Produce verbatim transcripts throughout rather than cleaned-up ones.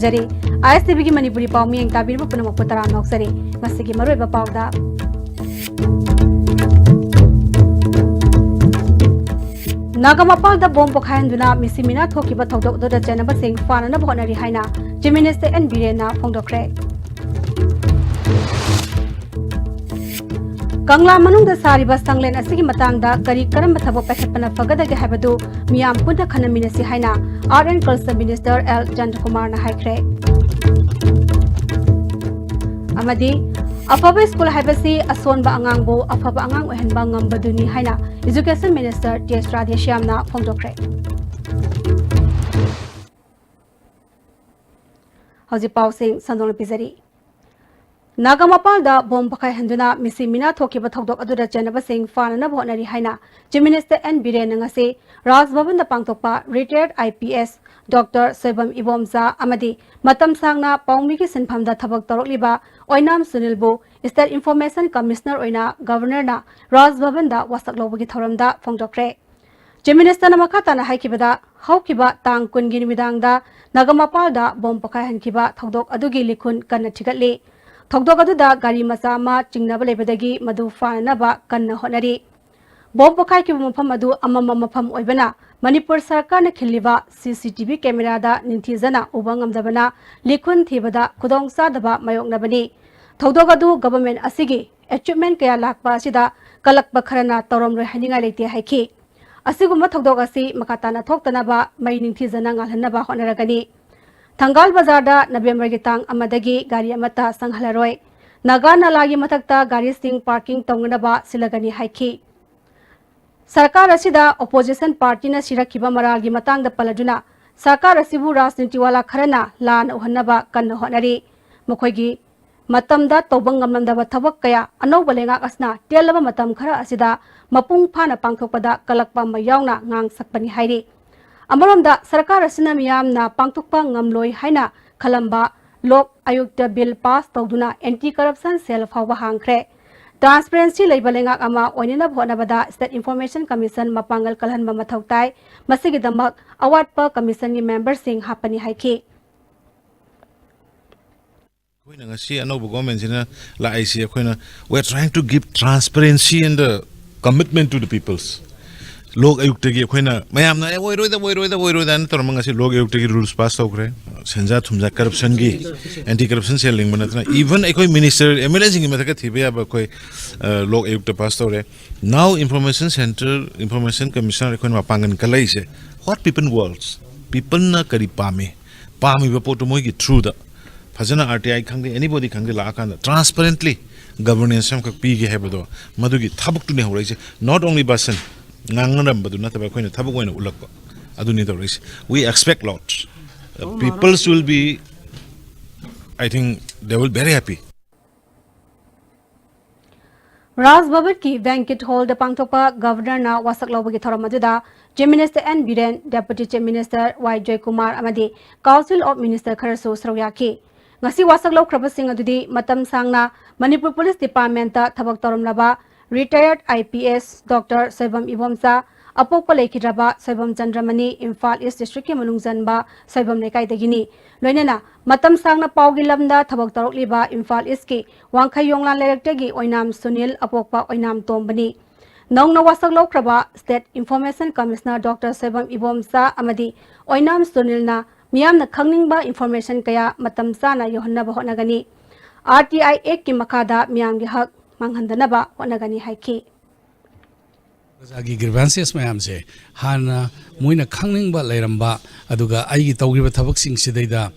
ꯖꯔꯤ꯫ ꯑꯥꯏ ꯑꯦꯁ T ꯚꯤꯒꯤ ꯃꯅꯤꯄꯨꯔꯤ ꯄꯥꯎ ꯃꯤꯠꯌꯦꯡ ꯇꯥꯕꯤꯔꯤꯕ ꯄꯨꯝꯅꯃꯛꯄꯨ ꯇꯔꯥꯝꯅ ꯑꯣꯛꯆꯔꯤ꯫ ꯉꯁꯤꯒꯤ ꯃꯔꯨꯑꯣꯏꯕ ꯄꯥꯎꯗ, ꯅꯥꯒꯥ ꯃꯄꯥꯜꯗ ꯕꯣꯝ ꯄꯣꯈꯥꯏꯍꯟꯗꯨꯅ ꯃꯤꯁꯤ ꯃꯤꯅꯥ ꯊꯣꯛꯈꯤꯕ ꯊꯧꯗꯣꯛ ꯑꯗꯨꯗ ꯆꯦꯟꯅꯕꯁꯤꯡ ꯐꯥꯅꯅꯕ ꯍꯣꯠꯅꯔꯤ ꯍꯥꯏꯅ Chief Minister ꯑꯦꯟ ꯕꯤꯔꯦꯟꯅ ꯐꯣꯡꯗꯣꯛꯈ꯭ꯔꯦ꯫ ꯀꯪꯂꯥ ꯃꯅꯨꯡꯗ ꯁꯥꯔꯤꯕ ꯁꯪꯂꯦꯟ ꯑꯁꯤꯒꯤ ꯃꯇꯥꯡꯗ ꯀꯔꯤ ꯀꯔꯝꯕ ꯊꯕꯛ ꯄꯥꯏꯈꯠꯄꯅ ꯐꯒꯗꯒꯦ ꯍꯥꯏꯕꯗꯨ ꯃꯤꯌꯥꯝ ꯄꯨꯟꯅ ꯈꯟꯅꯃꯤꯟꯅꯁꯤ ꯍꯥꯏꯅ Art and Culture Minister L ꯖꯌꯟꯇꯀꯨꯃꯥꯔꯅ ꯍꯥꯏꯈ꯭ꯔꯦ꯫ ꯑꯃꯗꯤ ꯑꯐꯕ ꯁ꯭ꯀꯨꯜ ꯍꯥꯏꯕꯁꯤ ꯑꯁꯣꯟꯕ ꯑꯉꯥꯡꯕꯨ ꯑꯐꯕ ꯑꯉꯥꯡ ꯑꯣꯏꯍꯟꯕ ꯉꯝꯕꯗꯨꯅꯤ ꯍꯥꯏꯅ Education Minister ꯇꯤ ꯑꯦꯁ ꯔꯥꯙꯦꯁ꯭ꯌꯥꯝꯅ ꯐꯣꯡꯗꯣꯛꯈ꯭ꯔꯦ꯫ ꯍꯧꯖꯤꯛ ꯄꯥꯎꯁꯤꯡ ꯁꯟꯗꯣꯛꯅ ꯄꯤꯖꯔꯤ꯫ ꯅꯥꯒꯥ ꯃꯄꯥꯜꯗ ꯕꯣꯝ ꯄꯣꯈꯥꯏꯍꯟꯗꯨꯅ ꯃꯤꯁꯤ ꯃꯤꯅꯥ ꯊꯣꯛꯈꯤꯕ ꯊꯧꯗꯣꯛ ꯑꯗꯨꯗ ꯆꯦꯟꯅꯕꯁꯤꯡ ꯐꯥꯅꯅꯕ ꯍꯣꯠꯅꯔꯤ ꯍꯥꯏꯅ Chief Minister ꯑꯦꯟ ꯕꯤꯔꯦꯟꯅ ꯉꯁꯤ ꯔꯥꯖ ꯚꯕꯟꯗ ꯄꯥꯡꯊꯣꯛꯄ retired I P S Doctor Soibam Ibomcha ꯑꯃꯗꯤ ꯃꯇꯝ ꯁꯥꯡꯅ ꯄꯥꯎꯃꯤꯒꯤ ꯁꯤꯟꯐꯝꯗ ꯊꯕꯛ ꯇꯧꯔꯛꯂꯤꯕ ꯑꯣꯏꯅꯥꯝ ꯁꯨꯅꯤꯜꯕꯨ State Information Commissioner ꯑꯣꯏꯅ Governorꯅ ꯔꯥꯖ ꯚꯕꯟꯗ ꯋꯥꯁꯛ ꯂꯧꯕꯒꯤ ꯊꯧꯔꯝꯗ ꯐꯣꯡꯗꯣꯛꯈ꯭ꯔꯦ꯫ Chief Ministerꯅ ꯃꯈꯥ ꯇꯥꯅ ꯍꯥꯏꯈꯤꯕꯗ, ꯍꯧꯈꯤꯕ ꯇꯥꯡ ꯀꯨꯟꯒꯤ ꯅꯨꯃꯤꯗꯥꯡꯗ ꯅꯥꯒꯥ ꯃꯄꯥꯜꯗ ꯕꯣꯝ ꯄꯣꯈꯥꯏꯍꯟꯈꯤꯕ ꯊꯧꯗꯣꯛ ꯑꯗꯨꯒꯤ ꯂꯤꯈꯨꯟ ꯀꯟꯅ ꯊꯤꯒꯠꯂꯤ꯫ ꯊꯧꯗꯣꯛ ꯑꯗꯨꯗ ꯒꯥꯔꯤ ꯃꯆꯥ ꯑꯃ ꯆꯤꯡꯅꯕ ꯂꯩꯕꯗꯒꯤ ꯃꯗꯨ ꯐꯥꯅꯅꯕ ꯀꯟꯅ ꯍꯣꯠꯅꯔꯤ꯫ ꯕꯣꯝ ꯄꯣꯈꯥꯏꯈꯤꯕ ꯃꯐꯝ ꯑꯗꯨ ꯑꯃꯝꯕ ꯃꯐꯝ ꯑꯣꯏꯕꯅ ꯃꯅꯤꯄꯨꯔ ꯁꯔꯀꯥꯔꯅ ꯈꯤꯜꯂꯤꯕ ꯁꯤ ꯁꯤ ꯇꯤ ꯚꯤ cameraꯗ ꯅꯤꯡꯊꯤꯖꯅ ꯎꯕ ꯉꯝꯗꯕꯅ ꯂꯤꯈꯨꯟ ꯊꯤꯕꯗ ꯈꯨꯗꯣꯡꯆꯥꯗꯕ ꯃꯥꯌꯣꯛꯅꯕꯅꯤ꯫ ꯊꯧꯗꯣꯛ ꯑꯗꯨ government ꯑꯁꯤꯒꯤ achievement ꯀꯌꯥ ꯂꯥꯛꯄ ꯑꯁꯤꯗ ꯀꯜꯂꯛꯄ ꯈꯔꯅ ꯇꯧꯔꯝꯂꯣꯏ ꯍꯥꯏꯅꯤꯡꯉꯥꯏ ꯂꯩꯇꯦ ꯍꯥꯏꯈꯤ꯫ ꯑꯁꯤꯒꯨꯝꯕ ꯊꯧꯗꯣꯛ ꯑꯁꯤ ꯃꯈꯥ ꯇꯥꯅ ꯊꯣꯛꯇꯅꯕ ꯃꯩ ꯅꯤꯡꯊꯤꯖꯅ ꯉꯥꯜꯍꯟꯅꯕ ꯍꯣꯠꯅꯔꯒꯅꯤ꯫ ꯊꯪꯒꯥꯜ ꯕꯖꯥꯔꯗ Novemberꯒꯤ ꯇꯥꯡ ꯑꯃꯗꯒꯤ ꯒꯥꯔꯤ ꯑꯃꯠꯇ ꯆꯪꯍꯜꯂꯔꯣꯏ꯫ ꯅꯥꯒꯥ ꯅꯥꯂꯥꯒꯤ ꯃꯊꯛꯇ ꯒꯥꯔꯤꯁꯤꯡ parking ꯇꯧꯅꯅꯕ ꯁꯤꯜꯂꯒꯅꯤ ꯍꯥꯏꯈꯤ꯫ ꯁꯔꯀꯥꯔ ꯑꯁꯤꯗ opposition partyꯅ ꯁꯤꯔꯛꯈꯤꯕ ꯃꯔꯥꯜꯒꯤ ꯃꯇꯥꯡꯗ ꯄꯜꯂꯗꯨꯅ, ꯁꯔꯀꯥꯔ ꯑꯁꯤꯕꯨ ꯔꯥꯖꯅꯤꯇꯤꯋꯥꯂꯥ ꯈꯔꯅ ꯂꯥꯟꯅ ꯎꯍꯟꯅꯕ ꯀꯟꯅ ꯍꯣꯠꯅꯔꯤ꯫ ꯃꯈꯣꯏꯒꯤ ꯃꯇꯝꯗ ꯇꯧꯕ ꯉꯝꯂꯝꯗꯕ ꯊꯕꯛ ꯀꯌꯥ ꯑꯅꯧꯕ ꯂꯩꯉꯥꯛ ꯑꯁꯤꯅ ꯇꯦꯜꯂꯕ ꯃꯇꯝ ꯈꯔ ꯑꯁꯤꯗ ꯃꯄꯨꯡ ꯐꯥꯅ ꯄꯥꯡꯊꯣꯛꯄꯗ ꯀꯜꯂꯛꯄ ꯑꯃ ꯌꯥꯎꯅ ꯉꯥꯡ ꯁꯛꯄꯅꯤ ꯍꯥꯏꯔꯤ꯫ ꯑꯃꯔꯣꯝꯗ ꯁꯔꯀꯥꯔ ꯑꯁꯤꯅ ꯃꯤꯌꯥꯝꯅ ꯄꯥꯡꯊꯣꯛꯄ ꯉꯝꯂꯣꯏ ꯍꯥꯏꯅ ꯈꯜꯂꯝꯕ ꯂꯣꯛ ꯑꯌꯨꯛꯇ bill pass ꯇꯧꯗꯨꯅ anti corruption cell ꯐꯥꯎꯕ ꯍꯥꯡꯈ꯭ꯔꯦ꯫ Transparency ꯂꯩꯕ ꯂꯩꯉꯥꯛ ꯑꯃ ꯑꯣꯏꯅꯅꯕ ꯍꯣꯠꯅꯕꯗ State Information Commission ꯃꯄꯥꯡꯒꯜ ꯀꯜꯍꯟꯕ ꯃꯊꯧ ꯇꯥꯏ꯫ ꯃꯁꯤꯒꯤꯗꯃꯛ ꯑꯋꯥꯠꯄ commissionꯒꯤ memberꯁꯤꯡ ꯍꯥꯞꯄꯅꯤ ꯍꯥꯏꯈꯤ꯫ ꯑꯩꯈꯣꯏꯅ ꯉꯁꯤ ꯑꯅꯧꯕ ꯒꯣꯔꯃꯦꯟꯁꯤꯅ ꯂꯥꯛꯏꯁꯤ, ꯑꯩꯈꯣꯏꯅ we are trying to give transparency and the commitment to the peoples. ꯂꯣꯛ ꯑꯌꯨꯛꯇꯒꯤ ꯑꯩꯈꯣꯏꯅ ꯃꯌꯥꯝꯅ "ꯑꯦ, ꯑꯣꯏꯔꯣꯏꯗ, ꯑꯣꯏꯔꯣꯏꯗ, ꯑꯣꯏꯔꯣꯏꯗ" ꯍꯥꯏꯅ ꯇꯧꯔꯝꯕ, ꯉꯁꯤ ꯂꯣꯛ ꯑꯌꯨꯛꯇꯒꯤ ꯔꯨꯜꯁ ꯄꯥꯁ ꯇꯧꯈ꯭ꯔꯦ꯫ ꯁꯦꯟꯖꯥ ꯊꯨꯝꯖꯥ ꯀꯔꯞꯁꯟꯒꯤ, ꯑꯦꯟꯇꯤ ꯀꯔꯞꯁꯟ ꯁꯦꯜ ꯂꯤꯡꯕ ꯅꯠꯇꯅ, ꯏꯚꯟ ꯑꯩꯈꯣꯏ ꯃꯤꯅꯤꯁꯇꯔ, ꯑꯦꯝ ꯑꯦꯜ ꯑꯦꯁꯤꯡꯒꯤ ꯃꯊꯛꯇ ꯊꯤꯕ ꯌꯥꯕ ꯑꯩꯈꯣꯏ, ꯑ, ꯂꯣꯛ ꯑꯌꯨꯛꯇ ꯄꯥꯁ ꯇꯧꯔꯦ꯫ Now information centre, information commissioner ꯑꯩꯈꯣꯏꯅ ꯃꯄꯥꯡꯒꯜ ꯀꯜꯂꯛꯏꯁꯦ, what people wants, ꯄꯤꯄꯜꯅ ꯀꯔꯤ ꯄꯥꯝꯃꯤ, ꯄꯥꯝꯃꯤꯕ ꯄꯣꯠꯇꯨ ꯃꯣꯏꯒꯤ ꯊ꯭ꯔꯨꯗ ꯐꯖꯅ ꯑꯥꯔ ꯇꯤ ꯑꯥꯏ ꯈꯪꯗꯦ, ꯑꯦꯅꯤꯕꯣꯗꯤ ꯈꯪꯗꯦ, ꯂꯥꯛꯑꯀꯥꯟꯗ ꯇ꯭ꯔꯥꯟꯁꯄꯦꯔꯦꯟꯠꯂꯤ ꯒꯕꯔꯅꯦꯟꯁ ꯑꯃꯈꯛ ꯄꯤꯒꯦ ꯍꯥꯏꯕꯗꯣ, ꯃꯗꯨꯒꯤ ꯊꯕꯛꯇꯨꯅꯤ ꯍꯧꯔꯛꯏꯁꯦ꯫ Not only ꯚꯥꯁꯟ ꯉꯥꯡꯅꯔꯝꯕꯗꯨ ꯅꯠꯇꯕ, ꯑꯩꯈꯣꯏꯅ ꯊꯕꯛ ꯑꯣꯏꯅ ꯎꯠꯂꯛꯄ ꯑꯗꯨꯅꯤ ꯇꯧꯔꯛꯏꯁꯦ꯫ We expect lot. Peoples will be, I think they will very happy. ꯔꯥꯖ ꯚꯕꯟꯒꯤ ꯕꯦꯡꯀꯦꯠ ꯍꯣꯜꯗ ꯄꯥꯡꯊꯣꯛꯄ ꯒꯕꯔꯅꯔꯅ ꯋꯥꯁꯛ ꯂꯧꯕꯒꯤ ꯊꯧꯔꯝ ꯑꯗꯨꯗ chief minister N Biren, deputy chief minister Y Joykumar ꯑꯃꯗꯤ ꯀꯥꯎꯟꯁꯤꯜ ꯑꯣꯐ ꯃꯤꯅꯤꯁꯇꯔ ꯈꯔꯁꯨ ꯁꯔꯨꯛ ꯌꯥꯈꯤ꯫ ꯉꯁꯤ ꯋꯥꯁꯛ ꯂꯧꯈ꯭ꯔꯕꯁꯤꯡ ꯑꯗꯨꯗꯤ ꯃꯇꯝ ꯁꯥꯡꯅ ꯃꯅꯤꯄꯨꯔ ꯄꯨꯂꯤꯁ ꯗꯤꯄꯥꯔꯠꯃꯦꯟꯇ ꯊꯕꯛ ꯇꯧꯔꯝꯂꯕ ꯔꯤꯇꯥꯌꯔꯗ I P S doctor Soibam Ibomcha, ꯑꯄꯣꯛꯄ ꯂꯩꯈꯤꯗ꯭ꯔꯕ ꯁꯣꯏꯕꯝ ꯆꯟꯗ꯭ꯔꯃꯅꯤ, ꯏꯝꯐꯥꯜ ꯏꯁ ꯗꯤꯁꯇ꯭ꯔꯤꯛꯀꯤ ꯃꯅꯨꯡ ꯆꯟꯕ ꯁꯣꯏꯕꯝ ꯂꯩꯀꯥꯏꯗꯒꯤꯅꯤ꯫ ꯂꯣꯏꯅꯅ ꯃꯇꯝ ꯁꯥꯡꯅ ꯄꯥꯎꯒꯤ ꯂꯝꯗ ꯊꯕꯛ ꯇꯧꯔꯛꯂꯤꯕ ꯏꯝꯐꯥꯜ ꯏꯁꯀꯤ ꯋꯥꯡꯈꯩ ꯌꯣꯡꯂꯥꯟ ꯂꯩꯔꯛꯇꯒꯤ ꯑꯣꯏꯅꯥꯝ ꯁꯨꯅꯤꯜ, ꯑꯄꯣꯛꯄ ꯑꯣꯏꯅꯥꯝ ꯇꯣꯝꯕꯅꯤ꯫ ꯅꯧꯅ ꯋꯥꯁꯛ ꯂꯧꯈ꯭ꯔꯕ state information commissioner doctor Soibam Ibomcha ꯑꯃꯗꯤ ꯑꯣꯏꯅꯥꯝ ꯁꯨꯅꯤꯜꯅ ꯃꯤꯌꯥꯝꯅ ꯈꯪꯅꯤꯡꯕ ꯏꯟꯐꯣꯔꯃꯦꯁꯟ ꯀꯌꯥ ꯃꯇꯝ ꯆꯥꯅ ꯌꯧꯍꯟꯅꯕ ꯍꯣꯠꯅꯒꯅꯤ꯫ ꯑꯥꯔ ꯇꯤ ꯑꯥꯏ ꯑꯦꯛꯀꯤ ꯃꯈꯥꯗ ꯃꯤꯌꯥꯝꯒꯤ ꯍꯛ ꯃꯥꯡꯍꯟꯗꯅꯕ ꯍꯣꯠꯅꯒꯅꯤ ꯍꯥꯏꯈꯤ꯫ ꯄ꯭ꯔꯖꯥꯒꯤ ꯒ꯭ꯔꯤꯚꯥꯟꯁꯦꯁ ꯃꯌꯥꯝꯁꯦ ꯍꯥꯟꯅ ꯃꯣꯏꯅ ꯈꯪꯅꯤꯡꯕ ꯂꯩꯔꯝꯕ, ꯑꯗꯨꯒ ꯑꯩꯒꯤ ꯇꯧꯈꯤꯕ ꯊꯕꯛꯁꯤꯡꯁꯤꯗꯩꯗ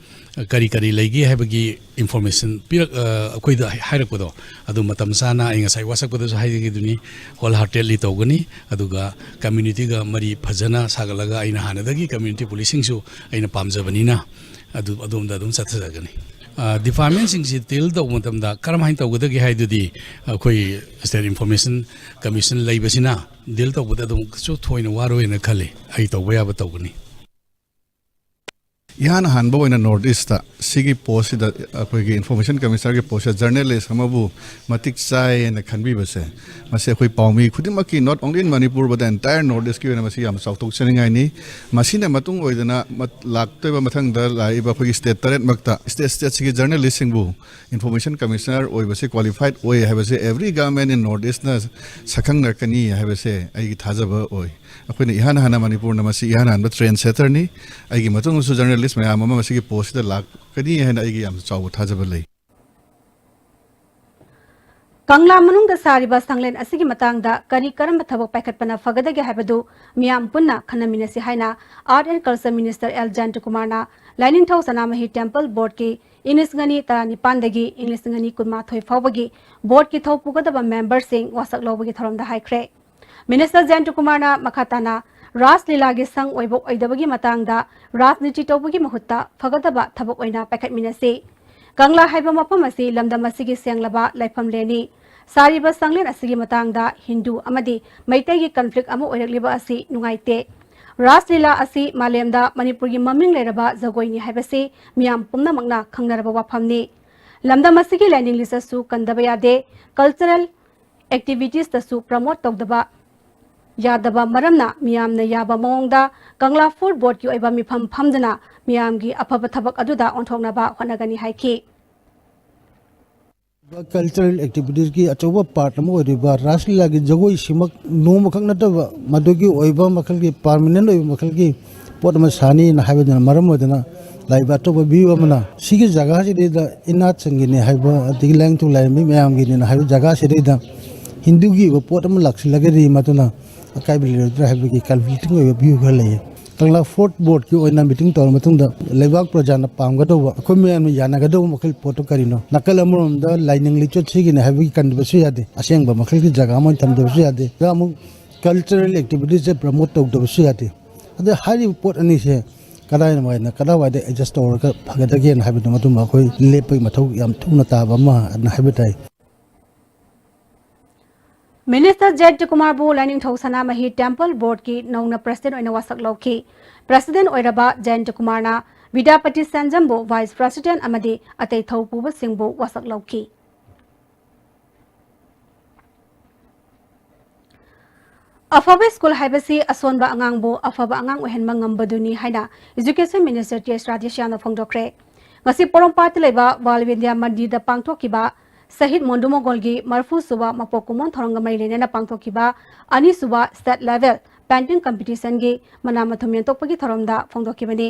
ꯀꯔꯤ ꯀꯔꯤ ꯂꯩꯒꯦ ꯍꯥꯏꯕꯒꯤ ꯏꯟꯐꯣꯔꯃꯦꯁꯟ ꯄꯤꯔꯛ-, ꯑ, ꯑꯩꯈꯣꯏꯗ ꯍꯥꯏꯔꯛꯄꯗꯣ, ꯑꯗꯨ ꯃꯇꯝ ꯆꯥꯅ ꯑꯩ ꯉꯁꯥꯏ ꯋꯥꯁꯛꯄꯗꯁꯨ ꯍꯥꯏꯖꯈꯤꯗꯨꯅꯤ, ꯍꯣꯜ ꯍꯥꯔꯇꯦꯗꯂꯤ ꯇꯧꯒꯅꯤ꯫ ꯑꯗꯨꯒ ꯀꯝꯃ꯭ꯌꯨꯅꯤꯇꯤꯒ ꯃꯔꯤ ꯐꯖꯅ ꯁꯥꯒꯠꯂꯒ, ꯑꯩꯅ ꯍꯥꯟꯅꯗꯒꯤ ꯀꯝꯃ꯭ꯌꯨꯅꯤꯇꯤ ꯄꯨꯂꯤꯁꯤꯡꯁꯨ ꯑꯩꯅ ꯄꯥꯝꯖꯕꯅꯤꯅ, ꯑꯗꯨ ꯑꯗꯣꯝꯗ ꯑꯗꯨꯝ ꯆꯠꯊꯖꯒꯅꯤ꯫ ꯑ, ꯗꯤꯄꯥꯔꯠꯃꯦꯟꯁꯤꯡꯁꯤ ꯗꯤꯜ ꯇꯧꯕ ꯃꯇꯝꯗ ꯀꯔꯝꯍꯥꯏꯅ ꯇꯧꯒꯗꯒꯦ ꯍꯥꯏꯗꯨꯗꯤ ꯑꯩꯈꯣꯏ ꯁ꯭ꯇꯦꯠ ꯏꯟꯐꯣꯔꯃꯦꯁꯟ ꯀꯃꯤꯁꯟ ꯂꯩꯕꯁꯤꯅ ꯗꯤꯜ ꯇꯧꯕꯗ ꯑꯗꯨꯝ ꯀꯩꯁꯨ ꯊꯣꯏꯅ ꯋꯥꯔꯣꯏꯅ ꯈꯜꯂꯤ꯫ ꯑꯩ ꯇꯧꯕ ꯌꯥꯕ ꯇꯧꯒꯅꯤ꯫ ꯏꯍꯥꯟ ꯍꯥꯟꯕ ꯑꯣꯏꯅ North East ꯁꯤꯒꯤ ꯄꯣꯁꯁꯤꯗ, ꯑꯩꯈꯣꯏꯒꯤ Information Commissionerꯒꯤ ꯄꯣꯁꯁꯤꯗ journalist ꯑꯃꯕꯨ ꯃꯇꯤꯛ ꯆꯥꯏ ꯍꯥꯏꯅ ꯈꯟꯕꯤꯕꯁꯦ, ꯃꯁꯤ ꯑꯩꯈꯣꯏ ꯄꯥꯎꯃꯤ ꯈꯨꯗꯤꯡꯃꯛꯀꯤ, not only in Manipur but the entire North Eastꯀꯤ ꯑꯣꯏꯅ ꯃꯁꯤ ꯌꯥꯝ ꯆꯥꯎꯊꯣꯛꯆꯅꯤꯡꯉꯥꯏꯅꯤ꯫ ꯃꯁꯤꯅ ꯃꯇꯨꯡ ꯑꯣꯏꯗꯅ ꯃꯠ-, ꯂꯥꯛꯇꯣꯏꯕ ꯃꯊꯪꯗ ꯂꯥꯛꯏꯕ ꯑꯩꯈꯣꯏꯒꯤ state ꯇꯔꯦꯠꯃꯛꯇ, state stateꯁꯤꯒꯤ journalistꯁꯤꯡꯕꯨ Information Commissioner ꯑꯣꯏꯕꯁꯦ qualified ꯑꯣꯏ ꯍꯥꯏꯕꯁꯦ every government in North Eastꯅ ꯁꯛꯈꯪꯅꯔꯛꯀꯅꯤ ꯍꯥꯏꯕꯁꯦ ꯑꯩꯒꯤ ꯊꯥꯖꯕ ꯑꯣꯏ꯫ ꯑꯩꯈꯣꯏꯅ ꯏꯍꯥꯟ ꯍꯥꯟꯅ, ꯃꯅꯤꯄꯨꯔꯅ ꯃꯁꯤ ꯏꯍꯥꯟ ꯍꯥꯟꯕ trend setterꯅꯤ꯫ ꯑꯩꯒꯤ ꯃꯇꯨꯡꯗꯁꯨ journalist ꯃꯌꯥꯝ ꯑꯃ ꯃꯁꯤꯒꯤ ꯄꯣꯁꯁꯤꯗ ꯂꯥꯛꯀꯅꯤ ꯍꯥꯏꯅ ꯑꯩꯒꯤ ꯌꯥꯝꯅ ꯆꯥꯎꯕ ꯊꯥꯖꯕ ꯂꯩ꯫ ꯀꯪꯂꯥ ꯃꯅꯨꯡꯗ ꯁꯥꯔꯤꯕ ꯁꯪꯂꯦꯟ ꯑꯁꯤꯒꯤ ꯃꯇꯥꯡꯗ ꯀꯔꯤ ꯀꯔꯝꯕ ꯊꯕꯛ ꯄꯥꯏꯈꯠꯄꯅ ꯐꯒꯗꯒꯦ ꯍꯥꯏꯕꯗꯨ ꯃꯤꯌꯥꯝ ꯄꯨꯟꯅ ꯈꯟꯅꯃꯤꯟꯅꯁꯤ ꯍꯥꯏꯅ Art and Culture Minister L ꯖꯌꯟꯇꯀꯨꯃꯥꯔꯅ ꯂꯥꯏꯅꯤꯡꯊꯧ ꯁꯅꯥꯃꯍꯤ Temple Boardꯀꯤ ꯏꯪ ꯂꯤꯁꯤꯡ ꯑꯅꯤ ꯇꯔꯥꯅꯤꯄꯥꯟꯗꯒꯤ ꯏꯪ ꯂꯤꯁꯤꯡ ꯑꯅꯤ ꯀꯨꯟꯃꯥꯊꯣꯏ ꯐꯥꯎꯕꯒꯤ boardꯀꯤ ꯊꯧ ꯄꯨꯒꯗꯕ memberꯁꯤꯡ ꯋꯥꯁꯛ ꯂꯧꯕꯒꯤ ꯊꯧꯔꯝꯗ ꯍꯥꯏꯈ꯭ꯔꯦ꯫ Minister ꯖꯌꯟꯇꯀꯨꯃꯥꯔꯅ ꯃꯈꯥ ꯇꯥꯅ ꯔꯥꯁ ꯂꯤꯂꯥꯒꯤ ꯁꯪ ꯑꯣꯏꯕ ꯑꯣꯏꯗꯕꯒꯤ ꯃꯇꯥꯡꯗ ꯔꯥꯖꯅꯤꯇꯤ ꯇꯧꯕꯒꯤ ꯃꯍꯨꯠꯇ ꯐꯒꯗꯕ ꯊꯕꯛ ꯑꯣꯏꯅ ꯄꯥꯏꯈꯠꯃꯤꯟꯅꯁꯤ꯫ ꯀꯪꯂꯥ ꯍꯥꯏꯕ ꯃꯐꯝ ꯑꯁꯤ ꯂꯝꯗꯝ ꯑꯁꯤꯒꯤ ꯁꯦꯡꯂꯕ ꯂꯩꯐꯝꯂꯦꯟꯅꯤ꯫ ꯁꯥꯔꯤꯕ ꯁꯪꯂꯦꯟ ꯑꯁꯤꯒꯤ ꯃꯇꯥꯡꯗ ꯍꯤꯟꯗꯨ ꯑꯃꯗꯤ ꯃꯩꯇꯩꯒꯤ conflict ꯑꯃ ꯑꯣꯏꯔꯛꯂꯤꯕ ꯑꯁꯤ ꯅꯨꯡꯉꯥꯏꯇꯦ꯫ ꯔꯥꯁ ꯂꯤꯂꯥ ꯑꯁꯤ ꯃꯥꯂꯦꯝꯗ ꯃꯅꯤꯄꯨꯔꯒꯤ ꯃꯃꯤꯡ ꯂꯩꯔꯕ ꯖꯒꯣꯏꯅꯤ ꯍꯥꯏꯕꯁꯤ ꯃꯤꯌꯥꯝ ꯄꯨꯝꯅꯃꯛꯅ ꯈꯪꯅꯔꯕ ꯋꯥꯐꯝꯅꯤ꯫ ꯂꯝꯗꯝ ꯑꯁꯤꯒꯤ ꯂꯥꯏꯅꯤꯡ ꯂꯤꯆꯠꯁꯨ ꯀꯟꯗꯕ ꯌꯥꯗꯦ꯫ Cultural activitiesꯇꯁꯨ promote ꯇꯧꯗꯕ ꯌꯥꯗꯕ ꯃꯔꯝꯅ ꯃꯤꯌꯥꯝꯅ ꯌꯥꯕ ꯃꯑꯣꯡꯗ ꯀꯪꯂꯥ Fort Boardꯀꯤ ꯑꯣꯏꯕ ꯃꯤꯐꯝ ꯐꯝꯗꯨꯅ ꯃꯤꯌꯥꯝꯒꯤ ꯑꯐꯕ ꯊꯕꯛ ꯑꯗꯨꯗ ꯑꯣꯟꯊꯣꯛꯅꯕ ꯍꯣꯠꯅꯒꯅꯤ ꯍꯥꯏꯈꯤ꯫ Cultural activitiesꯀꯤ ꯑꯆꯧꯕ part ꯑꯃ ꯑꯣꯏꯔꯤꯕ ꯔꯥꯁ ꯂꯤꯂꯥꯒꯤ ꯖꯒꯣꯏꯁꯤꯃꯛ ꯅꯣꯡꯃꯈꯛ ꯅꯠꯇꯕ ꯃꯗꯨꯒꯤ ꯑꯣꯏꯕ ꯃꯈꯜꯒꯤ permanent ꯑꯣꯏꯕ ꯃꯈꯜꯒꯤ ꯄꯣꯠ ꯑꯃ ꯁꯥꯅꯤꯅ ꯍꯥꯏꯕꯗꯨꯅ ꯃꯔꯝ ꯑꯣꯏꯗꯨꯅ ꯂꯥꯛꯏꯕ ꯑꯇꯣꯞꯄ view ꯑꯃꯅ ꯁꯤꯒꯤ ꯖꯒꯥꯁꯤꯗꯩꯗ ꯏꯅꯥꯠꯁꯤꯡꯒꯤꯅꯤ ꯍꯥꯏꯕ, ꯑꯗꯒꯤ ꯂꯥꯏꯅꯤꯡꯊꯧ ꯂꯥꯏꯔꯦꯝꯕꯤ ꯃꯌꯥꯝꯒꯤꯅꯤꯅ ꯍꯥꯏꯕ ꯖꯒꯥꯁꯤꯗꯩꯗ ꯍꯤꯟꯗꯨꯒꯤ ꯑꯣꯏꯕ ꯄꯣꯠ ꯑꯃ ꯂꯥꯛꯁꯤꯜꯂꯒꯗꯤ ꯃꯗꯨꯅ ꯑꯀꯥꯏꯕ ꯂꯩꯔꯣꯏꯗ꯭ꯔꯥ ꯍꯥꯏꯕꯒꯤ conflicting ꯑꯣꯏꯕ view ꯈꯔ ꯂꯩꯌꯦ꯫ ꯀꯪꯂꯥ Fort Boardꯀꯤ ꯑꯣꯏꯅ meeting ꯇꯧꯔ ꯃꯇꯨꯡꯗ ꯂꯩꯕꯥꯛ ꯄ꯭ꯔꯖꯥꯅ ꯄꯥꯝꯒꯗꯧꯕ, ꯑꯩꯈꯣꯏ ꯃꯌꯥꯝꯅ ꯌꯥꯅꯒꯗꯧꯕ ꯃꯈꯜ ꯄꯣꯠꯇꯣ ꯀꯔꯤꯅꯣ? ꯅꯥꯀꯜ ꯑꯃꯔꯣꯝꯗ ꯂꯥꯏꯅꯤꯡ ꯂꯤꯆꯠ ꯁꯤꯒꯤꯅꯤ ꯍꯥꯏꯕꯒꯤ ꯀꯟꯗꯕꯁꯨ ꯌꯥꯗꯦ, ꯑꯁꯦꯡꯕ ꯃꯈꯜꯒꯤ ꯖꯒꯥ ꯑꯃ ꯑꯣꯏꯅ ꯊꯝꯗꯕꯁꯨ ꯌꯥꯗꯦ꯫ ꯑꯗ ꯑꯃꯨꯛ cultural activitiesꯁꯦ promote ꯇꯧꯗꯕꯁꯨ ꯌꯥꯗꯦ꯫ ꯑꯗ ꯍꯥꯏꯔꯤꯕ ꯄꯣꯠ ꯑꯅꯤꯁꯦ ꯀꯗꯥꯏꯋꯥꯏꯅ, ꯀꯗꯥꯏꯋꯥꯏꯗ adjust ꯇꯧꯔꯒ ꯐꯒꯗꯒꯦꯅ ꯍꯥꯏꯕꯗꯨ ꯃꯗꯨꯃ ꯑꯩꯈꯣꯏ ꯂꯦꯞꯄꯒꯤ ꯃꯊꯧ ꯌꯥꯝ ꯊꯨꯅ ꯇꯥꯕ ꯑꯃ ꯑꯗꯨꯅ ꯍꯥꯏꯕ ꯇꯥꯏ꯫ Minister ꯖꯌꯟꯇꯀꯨꯃꯥꯔꯕꯨ ꯂꯥꯏꯅꯤꯡꯊꯧ ꯁꯅꯥꯃꯍꯤ Temple Boardꯀꯤ ꯅꯧꯅ president ꯑꯣꯏꯅ ꯋꯥꯁꯛ ꯂꯧꯈꯤ꯫ President ꯑꯣꯏꯔꯕ ꯖꯌꯟꯇꯀꯨꯃꯥꯔꯅ ꯕꯤꯗ꯭ꯌꯥꯄꯇꯤ ꯁꯦꯟꯖꯝꯕꯨ Vice President ꯑꯃꯗꯤ ꯑꯇꯩ ꯊꯧ ꯄꯨꯕꯁꯤꯡꯕꯨ ꯋꯥꯁꯛ ꯂꯧꯈꯤ꯫ ꯑꯐꯕ ꯁ꯭ꯀꯨꯜ ꯍꯥꯏꯕꯁꯤ ꯑꯁꯣꯟꯕ ꯑꯉꯥꯡꯕꯨ ꯑꯐꯕ ꯑꯉꯥꯡ ꯑꯣꯏꯍꯟꯕ ꯉꯝꯕꯗꯨꯅꯤ ꯍꯥꯏꯅ Education Minister ꯇꯤ ꯑꯦꯁ ꯔꯥꯙꯦꯁ꯭ꯌꯥꯝꯅ ꯐꯣꯡꯗꯣꯛꯈ꯭ꯔꯦ꯫ ꯉꯁꯤ ꯄꯣꯔꯣꯝꯄꯥꯠꯇ ꯂꯩꯕ ꯕꯥꯜ ꯕꯤꯗ꯭ꯌꯥ ꯃꯟꯗꯤꯔꯗ ꯄꯥꯡꯊꯣꯛꯈꯤꯕ ꯁꯍꯤꯗ ꯃꯣꯟꯗꯨ ꯃꯣꯒꯣꯜꯒꯤ ꯃꯔꯤꯐꯨ ꯁꯨꯕ ꯃꯄꯣꯛ ꯀꯨꯝꯑꯣꯟ ꯊꯧꯔꯝꯒ ꯃꯔꯤ ꯂꯩꯅꯅ ꯄꯥꯡꯊꯣꯛꯈꯤꯕ ꯑꯅꯤꯁꯨꯕ State Level Painting Competition ꯒꯤ ꯃꯅꯥ ꯃꯊꯨꯝ ꯌꯦꯟꯊꯣꯛꯄꯒꯤ ꯊꯧꯔꯝꯗ ꯐꯣꯡꯗꯣꯛꯈꯤꯕꯅꯤ꯫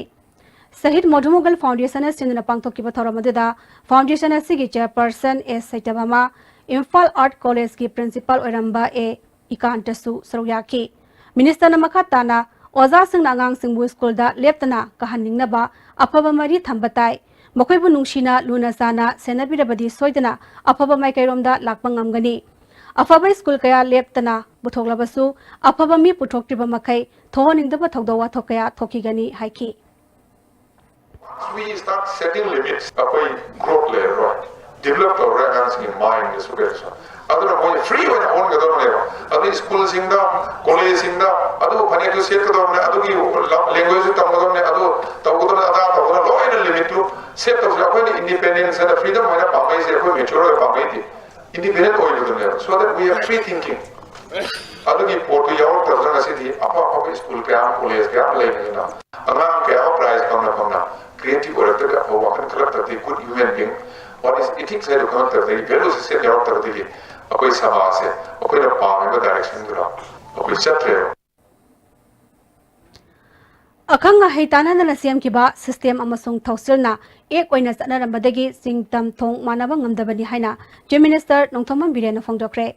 ꯁꯍꯤꯗ ꯃꯣꯟꯗꯨ ꯃꯣꯒꯣꯜ Foundation ꯅ ꯁꯤꯟꯗꯨꯅ ꯄꯥꯡꯊꯣꯛꯈꯤꯕ ꯊꯧꯔꯝ ꯑꯗꯨꯗ Foundation ꯑꯁꯤꯒꯤ Chairperson ꯑꯦꯁ ꯁꯩꯇꯕꯃꯥ, ꯏꯝꯐꯥꯜ Art College ꯀꯤ Principal ꯑꯣꯏꯔꯝꯕ ꯑꯦ ꯏꯀꯥꯟꯇꯁꯨ ꯁꯔꯨꯛ ꯌꯥꯈꯤ꯫ Minister ꯅ ꯃꯈꯥ ꯇꯥꯅ ꯑꯣꯖꯥꯁꯤꯡꯅ ꯑꯉꯥꯡꯁꯤꯡꯕꯨ ꯁ꯭ꯀꯨꯜꯗ ꯂꯦꯞꯇꯅ ꯀꯥꯍꯟꯅꯤꯡꯅꯕ ꯑꯐꯕ ꯃꯔꯤ ꯊꯝꯕ ꯇꯥꯏ꯫ ꯃꯈꯣꯏꯕꯨ ꯅꯨꯡꯁꯤꯅ ꯂꯨꯅ ꯆꯥꯅ ꯁꯦꯟꯅꯕꯤꯔꯕꯗꯤ ꯁꯣꯏꯗꯅ ꯑꯐꯕ ꯃꯥꯏꯀꯩꯔꯣꯝꯗ ꯂꯥꯛꯄ ꯉꯝꯒꯅꯤ꯫ ꯑꯐꯕ ꯁ꯭ꯀꯨꯜ ꯀꯌꯥ ꯂꯦꯞꯇꯅ ꯄꯨꯊꯣꯛꯂꯕꯁꯨ ꯑꯐꯕ ꯃꯤ ꯄꯨꯊꯣꯛꯇ꯭ꯔꯤꯕ ꯃꯈꯩ ꯊꯣꯛꯍꯟꯅꯤꯡꯗꯕ ꯊꯧꯗꯣꯛ ꯋꯥꯊꯣꯛ ꯀꯌꯥ ꯊꯣꯛꯈꯤꯒꯅꯤ ꯍꯥꯏꯈꯤ꯫ We start setting limits, ꯑꯩꯈꯣꯏ growth ꯂꯩꯔꯔꯣꯏ, develop ꯇꯧꯔꯔꯣꯏ ꯑꯉꯥꯡꯁꯤꯡꯒꯤ mind ꯁꯨ ꯀꯩꯁꯨ꯫ ꯑꯗꯨꯅ ꯃꯣꯏ free ꯑꯣꯏꯅ ꯑꯣꯟꯒꯗꯧꯕꯅꯦꯕ꯫ ꯑꯗꯨ ꯁ꯭ꯀꯨꯜꯁꯤꯡꯗ, ꯀꯣꯂꯦꯖꯁꯤꯡꯗ ꯑꯗꯨ ꯐꯅꯦꯛꯇꯨ ꯁꯦꯠꯀꯗꯧꯕꯅꯦ, ꯑꯗꯨꯒꯤ language ꯁꯨ ꯇꯝꯒꯗꯧꯕꯅꯦ, ꯑꯗꯨ ꯇꯧꯒꯗꯧꯕꯅꯦ, ꯑꯗꯥ ꯇꯧꯒꯗꯧꯕꯅꯦ, ꯂꯣꯏꯅ limit ꯇꯨ set ꯇꯧꯁꯦ꯫ ꯑꯩꯈꯣꯏꯅ independence ꯍꯥꯏꯅ freedom ꯍꯥꯏꯅ ꯄꯥꯝꯕꯩꯁꯦ ꯑꯩꯈꯣꯏ mature ꯑꯣꯏꯕ ꯄꯥꯝꯕꯩꯗꯤ꯫ Independent ꯑꯣꯏꯕꯗꯨꯅꯦꯕ, so that we are free thinking꯫ ꯑꯗꯨꯒꯤ ꯄꯣꯠꯇꯨ ꯌꯥꯎꯔꯛꯇꯕꯅ ꯉꯁꯤꯗꯤ ꯑꯐ ꯑꯐꯕ ꯁ꯭ꯀꯨꯜ ꯀꯌꯥ ꯑꯃ, ꯀꯣꯂꯦꯖ ꯀꯌꯥ ꯑꯃ ꯂꯩꯕꯅꯤꯅ ꯑꯉꯥꯡ ꯀꯌꯥ ꯑꯃ prize ꯐꯪꯅ ꯐꯪꯅ creative ꯑꯣꯏꯔꯛꯇ꯭ꯔꯗꯤ, ꯑꯐꯕ ꯋꯥꯈꯜ ꯈꯜꯂꯛꯇ꯭ꯔꯗꯤ, good human being, what is ethics ꯍꯥꯏꯗꯨ ꯈꯪꯉꯛꯇꯕꯗꯒꯤ, value system ꯌꯥꯎꯔꯛꯇꯕꯗꯒꯤ ꯑꯩꯈꯣꯏ ꯁꯃꯥꯖꯁꯦ ꯑꯩꯈꯣꯏꯅ ꯄꯥꯝꯃꯤꯕ direction ꯗꯨꯗ ꯑꯩꯈꯣꯏ ꯆꯠꯇ꯭ꯔꯦꯕ꯫ ꯑꯈꯪ ꯑꯍꯩ ꯇꯥꯟꯅꯗꯅ ꯁꯦꯝꯈꯤꯕ system ꯑꯃꯁꯨꯡ ꯊꯧꯁꯤꯜꯅ ꯑꯦꯛ ꯑꯣꯏꯅ ꯆꯠꯅꯔꯝꯕꯗꯒꯤ ꯆꯤꯡ ꯇꯝ ꯊꯣꯡ ꯃꯥꯟꯅꯕ ꯉꯝꯗꯕꯅꯤ ꯍꯥꯏꯅ Chief Minister ꯅꯣꯡꯊꯣꯝꯕꯝ ꯕꯤꯔꯦꯟꯅ ꯐꯣꯡꯗꯣꯛꯈ꯭ꯔꯦ꯫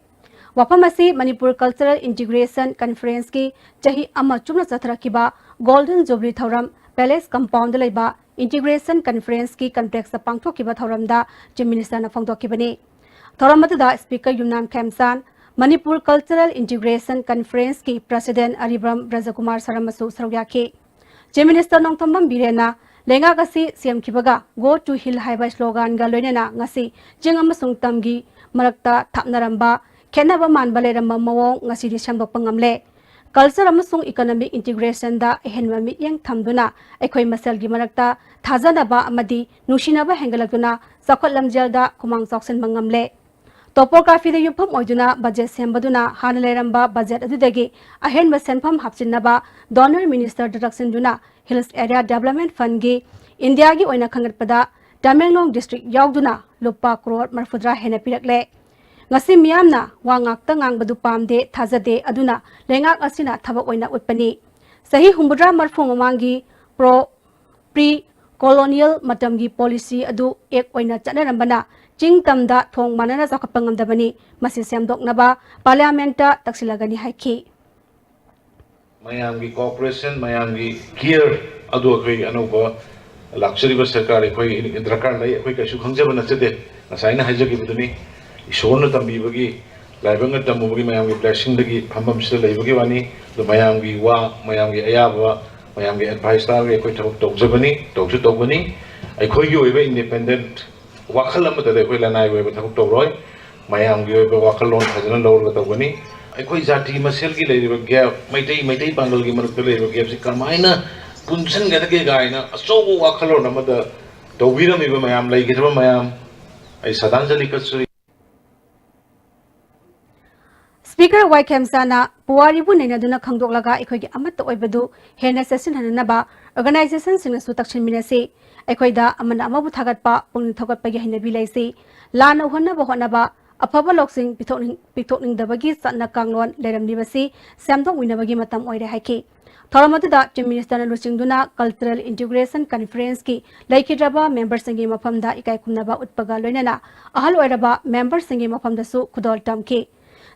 ꯋꯥꯐꯝ ꯑꯁꯤ ꯃꯅꯤꯄꯨꯔ Cultural Integration Conference ꯀꯤ ꯆꯍꯤ ꯑꯃ ꯆꯨꯞꯅ ꯆꯠꯊꯔꯛꯈꯤꯕ Golden Jubilee ꯊꯧꯔꯝ Palace Compound ꯗ ꯂꯩꯕ Integration Conference ꯀꯤ complex ꯇ ꯄꯥꯡꯊꯣꯛꯈꯤꯕ ꯊꯧꯔꯝꯗ Chief Minister ꯅ ꯐꯣꯡꯗꯣꯛꯈꯤꯕꯅꯤ꯫ ꯊꯧꯔꯝ ꯑꯗꯨꯗ Speaker ꯌꯨꯝꯅꯥꯝ ꯈꯦꯝꯆꯥꯟ, ꯃꯅꯤꯄꯨꯔ Cultural Integration Conference ꯀꯤ President ꯑꯔꯤꯕꯝ ꯕ꯭ꯔꯖꯀꯨꯃꯥꯔ ꯁꯔꯃꯁꯨ ꯁꯔꯨꯛ ꯌꯥꯈꯤ꯫ Chief Minister ꯅꯣꯡꯊꯣꯝꯕꯝ ꯕꯤꯔꯦꯟꯅ ꯂꯩꯉꯥꯛ ꯑꯁꯤ ꯁꯦꯝꯈꯤꯕꯒ Go to Hill ꯍꯥꯏꯕ slogan ꯒ ꯂꯣꯏꯅꯅ ꯉꯁꯤ ꯆꯤꯡ ꯑꯃꯁꯨꯡ ꯇꯝꯒꯤ ꯃꯔꯛꯇ ꯊꯥꯞꯅꯔꯝꯕ, ꯈꯦꯠꯅꯕ ꯃꯥꯟꯕ ꯂꯩꯔꯝꯕ ꯃꯑꯣꯡ ꯉꯁꯤꯗꯤ ꯁꯦꯝꯗꯣꯛꯄ ꯉꯝꯂꯦ꯫ culture ꯑꯃꯁꯨꯡ economic integration ꯗ ꯑꯍꯦꯟꯕ ꯃꯤꯠꯌꯦꯡ ꯊꯝꯗꯨꯅ ꯑꯩꯈꯣꯏ ꯃꯁꯦꯜꯒꯤ ꯃꯔꯛꯇ ꯊꯥꯖꯅꯕ ꯑꯃꯗꯤ ꯅꯨꯡꯁꯤꯅꯕ ꯍꯦꯟꯒꯠꯂꯛꯇꯨꯅ ꯆꯥꯎꯈꯠ ꯂꯝꯖꯦꯜꯗ ꯈꯨꯃꯥꯡ ꯆꯥꯎꯁꯤꯟꯕ ꯉꯝꯂꯦ꯫ Topography ꯗ ꯌꯨꯝꯐꯝ ꯑꯣꯏꯗꯨꯅ budget ꯁꯦꯝꯕꯗꯨꯅ ꯍꯥꯟꯅ ꯂꯩꯔꯝꯕ budget ꯑꯗꯨꯗꯒꯤ ꯑꯍꯦꯟꯕ ꯁꯦꯟꯐꯝ ꯍꯥꯞꯆꯤꯟꯅꯕ donor minister ꯗ ꯇꯛꯁꯤꯟꯗꯨꯅ Hills Area Development Fund ꯒꯤ ꯏꯟꯗꯤꯌꯥꯒꯤ ꯑꯣꯏꯅ ꯈꯟꯒꯠꯄꯗ ꯇꯃꯦꯡꯂꯣꯡ district ꯌꯥꯎꯗꯨꯅ ꯂꯨꯄꯥ ꯀ꯭ꯔꯣꯔ ꯃꯔꯤꯐꯨꯇꯔꯥ ꯍꯦꯟꯅ ꯄꯤꯔꯛꯂꯦ꯫ ꯉꯁꯤ ꯃꯤꯌꯥꯝꯅ ꯋꯥ ꯉꯥꯛꯇ ꯉꯥꯡꯕꯗꯨ ꯄꯥꯝꯗꯦ, ꯊꯥꯖꯗꯦ, ꯑꯗꯨꯅ ꯂꯩꯉꯥꯛ ꯑꯁꯤꯅ ꯊꯕꯛ ꯑꯣꯏꯅ ꯎꯠꯄꯅꯤ꯫ ꯆꯍꯤ ꯍꯨꯝꯐꯨꯇꯔꯥ ꯃꯔꯤꯐꯨ ꯃꯃꯥꯡꯒꯤ pro, pre colonial ꯃꯇꯝꯒꯤ policy ꯑꯗꯨ act ꯑꯣꯏꯅ ꯆꯠꯅꯔꯝꯕꯅ ꯆꯤꯡ ꯇꯝꯗ ꯊꯣꯡ ꯃꯥꯟꯅꯅ ꯆꯥꯎꯈꯠꯄ ꯉꯝꯗꯕꯅꯤ꯫ ꯃꯁꯤ ꯁꯦꯝꯗꯣꯛꯅꯕ parliament ꯇ ꯇꯛꯁꯤꯜꯂꯒꯅꯤ ꯍꯥꯏꯈꯤ꯫ ꯃꯌꯥꯝꯒꯤ cooperation, ꯃꯌꯥꯝꯒꯤ care ꯑꯗꯨ ꯑꯩꯈꯣꯏ ꯑꯅꯧꯕ ꯂꯥꯛꯆꯔꯤꯕ ꯁꯔꯀꯥꯔ ꯑꯩꯈꯣꯏ ꯗꯔꯀꯥꯔ ꯂꯩ꯫ ꯑꯩꯈꯣꯏ ꯀꯩꯁꯨ ꯈꯪꯖꯕ ꯅꯠꯆꯗꯦ꯫ ꯉꯁꯥꯏꯅ ꯍꯥꯏꯖꯈꯤꯕꯗꯨꯅꯤ, ꯏꯁꯣꯔꯅ ꯇꯝꯕꯤꯕꯒꯤ, ꯂꯥꯏꯕꯛꯅ ꯇꯝꯃꯨꯕꯒꯤ, ꯃꯌꯥꯝꯒꯤ blessing ꯗꯒꯤ ꯐꯝꯐꯝꯁꯤꯗ ꯂꯩꯕꯒꯤ ꯋꯥꯅꯤ꯫ ꯑꯗꯣ ꯃꯌꯥꯝꯒꯤ ꯋꯥ, ꯃꯌꯥꯝꯒꯤ ꯑꯌꯥꯕ, ꯃꯌꯥꯝꯒꯤ advice ꯇꯥꯔꯒ ꯑꯩꯈꯣꯏ ꯊꯕꯛ ꯇꯧꯖꯕꯅꯤ, ꯇꯧꯁꯨ ꯇꯧꯒꯅꯤ꯫ ꯑꯩꯈꯣꯏꯒꯤ ꯑꯣꯏꯕ independent ꯋꯥꯈꯜ ꯑꯃꯠꯇꯗ ꯑꯩꯈꯣꯏ ꯂꯅꯥꯏꯒꯤ ꯑꯣꯏꯕ ꯊꯕꯛ ꯇꯧꯔꯣꯏ꯫ ꯃꯌꯥꯝꯒꯤ ꯑꯣꯏꯕ ꯋꯥꯈꯜꯂꯣꯟ ꯐꯖꯅ ꯂꯧꯔꯒ ꯇꯧꯒꯅꯤ꯫ ꯑꯩꯈꯣꯏ ꯖꯥꯇꯤ ꯃꯁꯦꯜꯒꯤ ꯂꯩꯔꯤꯕ gap, ꯃꯩꯇꯩ, ꯃꯩꯇꯩ ꯄꯥꯡꯒꯜꯒꯤ ꯃꯔꯛꯇ ꯂꯩꯔꯤꯕ gap ꯁꯤ ꯀꯔꯝꯍꯥꯏꯅ ꯄꯨꯟꯁꯤꯟꯒꯗꯒꯦ ꯀꯥꯏꯅ ꯑꯆꯧꯕ ꯋꯥꯈꯜꯂꯣꯟ ꯑꯃꯗ ꯇꯧꯕꯤꯔꯝꯃꯤꯕ ꯃꯌꯥꯝ, ꯂꯩꯈꯤꯗ꯭ꯔꯕ ꯃꯌꯥꯝ, ꯑꯩ ꯁ꯭ꯔꯗꯥꯟꯖꯂꯤ ꯀꯠꯆꯔꯤ꯫ Speaker ꯋꯥꯏ ꯈꯦꯝꯆꯥꯅ ꯄꯨꯋꯥꯔꯤꯕꯨ ꯅꯩꯅꯗꯨꯅ ꯈꯪꯗꯣꯛꯂꯒ ꯑꯩꯈꯣꯏꯒꯤ ꯑꯃꯠꯇ ꯑꯣꯏꯕꯗꯨ ꯍꯦꯟꯅ ꯆꯦꯠꯁꯤꯟꯍꯟꯅꯅꯕ organization ꯁꯤꯡꯅꯁꯨ ꯇꯛꯁꯤꯟꯃꯤꯟꯅꯁꯤ꯫ ꯑꯩꯈꯣꯏꯗ ꯑꯃꯅ ꯑꯃꯕꯨ ꯊꯥꯒꯠꯄ, ꯄꯨꯛꯅꯤꯡ ꯊꯧꯒꯠꯄꯒꯤ ꯍꯩꯅꯕꯤ ꯂꯩꯁꯤ꯫ ꯂꯥꯟꯅ ꯎꯍꯟꯅꯕ ꯍꯣꯠꯅꯕ, ꯑꯐꯕ ꯂꯧꯁꯤꯡ ꯄꯤꯊꯣꯛꯅꯤꯡ-, ꯄꯤꯊꯣꯛꯅꯤꯡꯗꯕꯒꯤ ꯆꯠꯅ ꯀꯥꯡꯂꯣꯟ ꯂꯩꯔꯝꯂꯤꯕꯁꯤ ꯁꯦꯝꯗꯣꯛꯃꯤꯟꯅꯕꯒꯤ ꯃꯇꯝ ꯑꯣꯏꯔꯦ ꯍꯥꯏꯈꯤ꯫ ꯊꯧꯔꯝ ꯑꯗꯨꯗ Chief Minister ꯅ ꯂꯨꯆꯤꯡꯗꯨꯅ Cultural Integration Conference ꯀꯤ ꯂꯩꯈꯤꯗ꯭ꯔꯕ member ꯁꯤꯡꯒꯤ ꯃꯐꯝꯗ ꯏꯀꯥꯏ ꯈꯨꯝꯅꯕ ꯎꯠꯄꯒ ꯂꯣꯏꯅꯅ ꯑꯍꯜ ꯑꯣꯏꯔꯕ member ꯁꯤꯡꯒꯤ ꯃꯐꯝꯗꯁꯨ ꯈꯨꯗꯣꯜ ꯇꯝꯈꯤ꯫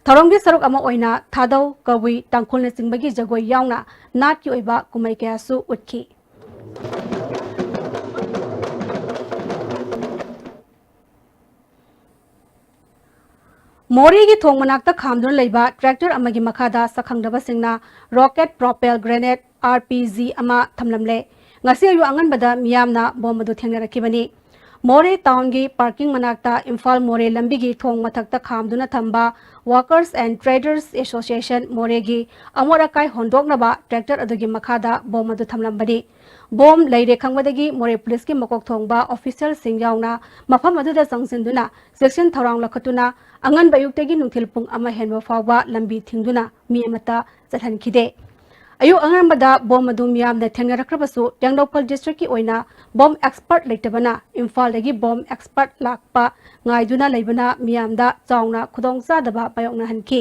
ꯊꯧꯔꯝꯒꯤ ꯁꯔꯨꯛ ꯑꯃ ꯑꯣꯏꯅ ꯊꯥꯗꯧ, ꯀꯕꯨꯏ, ꯇꯥꯡꯈꯨꯜꯅꯆꯤꯡꯕꯒꯤ ꯖꯒꯣꯏ ꯌꯥꯎꯅ ꯅꯥꯠꯀꯤ ꯑꯣꯏꯕ ꯀꯨꯝꯍꯩ ꯀꯌꯥꯁꯨ ꯎꯠꯈꯤ꯫ ꯃꯣꯔꯦꯒꯤ ꯊꯣꯡ ꯃꯅꯥꯛꯇ ꯈꯥꯝꯗꯨꯅ ꯂꯩꯕ tractor ꯑꯃꯒꯤ ꯃꯈꯥꯗ ꯁꯛꯈꯪꯗꯕꯁꯤꯡꯅ rocket propelled grenade, R P G, ꯑꯃ ꯊꯝꯂꯝꯂꯦ꯫ ꯉꯁꯤ ꯑꯌꯨꯛ ꯑꯉꯟꯕꯗ ꯃꯤꯌꯥꯝꯅ bomb ꯑꯗꯨ ꯊꯦꯡꯅꯔꯛꯈꯤꯕꯅꯤ꯫ ꯃꯣꯔꯦ ꯇꯥꯎꯟꯒꯤ ꯄꯥꯔꯀꯤꯡ ꯃꯅꯥꯛꯇ ꯏꯝꯐꯥꯜ ꯃꯣꯔꯦ ꯂꯝꯕꯤꯒꯤ ꯊꯣꯡ ꯃꯊꯛꯇ ꯈꯥꯝꯗꯨꯅ ꯊꯝꯕ Workers and Traders Association ꯃꯣꯔꯦꯒꯤ ꯑꯃꯣꯠ ꯑꯀꯥꯏ ꯍꯣꯟꯗꯣꯛꯅꯕ ꯇ꯭ꯔꯦꯛꯇꯔ ꯑꯗꯨꯒꯤ ꯃꯈꯥꯗ ꯕꯣꯝ ꯑꯗꯨ ꯊꯝꯂꯝꯕꯅꯤ꯫ ꯕꯣꯝ ꯂꯩꯔꯦ ꯈꯪꯕꯗꯒꯤ ꯃꯣꯔꯦ ꯄꯨꯂꯤꯁꯀꯤ ꯃꯀꯣꯛ ꯊꯣꯡꯕ ꯑꯣꯐꯤꯁꯤꯌꯦꯜꯁꯤꯡ ꯌꯥꯎꯅ ꯃꯐꯝ ꯑꯗꯨꯗ ꯆꯪꯁꯤꯟꯗꯨꯅ ꯆꯦꯛꯁꯤꯟ ꯊꯧꯔꯥꯡ ꯂꯧꯈꯠꯇꯨꯅ ꯑꯉꯟꯕ ꯑꯌꯨꯛꯇꯒꯤ ꯅꯨꯡꯊꯤꯜ ꯄꯨꯡ ꯑꯃ ꯍꯦꯟꯕ ꯐꯥꯎꯕ ꯂꯝꯕꯤ ꯊꯤꯡꯗꯨꯅ ꯃꯤ ꯑꯃꯠꯇ ꯆꯠꯍꯟꯈꯤꯗꯦ꯫ ꯑꯌꯨꯛ ꯑꯉꯟꯕꯗ ꯕꯣꯝ ꯑꯗꯨ ꯃꯤꯌꯥꯝꯅ ꯊꯦꯡꯅꯔꯛꯈ꯭ꯔꯕꯁꯨ, ꯇꯦꯡꯅꯧꯄꯜ ꯗꯤꯁꯇ꯭ꯔꯤꯛꯀꯤ ꯑꯣꯏꯅ ꯕꯣꯝ ꯑꯦꯛꯁꯄꯔꯠ ꯂꯩꯇꯕꯅ ꯏꯝꯐꯥꯜꯗꯒꯤ ꯕꯣꯝ ꯑꯦꯛꯁꯄꯔꯠ ꯂꯥꯛꯄ ꯉꯥꯏꯗꯨꯅ ꯂꯩꯕꯅ ꯃꯤꯌꯥꯝꯗ ꯆꯥꯎꯅ ꯈꯨꯗꯣꯡꯆꯥꯗꯕ ꯃꯥꯌꯣꯛꯅꯍꯟꯈꯤ꯫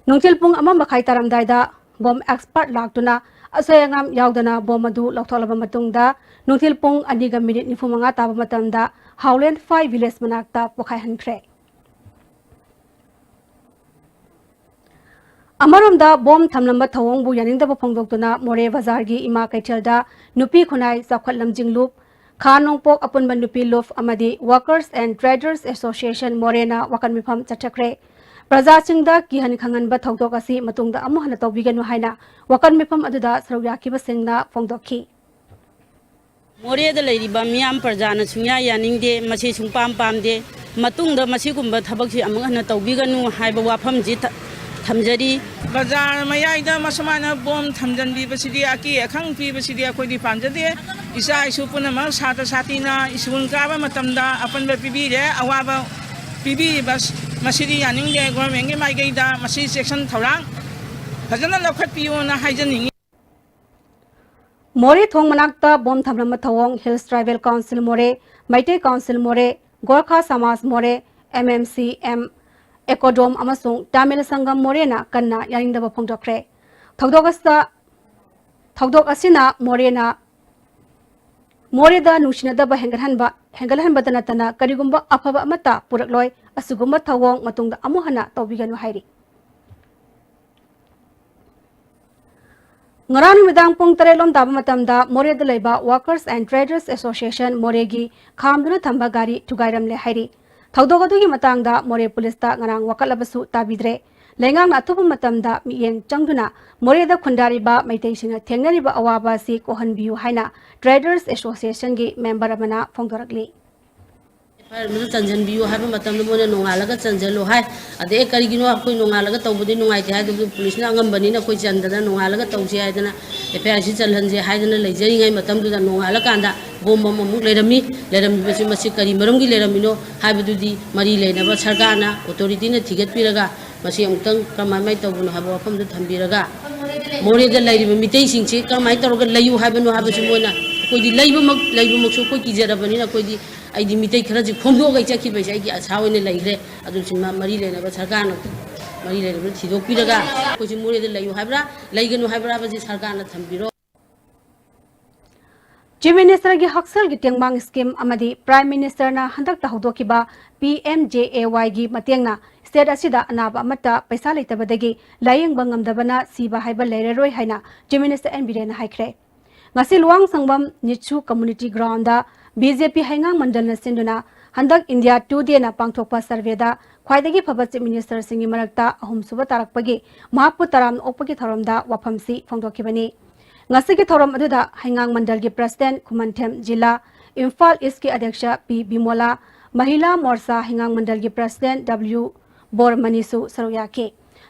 ꯅꯨꯡꯊꯤꯜ ꯄꯨꯡ ꯑꯃ ꯃꯈꯥꯏ ꯇꯥꯔꯝꯗꯥꯏꯗ ꯕꯣꯝ ꯑꯦꯛꯁꯄꯔꯠ ꯂꯥꯛꯇꯨꯅ ꯑꯁꯣꯏ ꯑꯉꯥꯝ ꯌꯥꯎꯗꯅ ꯕꯣꯝ ꯑꯗꯨ ꯂꯧꯊꯣꯛꯂꯕ ꯃꯇꯨꯡꯗ, ꯅꯨꯡꯊꯤꯜ ꯄꯨꯡ ꯑꯅꯤꯒ ꯃꯤꯅꯤꯠ ꯅꯤꯐꯨ ꯃꯉꯥ ꯇꯥꯕ ꯃꯇꯝꯗ ꯍꯥꯎꯂꯦꯟ ꯐꯥꯏꯚ ꯚꯤꯂꯦꯖ ꯃꯅꯥꯛꯇ ꯄꯣꯈꯥꯏꯍꯟꯈ꯭ꯔꯦ꯫ ꯑꯃꯔꯣꯝꯗ ꯕꯣꯝ ꯊꯝꯂꯝꯕ ꯊꯧꯑꯣꯡꯕꯨ ꯌꯥꯅꯤꯡꯗꯕ ꯐꯣꯡꯗꯣꯛꯇꯨꯅ ꯃꯣꯔꯦ ꯕꯖꯥꯔꯒꯤ ꯏꯃꯥ ꯀꯩꯊꯦꯜꯗ ꯅꯨꯄꯤ ꯈꯨꯟꯅꯥꯏ ꯆꯥꯎꯈꯠ ꯂꯝꯖꯤꯡ ꯂꯨꯞ, ꯈꯥ ꯅꯣꯡꯄꯣꯛ ꯑꯄꯨꯟꯕ ꯅꯨꯄꯤ ꯂꯨꯞ ꯑꯃꯗꯤ Workers and Traders Association ꯃꯣꯔꯦꯅ ꯋꯥꯀꯟ ꯃꯤꯐꯝ ꯆꯠꯊꯈ꯭ꯔꯦ꯫ ꯄ꯭ꯔꯖꯥꯁꯤꯡꯗ ꯀꯤꯍꯟ ꯈꯪꯍꯟꯕ ꯊꯧꯗꯣꯛ ꯑꯁꯤ ꯃꯇꯨꯡꯗ ꯑꯃꯨꯛ ꯍꯟꯅ ꯇꯧꯕꯤꯒꯅꯨ ꯍꯥꯏꯅ ꯋꯥꯀꯟ ꯃꯤꯐꯝ ꯑꯗꯨꯗ ꯁꯔꯨꯛ ꯌꯥꯈꯤꯕꯁꯤꯡꯅ ꯐꯣꯡꯗꯣꯛꯈꯤ꯫ ꯃꯣꯔꯦꯗ ꯂꯩꯔꯤꯕ ꯃꯤꯌꯥꯝ ꯄ꯭ꯔꯖꯥꯅ ꯁꯨꯡꯌꯥ ꯌꯥꯅꯤꯡꯗꯦ, ꯃꯁꯤ ꯁꯨꯡꯄꯥꯝ ꯄꯥꯝꯗꯦ꯫ ꯃꯇꯨꯡꯗ ꯃꯁꯤꯒꯨꯝꯕ ꯊꯕꯛꯁꯤ ꯑꯃꯨꯛ ꯍꯟꯅ ꯇꯧꯕꯤꯒꯅꯨ ꯍꯥꯏꯕ ꯋꯥꯐꯝꯁꯤ ꯊ-, ꯊꯝꯖꯔꯤ꯫ ꯕꯖꯥꯔ ꯃꯌꯥꯏꯗ ꯃꯁꯨꯃꯥꯏꯅ ꯕꯣꯝ ꯊꯝꯖꯤꯟꯕꯤꯕꯁꯤꯗꯤ, ꯑꯀꯤ ꯑꯈꯪ ꯄꯤꯕꯁꯤꯗꯤ ꯑꯩꯈꯣꯏꯗꯤ ꯄꯥꯝꯖꯗꯦ꯫ ꯏꯆꯥ ꯏꯁꯨ ꯄꯨꯝꯅꯃꯛ, ꯁꯥꯇ꯭ꯔ ꯁꯥꯇ꯭ꯔꯤꯅ ꯁ꯭ꯀꯨꯜ ꯀꯥꯕ ꯃꯇꯝꯗ ꯑꯄꯟꯕ ꯄꯤꯕꯤꯔꯦ, ꯑꯋꯥꯕ ꯄꯤꯕꯤꯔꯤꯕ ꯃꯁꯤꯗꯤ ꯌꯥꯅꯤꯡꯗꯦ꯫ ꯒꯣꯔꯃꯦꯟꯒꯤ ꯃꯥꯏꯀꯩꯗ ꯃꯁꯤ ꯆꯦꯛꯁꯤꯟ ꯊꯧꯔꯥꯡ ꯐꯖꯅ ꯂꯧꯈꯠꯄꯤꯌꯣꯅ ꯍꯥꯏꯖꯅꯤꯡꯉꯤ꯫ ꯃꯣꯔꯦ ꯊꯣꯡ ꯃꯅꯥꯛꯇ ꯕꯣꯝ ꯊꯝꯂꯝꯕ ꯊꯧꯑꯣꯡ Hills Tribal Council ꯃꯣꯔꯦ, ꯃꯩꯇꯩ Council ꯃꯣꯔꯦ, ꯒꯣꯔꯈꯥ ꯁꯃꯥꯖ ꯃꯣꯔꯦ, M M C M, ꯑꯦꯀꯣꯗꯣꯝ ꯑꯃꯁꯨꯡ ꯇꯥꯃꯤꯜ ꯁꯪꯒꯝ ꯃꯣꯔꯦꯅ ꯀꯟꯅ ꯌꯥꯅꯤꯡꯗꯕ ꯐꯣꯡꯗꯣꯛꯈ꯭ꯔꯦ꯫ ꯊꯧꯗꯣꯛ ꯑꯁꯤꯗ, ꯊꯧꯗꯣꯛ ꯑꯁꯤꯅ ꯃꯣꯔꯦꯅ, ꯃꯣꯔꯦꯗ ꯅꯨꯡꯁꯤꯅꯗꯕ ꯍꯦꯟꯒꯠꯍꯟꯕ, ꯍꯦꯟꯒꯠꯍꯟꯕꯇ ꯅꯠꯇꯅ ꯀꯔꯤꯒꯨꯝꯕ ꯑꯐꯕ ꯑꯃꯠꯇ ꯄꯨꯔꯛꯂꯣꯏ꯫ ꯑꯁꯤꯒꯨꯝꯕ ꯊꯧꯑꯣꯡ ꯃꯇꯨꯡꯗ ꯑꯃꯨꯛ ꯍꯟꯅ ꯇꯧꯕꯤꯒꯅꯨ ꯍꯥꯏꯔꯤ꯫ ꯉꯔꯥꯡ ꯅꯨꯃꯤꯗꯥꯡ ꯄꯨꯡ ꯇꯔꯦꯠ ꯂꯣꯝ ꯇꯥꯕ ꯃꯇꯝꯗ ꯃꯣꯔꯦꯗ ꯂꯩꯕ Workers and Traders Association ꯃꯣꯔꯦꯒꯤ ꯈꯥꯝꯗꯨꯅ ꯊꯝꯕ ꯒꯥꯔꯤ ꯊꯨꯒꯥꯏꯔꯝꯂꯦ ꯍꯥꯏꯔꯤ꯫ ꯊꯧꯗꯣꯛ ꯑꯗꯨꯒꯤ ꯃꯇꯥꯡꯗ ꯃꯣꯔꯦ ꯄꯨꯂꯤꯁꯇ ꯉꯔꯥꯡ ꯋꯥꯀꯠꯂꯕꯁꯨ ꯇꯥꯕꯤꯗ꯭ꯔꯦ꯫ ꯂꯩꯉꯥꯛꯅ ꯑꯊꯨꯕ ꯃꯇꯝꯗ ꯃꯤꯠꯌꯦꯡ ꯆꯪꯗꯨꯅ ꯃꯣꯔꯦꯗ ꯈꯨꯟꯗꯥꯔꯤꯕ ꯃꯩꯇꯩꯁꯤꯡꯅ ꯊꯦꯡꯅꯔꯤꯕ ꯑꯋꯥꯕ ꯑꯁꯤ ꯀꯣꯛꯍꯟꯕꯤꯌꯨ ꯍꯥꯏꯅ Traders Associationꯒꯤ member ꯑꯃꯅ ꯐꯣꯡꯗꯣꯔꯛꯂꯤ꯫ ꯑꯦꯐ ꯑꯥꯏ ꯑꯥꯔ ꯑꯃꯗ ꯆꯟꯁꯤꯟꯕꯤꯌꯨ ꯍꯥꯏꯕ ꯃꯇꯝꯗ ꯃꯣꯏꯅ ꯅꯣꯡꯉꯥꯜꯂꯒ ꯆꯟꯁꯤꯜꯂꯣ ꯍꯥꯏ꯫ ꯑꯗꯩ "ꯑꯦ, ꯀꯔꯤꯒꯤꯅꯣ, ꯑꯩꯈꯣꯏ ꯅꯣꯡꯉꯥꯜꯂꯒ ꯇꯧꯕꯗꯤ ꯅꯨꯡꯉꯥꯏꯇꯦ" ꯍꯥꯏꯗꯨꯕꯨ ꯄꯨꯂꯤꯁꯅ ꯑꯉꯝꯕꯅꯤꯅ ꯑꯩꯈꯣꯏ ꯆꯟꯗꯅ ꯅꯣꯡꯉꯥꯜꯂꯒ ꯇꯧꯁꯤ ꯍꯥꯏꯗꯅ ꯑꯦꯐ ꯑꯥꯏ ꯑꯥꯔꯁꯤ ꯆꯜꯍꯟꯁꯦ ꯍꯥꯏꯗꯅ ꯂꯩꯖꯔꯤꯉꯩ ꯃꯇꯝꯗꯨꯗ ꯅꯣꯡꯉꯥꯜꯂꯀꯥꯟꯗ ꯕꯣꯝ ꯑꯃꯃꯨꯛ ꯂꯩꯔꯝꯃꯤ꯫ ꯂꯩꯔꯝꯃꯤꯕꯁꯤ ꯃꯁꯤ ꯀꯔꯤ ꯃꯔꯝꯒꯤ ꯂꯩꯔꯝꯃꯤꯅꯣ ꯍꯥꯏꯕꯗꯨꯗꯤ ꯃꯔꯤ ꯂꯩꯅꯕ ꯁꯔꯀꯥꯔꯅ, ꯑꯣꯊꯣꯔꯤꯇꯤꯅ ꯊꯤꯒꯠꯄꯤꯔꯒ ꯃꯁꯤ ꯑꯃꯨꯛꯇꯪ ꯀꯔꯝꯍꯥꯏꯅ ꯇꯧꯕꯅꯣ ꯍꯥꯏꯕ ꯋꯥꯐꯝꯗꯨ ꯊꯝꯕꯤꯔꯒ, ꯃꯣꯔꯦꯗ ꯂꯩꯔꯤꯕ ꯃꯤꯇꯩꯁꯤꯡꯁꯤ ꯀꯔꯝꯍꯥꯏꯅ ꯇꯧꯔꯒ ꯂꯩꯌꯨ ꯍꯥꯏꯕꯅꯣ ꯍꯥꯏꯕꯁꯤ ꯃꯣꯏꯅ, ꯑꯩꯈꯣꯏꯗꯤ ꯂꯩꯕꯃꯛ, ꯂꯩꯕꯃꯛꯁꯨ ꯑꯩꯈꯣꯏ ꯀꯤꯖꯔꯕꯅꯤꯅ ꯑꯩꯈꯣꯏꯗꯤ, ꯑꯩꯗꯤ ꯃꯤꯇꯩ ꯈꯔꯁꯤ ꯈꯣꯝꯗꯣꯛꯑꯒ ꯑꯩ ꯆꯠꯈꯤꯕꯁꯦ ꯑꯩꯒꯤ ꯑꯁꯥ ꯑꯣꯏꯅ ꯂꯩꯈ꯭ꯔꯦ꯫ ꯑꯗꯨꯁꯤꯃ ꯃꯔꯤ ꯂꯩꯅꯕ ꯁꯔꯀꯥꯔꯅ, ꯃꯔꯤ ꯂꯩꯅꯕ ꯊꯤꯗꯣꯛꯄꯤꯔꯒ ꯑꯩꯈꯣꯏꯁꯤ ꯃꯣꯔꯦꯗ ꯂꯩꯌꯨ ꯍꯥꯏꯕ꯭ꯔꯥ, ꯂꯩꯒꯅꯨ ꯍꯥꯏꯕ꯭ꯔꯥ ꯍꯥꯏꯕꯁꯤ ꯁꯔꯀꯥꯔꯅ ꯊꯝꯕꯤꯔꯣ꯫ ꯆꯤꯐ ꯃꯤꯅꯤꯁꯇꯔꯒꯤ ꯍꯛꯁꯦꯜꯒꯤ ꯇꯦꯡꯕꯥꯡ ꯁ꯭ꯀꯤꯝ ꯑꯃꯗꯤ ꯄ꯭ꯔꯥꯏꯝ ꯃꯤꯅꯤꯁꯇꯔꯅ ꯍꯟꯗꯛꯇ ꯍꯧꯗꯣꯛꯈꯤꯕ ꯄꯤ ꯑꯦꯝ ꯖꯦ ꯑꯦ ꯋꯥꯏꯒꯤ ꯃꯇꯦꯡꯅ ꯁ꯭ꯇꯦꯠ ꯑꯁꯤꯗ ꯑꯅꯥꯕ ꯑꯃꯠꯇ ꯄꯩꯁꯥ ꯂꯩꯇꯕꯗꯒꯤ ꯂꯥꯌꯦꯡꯕ ꯉꯝꯗꯕꯅ ꯁꯤꯕ ꯍꯥꯏꯕ ꯂꯩꯔꯔꯣꯏ ꯍꯥꯏꯅ ꯆꯤꯐ ꯃꯤꯅꯤꯁꯇꯔ ꯑꯦꯟ ꯕꯤꯔꯦꯟꯅ ꯍꯥꯏꯈ꯭ꯔꯦ꯫ ꯉꯁꯤ ꯂꯨꯋꯥꯡꯁꯪꯕꯝ ꯅꯤꯠꯁꯨ ꯀꯝꯃꯨꯅꯤꯇꯤ ꯒ꯭ꯔꯥꯎꯟꯗ ꯕꯤ ꯖꯦ ꯄꯤ ꯍꯩꯉꯥꯡ ꯃꯟꯗꯜꯅ ꯁꯤꯟꯗꯨꯅ ꯍꯟꯗꯛ ꯏꯟꯗꯤꯌꯥ ꯇꯨꯗꯦꯅ ꯄꯥꯡꯊꯣꯛꯄ ꯁꯔꯚꯦꯗ ꯈ꯭ꯋꯥꯏꯗꯒꯤ ꯐꯕ ꯆꯤꯐ ꯃꯤꯅꯤꯁꯇꯔꯁꯤꯡꯒꯤ ꯃꯔꯛꯇ ꯑꯍꯨꯝꯁꯨꯕ ꯇꯥꯔꯛꯄꯒꯤ ꯃꯍꯥꯛꯄꯨ ꯇꯔꯥꯝꯅ ꯑꯣꯛꯄꯒꯤ ꯊꯧꯔꯝꯗ ꯋꯥꯐꯝꯁꯤ ꯐꯣꯡꯗꯣꯛꯈꯤꯕꯅꯤ꯫ ꯉꯁꯤꯒꯤ ꯊꯧꯔꯝ ꯑꯗꯨꯗ ꯍꯩꯉꯥꯡ ꯃꯟꯗꯜꯒꯤ ꯄ꯭ꯔꯁꯤꯗꯦꯟꯠ ꯈꯨꯃꯟꯊꯦꯝ ꯖꯤꯂꯥ, ꯏꯝꯐꯥꯜ ꯏꯁ꯭ꯠꯀꯤ ꯑꯗ꯭ꯌꯛꯁ ꯄꯤ ꯕꯤꯃꯣꯂꯥ, ꯃꯍꯤꯂꯥ ꯃꯣꯔꯆꯥ ꯍꯩꯉꯥꯡ ꯃꯟꯗꯜꯒꯤ ꯄ꯭ꯔꯁꯤꯗꯦꯟꯠ ꯗꯕ꯭ꯂꯤꯎ ꯕꯣꯔꯃꯅꯤꯁꯨ ꯁꯔꯨꯛ ꯌꯥꯈꯤ꯫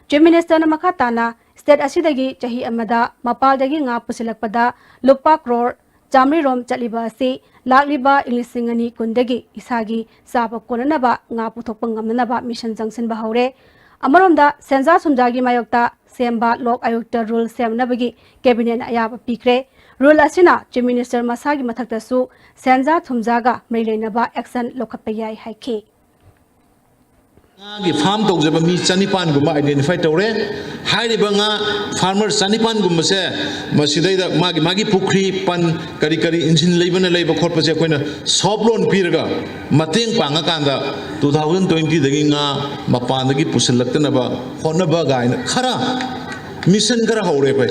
ꯆꯤꯐ ꯃꯤꯅꯤꯁꯇꯔꯅ ꯃꯈꯥ ꯇꯥꯅ ꯁ꯭ꯇꯦꯠ ꯑꯁꯤꯗꯒꯤ ꯆꯍꯤ ꯑꯃꯗ ꯃꯄꯥꯜꯗꯒꯤ ꯉꯥ ꯄꯨꯁꯤꯜꯂꯛꯄꯗ ꯂꯨꯄꯥ ꯀ꯭ꯔꯣꯔ ꯆꯥꯃꯔꯤ ꯔꯣꯝ ꯆꯠꯂꯤꯕ ꯑꯁꯤ ꯂꯥꯛꯂꯤꯕ ꯏꯪ ꯂꯤꯁꯤꯡ ꯑꯅꯤ ꯀꯨꯟꯗꯒꯤ ꯏꯁꯥꯒꯤ ꯆꯥꯕ ꯀꯣꯟꯅꯅꯕ ꯉꯥ ꯄꯨꯊꯣꯛꯄ ꯉꯝꯅꯅꯕ ꯃꯤꯁꯟ ꯆꯪꯁꯤꯟꯕ ꯍꯧꯔꯦ꯫ ꯑꯃꯔꯣꯝꯗ ꯁꯦꯟꯖꯥ ꯊꯨꯝꯖꯥꯒꯤ ꯃꯥꯌꯣꯛꯇ ꯁꯦꯝꯕ ꯂꯣꯛ ꯑꯥꯌꯨꯛꯇ ꯔꯨꯜ ꯁꯦꯝꯅꯕꯒꯤ ꯀꯦꯕꯤꯅꯦꯠꯅ ꯑꯌꯥꯕ ꯄꯤꯈ꯭ꯔꯦ꯫ ꯔꯨꯜ ꯑꯁꯤꯅ ꯆꯤꯐ ꯃꯤꯅꯤꯁꯇꯔ ꯃꯁꯥꯒꯤ ꯃꯊꯛꯇꯁꯨ ꯁꯦꯟꯖꯥ ꯊꯨꯝꯖꯥꯒ ꯃꯔꯤ ꯂꯩꯅꯕ ꯑꯦꯛꯁꯟ ꯂꯧꯈꯠꯄ ꯌꯥꯏ ꯍꯥꯏꯈꯤ꯫ ꯉꯥꯒꯤ ꯐꯥꯔꯝ ꯇꯧꯖꯕ ꯃꯤ ꯆꯅꯤꯄꯥꯟꯒꯨꯝꯕ ꯑꯥꯏꯗꯦꯟꯇꯤꯐꯥꯏ ꯇꯧꯔꯦ꯫ ꯍꯥꯏꯔꯤꯕ ꯉꯥ ꯐꯥꯔꯃꯔ ꯆꯅꯤꯄꯥꯟꯒꯨꯝꯕꯁꯦ ꯃꯁꯤꯗꯩꯗ ꯃꯥꯒꯤ ꯃꯥꯒꯤ ꯄꯨꯈ꯭ꯔꯤ ꯄꯟ ꯀꯔꯤ ꯀꯔꯤ ꯏꯟꯖꯤꯟ ꯂꯩꯕꯅ ꯂꯩꯕ ꯈꯣꯠꯄꯁꯦ ꯑꯩꯈꯣꯏꯅ ꯁꯣꯐ ꯂꯣꯟ ꯄꯤꯔꯒ ꯃꯇꯦꯡ ꯄꯥꯡꯉꯀꯥꯟꯗ ꯇꯨ ꯊꯥꯎꯖꯟ ꯇ꯭ꯋꯦꯟꯇꯤꯗꯒꯤ ꯉꯥ ꯃꯄꯥꯟꯗꯒꯤ ꯄꯨꯁꯤꯜꯂꯛꯇꯅꯕ ꯍꯣꯠꯅꯕ ꯀꯥꯏꯅ ꯈꯔ ꯃꯤꯁꯟ ꯈꯔ ꯍꯧꯔꯦ ꯑꯩꯈꯣꯏ꯫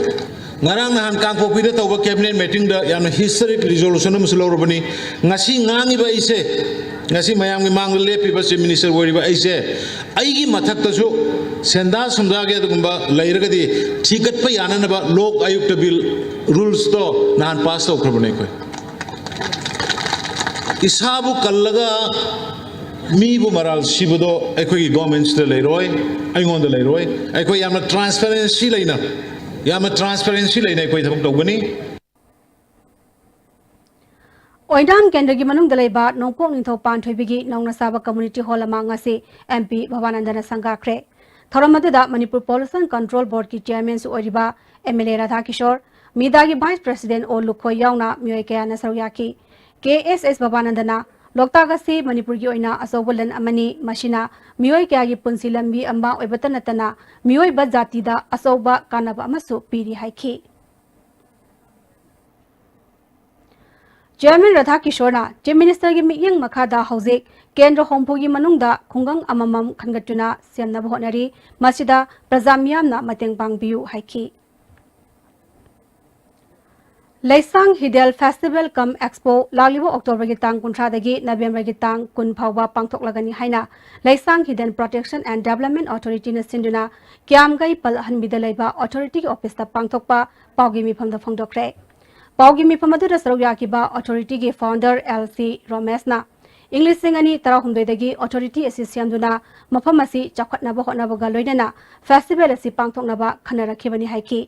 ꯉꯔꯥꯡ ꯅꯍꯥꯟ ꯀꯥꯡꯄꯣꯛꯄꯤꯗ ꯇꯧꯕ ꯀꯦꯕꯤꯅꯦꯠ ꯃꯤꯇꯤꯡꯗ ꯌꯥꯝꯅ ꯍꯤꯁꯇꯣꯔꯤꯛ ꯔꯤꯖꯣꯂꯨꯁꯟ ꯑꯃꯁꯨ ꯂꯧꯔꯕꯅꯤ꯫ ꯉꯁꯤ ꯉꯥꯡꯉꯤꯕ ꯑꯩꯁꯦ, ꯉꯁꯤ ꯃꯌꯥꯝꯒꯤ ꯃꯥꯡꯗ ꯂꯦꯞꯄꯤꯕ ꯆꯤꯐ ꯃꯤꯅꯤꯁꯇꯔ ꯑꯣꯏꯔꯤꯕ ꯑꯩꯁꯦ, ꯑꯩꯒꯤ ꯃꯊꯛꯇꯁꯨ ꯁꯦꯟꯗꯥ ꯁꯨꯝꯗꯥꯒꯤ ꯑꯗꯨꯒꯨꯝꯕ ꯂꯩꯔꯒꯗꯤ ꯊꯤꯒꯠꯄ ꯌꯥꯅꯅꯕ ꯂꯣꯛ ꯑꯥꯌꯨꯛꯇ ꯕꯤꯜ, ꯔꯨꯜꯁꯇꯣ ꯅꯍꯥꯟ ꯄꯥꯁ ꯇꯧꯈ꯭ꯔꯕꯅꯦ ꯑꯩꯈꯣꯏ꯫ ꯏꯁꯥꯕꯨ ꯀꯜꯂꯒ ꯃꯤꯕꯨ ꯃꯔꯥꯜ ꯁꯤꯕꯗꯣ ꯑꯩꯈꯣꯏꯒꯤ ꯒꯣꯔꯃꯦꯟꯁꯤꯗ ꯂꯩꯔꯣꯏ, ꯑꯩꯉꯣꯟꯗ ꯂꯩꯔꯣꯏ꯫ ꯑꯩꯈꯣꯏ ꯌꯥꯝꯅ ꯇ꯭ꯔꯥꯟꯁꯄꯦꯔꯦꯟꯁꯤ ꯂꯩꯅ, ꯌꯥꯝꯅ ꯇ꯭ꯔꯥꯟꯁꯄꯦꯔꯦꯟꯁꯤ ꯂꯩꯅ ꯑꯩꯈꯣꯏ ꯊꯕꯛ ꯇꯧꯒꯅꯤ꯫ ꯑꯣꯏꯅꯥꯝ ꯀꯦꯟꯗ꯭ꯔꯒꯤ ꯃꯅꯨꯡꯗ ꯂꯩꯕ ꯅꯣꯡꯄꯣꯛ ꯅꯤꯡꯊꯧ ꯄꯥꯟꯊꯣꯏꯕꯤꯒꯤ ꯅꯧꯅ ꯁꯥꯕ ꯀꯝꯃ꯭ꯌꯨꯅꯤꯇꯤ ꯍꯣꯜ ꯑꯃ ꯉꯁꯤ ꯑꯦꯝ ꯄꯤ ꯚꯕꯥꯅꯟꯗꯅ ꯁꯪꯒꯥꯈ꯭ꯔꯦ꯫ ꯊꯧꯔꯝ ꯑꯗꯨꯗ ꯃꯅꯤꯄꯨꯔ ꯄꯣꯂꯨꯁꯟ ꯀꯟꯇ꯭ꯔꯣꯜ ꯕꯣꯔꯗꯀꯤ ꯆꯤꯌꯔꯃꯦꯟꯁꯨ ꯑꯣꯏꯔꯤꯕ ꯑꯦꯝ ꯑꯦꯜ ꯑꯦ ꯔꯥꯙꯥꯀꯤꯁꯣꯔ, ꯃꯤꯗꯥꯒꯤ ꯚꯥꯏꯁ ꯄ꯭ꯔꯦꯁꯤꯗꯦꯟ ꯑꯣ ꯂꯨꯈꯣꯏ ꯌꯥꯎꯅ ꯃꯤꯑꯣꯏ ꯀꯌꯥꯅ ꯁꯔꯨꯛ ꯌꯥꯈꯤ꯫ ꯀꯦ ꯑꯦꯁ ꯑꯦꯁ ꯚꯕꯥꯅꯟꯗꯅ ꯂꯣꯛꯇꯥꯛ ꯑꯁꯤ ꯃꯅꯤꯄꯨꯔꯒꯤ ꯑꯣꯏꯅ ꯑꯆꯧꯕ ꯂꯟ ꯑꯃꯅꯤ, ꯃꯁꯤꯅ ꯃꯤꯑꯣꯏ ꯀꯌꯥꯒꯤ ꯄꯨꯟꯁꯤ ꯂꯝꯕꯤ ꯑꯃ ꯑꯣꯏꯕꯇ ꯅꯠꯇꯅ ꯃꯤꯑꯣꯏꯕ ꯖꯥꯇꯤꯗ ꯑꯆꯧꯕ ꯀꯥꯟꯅꯕ ꯑꯃꯁꯨ ꯄꯤꯔꯤ ꯍꯥꯏꯈꯤ꯫ ꯆꯤꯌꯔꯃꯦꯟ ꯔꯥꯙꯥꯀꯤꯁꯣꯔꯅ ꯆꯤꯐ ꯃꯤꯅꯤꯁꯇꯔꯒꯤ ꯃꯤꯠꯌꯦꯡ ꯃꯈꯥꯗ ꯍꯧꯖꯤꯛ ꯀꯦꯟꯗ꯭ꯔ ꯍꯨꯝꯐꯨꯒꯤ ꯃꯅꯨꯡꯗ ꯈꯨꯡꯒꯪ ꯑꯃꯃꯝ ꯈꯟꯒꯠꯇꯨꯅ ꯁꯦꯝꯅꯕ ꯍꯣꯠꯅꯔꯤ꯫ ꯃꯁꯤꯗ ꯄ꯭ꯔꯖꯥ ꯃꯤꯌꯥꯝꯅ ꯃꯇꯦꯡ ꯄꯥꯡꯕꯤꯌꯨ ꯍꯥꯏꯈꯤ꯫ ꯂꯩꯁꯥꯡ ꯍꯤꯗꯦꯜ ꯐꯦꯁꯇꯤꯚꯦꯜ ꯀꯝ ꯑꯦꯛꯁꯄꯣ ꯂꯥꯛꯂꯤꯕ ꯑꯣꯛꯇꯣꯕꯔꯒꯤ ꯇꯥꯡ ꯀꯨꯟꯊ꯭ꯔꯥꯗꯒꯤ ꯅꯕꯦꯝꯕꯔꯒꯤ ꯇꯥꯡ ꯀꯨꯟ ꯐꯥꯎꯕ ꯄꯥꯡꯊꯣꯛꯂꯒꯅꯤ ꯍꯥꯏꯅ ꯂꯩꯁꯥꯡ ꯍꯤꯗꯦꯜ ꯄ꯭ꯔꯣꯇꯦꯛꯁꯟ ꯑꯦꯟ ꯗꯦꯕꯂꯞꯃꯦꯟ ꯑꯣꯊꯣꯔꯤꯇꯤꯅ ꯁꯤꯟꯗꯨꯅ ꯀꯤꯌꯥꯝꯒꯩ ꯄꯜ ꯑꯍꯟꯕꯤꯗ ꯂꯩꯕ ꯑꯣꯊꯣꯔꯤꯇꯤꯒꯤ ꯑꯣꯐꯤꯁꯇ ꯄꯥꯡꯊꯣꯛꯄ ꯄꯥꯎꯒꯤ ꯃꯤꯐꯝꯗ ꯐꯣꯡꯗꯣꯛꯈ꯭ꯔꯦ꯫ ꯄꯥꯎꯒꯤ ꯃꯤꯐꯝ ꯑꯗꯨꯗ ꯁꯔꯨꯛ ꯌꯥꯈꯤꯕ ꯑꯣꯊꯣꯔꯤꯇꯤꯒꯤ ꯐꯥꯎꯟꯗꯔ ꯑꯦꯜ ꯁꯤ ꯔꯣꯃꯦꯁꯅ ꯏꯪ ꯂꯤꯁꯤꯡ ꯑꯅꯤ ꯇꯔꯥꯍꯨꯝꯗꯣꯏꯗꯒꯤ ꯑꯣꯊꯣꯔꯤꯇꯤ ꯑꯁꯤ ꯁꯦꯝꯗꯨꯅ ꯃꯐꯝ ꯑꯁꯤ ꯆꯥꯎꯈꯠꯅꯕ ꯍꯣꯠꯅꯕꯒ ꯂꯣꯏꯅꯅ ꯐꯦꯁꯇꯤꯚꯦꯜ ꯑꯁꯤ ꯄꯥꯡꯊꯣꯛꯅꯕ ꯈꯟꯅꯔꯛꯈꯤꯕꯅꯤ ꯍꯥꯏꯈꯤ꯫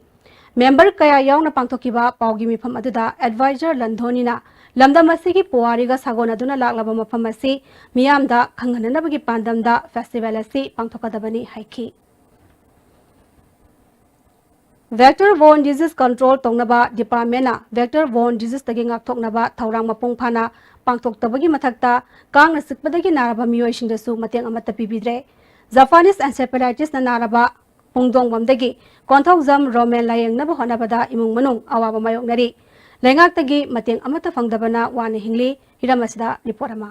ꯃꯦꯝꯕꯔ ꯀꯌꯥ ꯌꯥꯎꯅ ꯄꯥꯡꯊꯣꯛꯈꯤꯕ ꯄꯥꯎꯒꯤ ꯃꯤꯐꯝ ꯑꯗꯨꯗ ꯑꯦꯗꯚꯥꯏꯖꯔ ꯂꯟꯊꯣꯅꯤꯅ ꯂꯝꯗꯝ ꯑꯁꯤꯒꯤ ꯄꯨꯋꯥꯔꯤꯒ ꯁꯥꯒꯣꯟꯅꯗꯨꯅ ꯂꯥꯛꯂꯕ ꯃꯐꯝ ꯑꯁꯤ ꯃꯤꯌꯥꯝꯗ ꯈꯪꯍꯟꯅꯅꯕꯒꯤ ꯄꯥꯟꯗꯝꯗ ꯐꯦꯁꯇꯤꯚꯦꯜ ꯑꯁꯤ ꯄꯥꯡꯊꯣꯛꯀꯗꯕꯅꯤ ꯍꯥꯏꯈꯤ꯫ Vector borne disease control ꯇꯧꯅꯕ ꯗꯤꯄꯥꯔꯠꯃꯦꯟꯅ vector borne diseaseꯇꯒꯤ ꯉꯥꯛꯊꯣꯛꯅꯕ ꯊꯧꯔꯥꯡ ꯃꯄꯨꯡ ꯐꯥꯅ ꯄꯥꯡꯊꯣꯛꯇꯕꯒꯤ ꯃꯊꯛꯇ ꯀꯥꯡꯅ ꯆꯤꯛꯄꯗꯒꯤ ꯅꯥꯔꯕ ꯃꯤꯑꯣꯏꯁꯤꯡꯗꯁꯨ ꯃꯇꯦꯡ ꯑꯃꯠꯇ ꯄꯤꯕꯤꯗ꯭ꯔꯦ꯫ Japanese encephalitisꯅ ꯅꯥꯔꯕ ꯄꯨꯡꯗꯣꯡꯕꯝꯗꯒꯤ ꯀꯣꯟꯊꯧꯖꯝ ꯔꯣꯃꯦꯟ ꯂꯥꯌꯦꯡꯅꯕ ꯍꯣꯠꯅꯕꯗ ꯏꯃꯨꯡ ꯃꯅꯨꯡ ꯑꯋꯥꯕ ꯃꯥꯌꯣꯛꯅꯔꯤ꯫ ꯂꯩꯉꯥꯛꯇꯒꯤ ꯃꯇꯦꯡ ꯑꯃꯠꯇ ꯐꯪꯗꯕꯅ ꯋꯥꯅ ꯍꯤꯡꯂꯤ꯫ ꯍꯤꯔꯝ ꯑꯁꯤꯗ ꯔꯤꯄꯣꯔꯠ ꯑꯃ꯫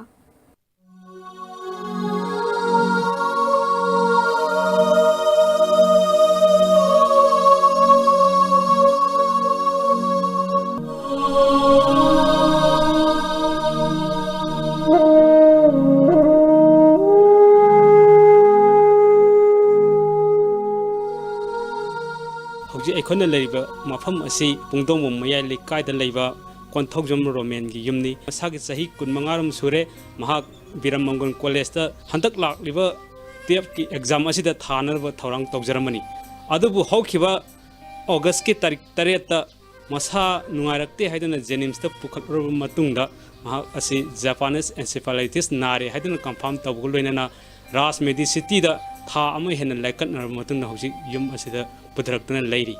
ꯍꯧꯖꯤꯛ ꯑꯩꯈꯣꯏꯅ ꯂꯩꯔꯤꯕ ꯃꯐꯝ ꯑꯁꯤ ꯄꯨꯡꯗꯣꯡꯕꯝ ꯃꯌꯥꯏ ꯂꯩꯀꯥꯏꯗ ꯂꯩꯕ ꯀꯣꯟꯊꯧꯖꯝ ꯔꯣꯃꯦꯟꯒꯤ ꯌꯨꯝꯅꯤ꯫ ꯃꯁꯥꯒꯤ ꯆꯍꯤ ꯀꯨꯟꯃꯉꯥꯔꯣꯝ ꯁꯨꯔꯦ꯫ ꯃꯍꯥꯛ ꯕꯤꯔꯝ ꯃꯪꯒꯣꯜ ꯀꯣꯂꯦꯖꯇ ꯍꯟꯗꯛ ꯂꯥꯛꯂꯤꯕ ꯇꯨꯌꯦꯜꯐꯀꯤ ꯑꯦꯛꯖꯥꯝ ꯑꯁꯤꯗ ꯊꯥꯅꯅꯕ ꯊꯧꯔꯥꯡ ꯇꯧꯖꯔꯝꯕꯅꯤ꯫ ꯑꯗꯨꯕꯨ ꯍꯧꯈꯤꯕ ꯑꯣꯒꯁꯀꯤ ꯇꯥꯔꯤꯛ ꯇꯔꯦꯠꯇ ꯃꯁꯥ ꯅꯨꯡꯉꯥꯏꯔꯛꯇꯦ ꯍꯥꯏꯗꯨꯅ ꯖꯦꯅꯤꯝꯁꯇ ꯄꯨꯈꯠꯂꯨꯔꯕ ꯃꯇꯨꯡꯗ ꯃꯍꯥꯛ ꯑꯁꯤ ꯖꯄꯥꯅꯤꯁ ꯑꯦꯟꯁꯦꯐꯥꯂꯥꯏꯇꯤꯁ ꯅꯥꯔꯦ ꯍꯥꯏꯗꯨꯅ ꯀꯟꯐꯥꯔꯝ ꯇꯧꯕꯒ ꯂꯣꯏꯅꯅ ꯔꯥꯖ ꯃꯦꯗꯤꯁꯤꯇꯤꯗ ꯊꯥ ꯑꯃ ꯍꯦꯟꯅ ꯂꯥꯏꯀꯠꯅꯔꯕ ꯃꯇꯨꯡꯗ ꯍꯧꯖꯤꯛ ꯌꯨꯝ ꯑꯁꯤꯗ ꯄꯨꯊꯔꯛꯇꯨꯅ ꯂꯩꯔꯤ꯫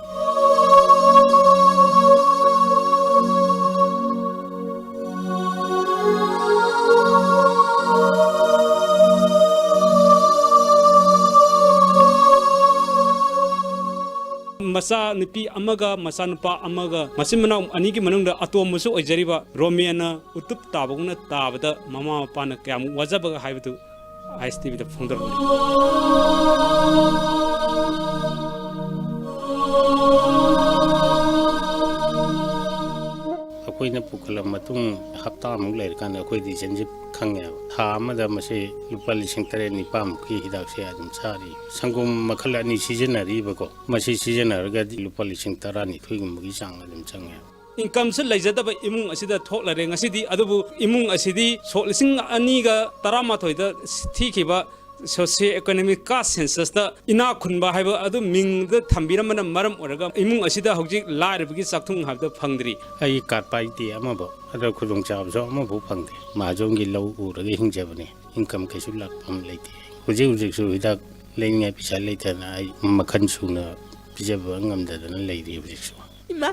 ꯃꯆꯥ ꯅꯨꯄꯤ ꯑꯃꯒ ꯃꯆꯥ ꯅꯨꯄꯥ ꯑꯃꯒ, ꯃꯆꯤꯟ ꯃꯅꯥꯎ ꯑꯅꯤꯒꯤ ꯃꯅꯨꯡꯗ ꯑꯇꯣꯝꯕꯁꯨ ꯑꯣꯏꯖꯔꯤꯕ ꯔꯣꯃꯦꯟꯅ ꯎꯇꯨꯞ ꯇꯥꯕꯒꯨꯝꯅ ꯇꯥꯕꯗ ꯃꯃꯥ ꯃꯄꯥꯅ ꯀꯌꯥꯃꯨꯛ ꯋꯥꯖꯕꯒ ꯍꯥꯏꯕꯗꯨ ꯑꯥꯏ ꯑꯦꯁ ꯇꯤ ꯚꯤꯗ ꯐꯣꯡꯗꯣꯔꯛꯂꯤ꯫ ꯑꯩꯈꯣꯏꯅ ꯄꯨꯈꯠꯂ ꯃꯇꯨꯡ ꯍꯞꯇꯥꯃꯨꯛ ꯂꯩꯔꯀꯥꯟꯗ ꯑꯩꯈꯣꯏ ꯔꯤꯖꯟꯁꯦ ꯈꯪꯉꯦꯕ꯫ ꯊꯥ ꯑꯃꯗ ꯃꯁꯤ ꯂꯨꯄꯥ ꯂꯤꯁꯤꯡ ꯇꯔꯦꯠ ꯅꯤꯄꯥꯟꯃꯨꯛꯀꯤ ꯍꯤꯗꯥꯛꯁꯦ ꯑꯗꯨꯝ ꯆꯥꯔꯤ꯫ ꯁꯪꯒꯣꯝ ꯃꯈꯜ ꯑꯅꯤ ꯁꯤꯖꯤꯟꯅꯔꯤꯕꯀꯣ, ꯃꯁꯤ ꯁꯤꯖꯤꯟꯅꯔꯒꯗꯤ ꯂꯨꯄꯥ ꯂꯤꯁꯤꯡ ꯇꯔꯥꯅꯤꯊꯣꯏꯒꯨꯝꯕꯒꯤ ꯆꯥꯡ ꯑꯗꯨꯝ ꯆꯪꯉꯦ꯫ ꯏꯟꯀꯝꯁꯨ ꯂꯩꯖꯗꯕ ꯏꯃꯨꯡ ꯑꯁꯤꯗ ꯊꯣꯛꯂꯔꯦ꯫ ꯉꯁꯤꯗꯤ ꯑꯗꯨꯕꯨ ꯏꯃꯨꯡ ꯑꯁꯤꯗꯤ ꯁꯣꯛ ꯂꯤꯁꯤꯡ ꯑꯅꯤꯒ ꯇꯔꯥꯃꯥꯊꯣꯏꯗ ꯊꯤꯈꯤꯕ ꯁꯣꯁꯤꯑꯣ ꯏꯀꯣꯅꯣꯃꯤꯛ ꯀꯥꯁ ꯁꯦꯟꯁꯁꯇ ꯏꯅꯥꯛ ꯈꯨꯟꯕ ꯍꯥꯏꯕ ꯑꯗꯨ ꯃꯤꯡꯗ ꯊꯝꯕꯤꯔꯝꯕꯅ ꯃꯔꯝ ꯑꯣꯏꯔꯒ ꯏꯃꯨꯡ ꯑꯁꯤꯗ ꯍꯧꯖꯤꯛ ꯂꯥꯏꯔꯕꯒꯤ ꯆꯥꯛꯊꯨꯡ ꯍꯥꯏꯕꯗꯨ ꯐꯪꯗ꯭ꯔꯤ꯫ ꯑꯩ ꯀꯥꯔꯗ ꯄꯥꯏꯗꯦ ꯑꯃꯐꯥꯎ, ꯑꯗ ꯈꯨꯗꯣꯡꯆꯥꯕꯁꯨ ꯑꯃꯐꯥꯎ ꯐꯪꯗꯦ꯫ ꯃꯍꯥꯖꯣꯟꯒꯤ ꯂꯧ ꯎꯔꯒ ꯍꯤꯡꯖꯕꯅꯤ, ꯏꯟꯀꯝ ꯀꯩꯁꯨ ꯂꯥꯛꯐꯝ ꯂꯩꯇꯦ꯫ ꯍꯧꯖꯤꯛ ꯍꯧꯖꯤꯛꯁꯨ ꯍꯤꯗꯥꯛ ꯂꯩꯅꯤꯡꯉꯥꯏ ꯄꯩꯁꯥ ꯂꯩꯇꯗꯅ ꯑꯩ ꯃꯈꯜ ꯁꯨꯅ ꯄꯤꯖꯕ ꯉꯝꯗꯗꯅ ꯂꯩꯔꯤ ꯍꯧꯖꯤꯛꯁꯨ꯫ ꯏꯃꯥ,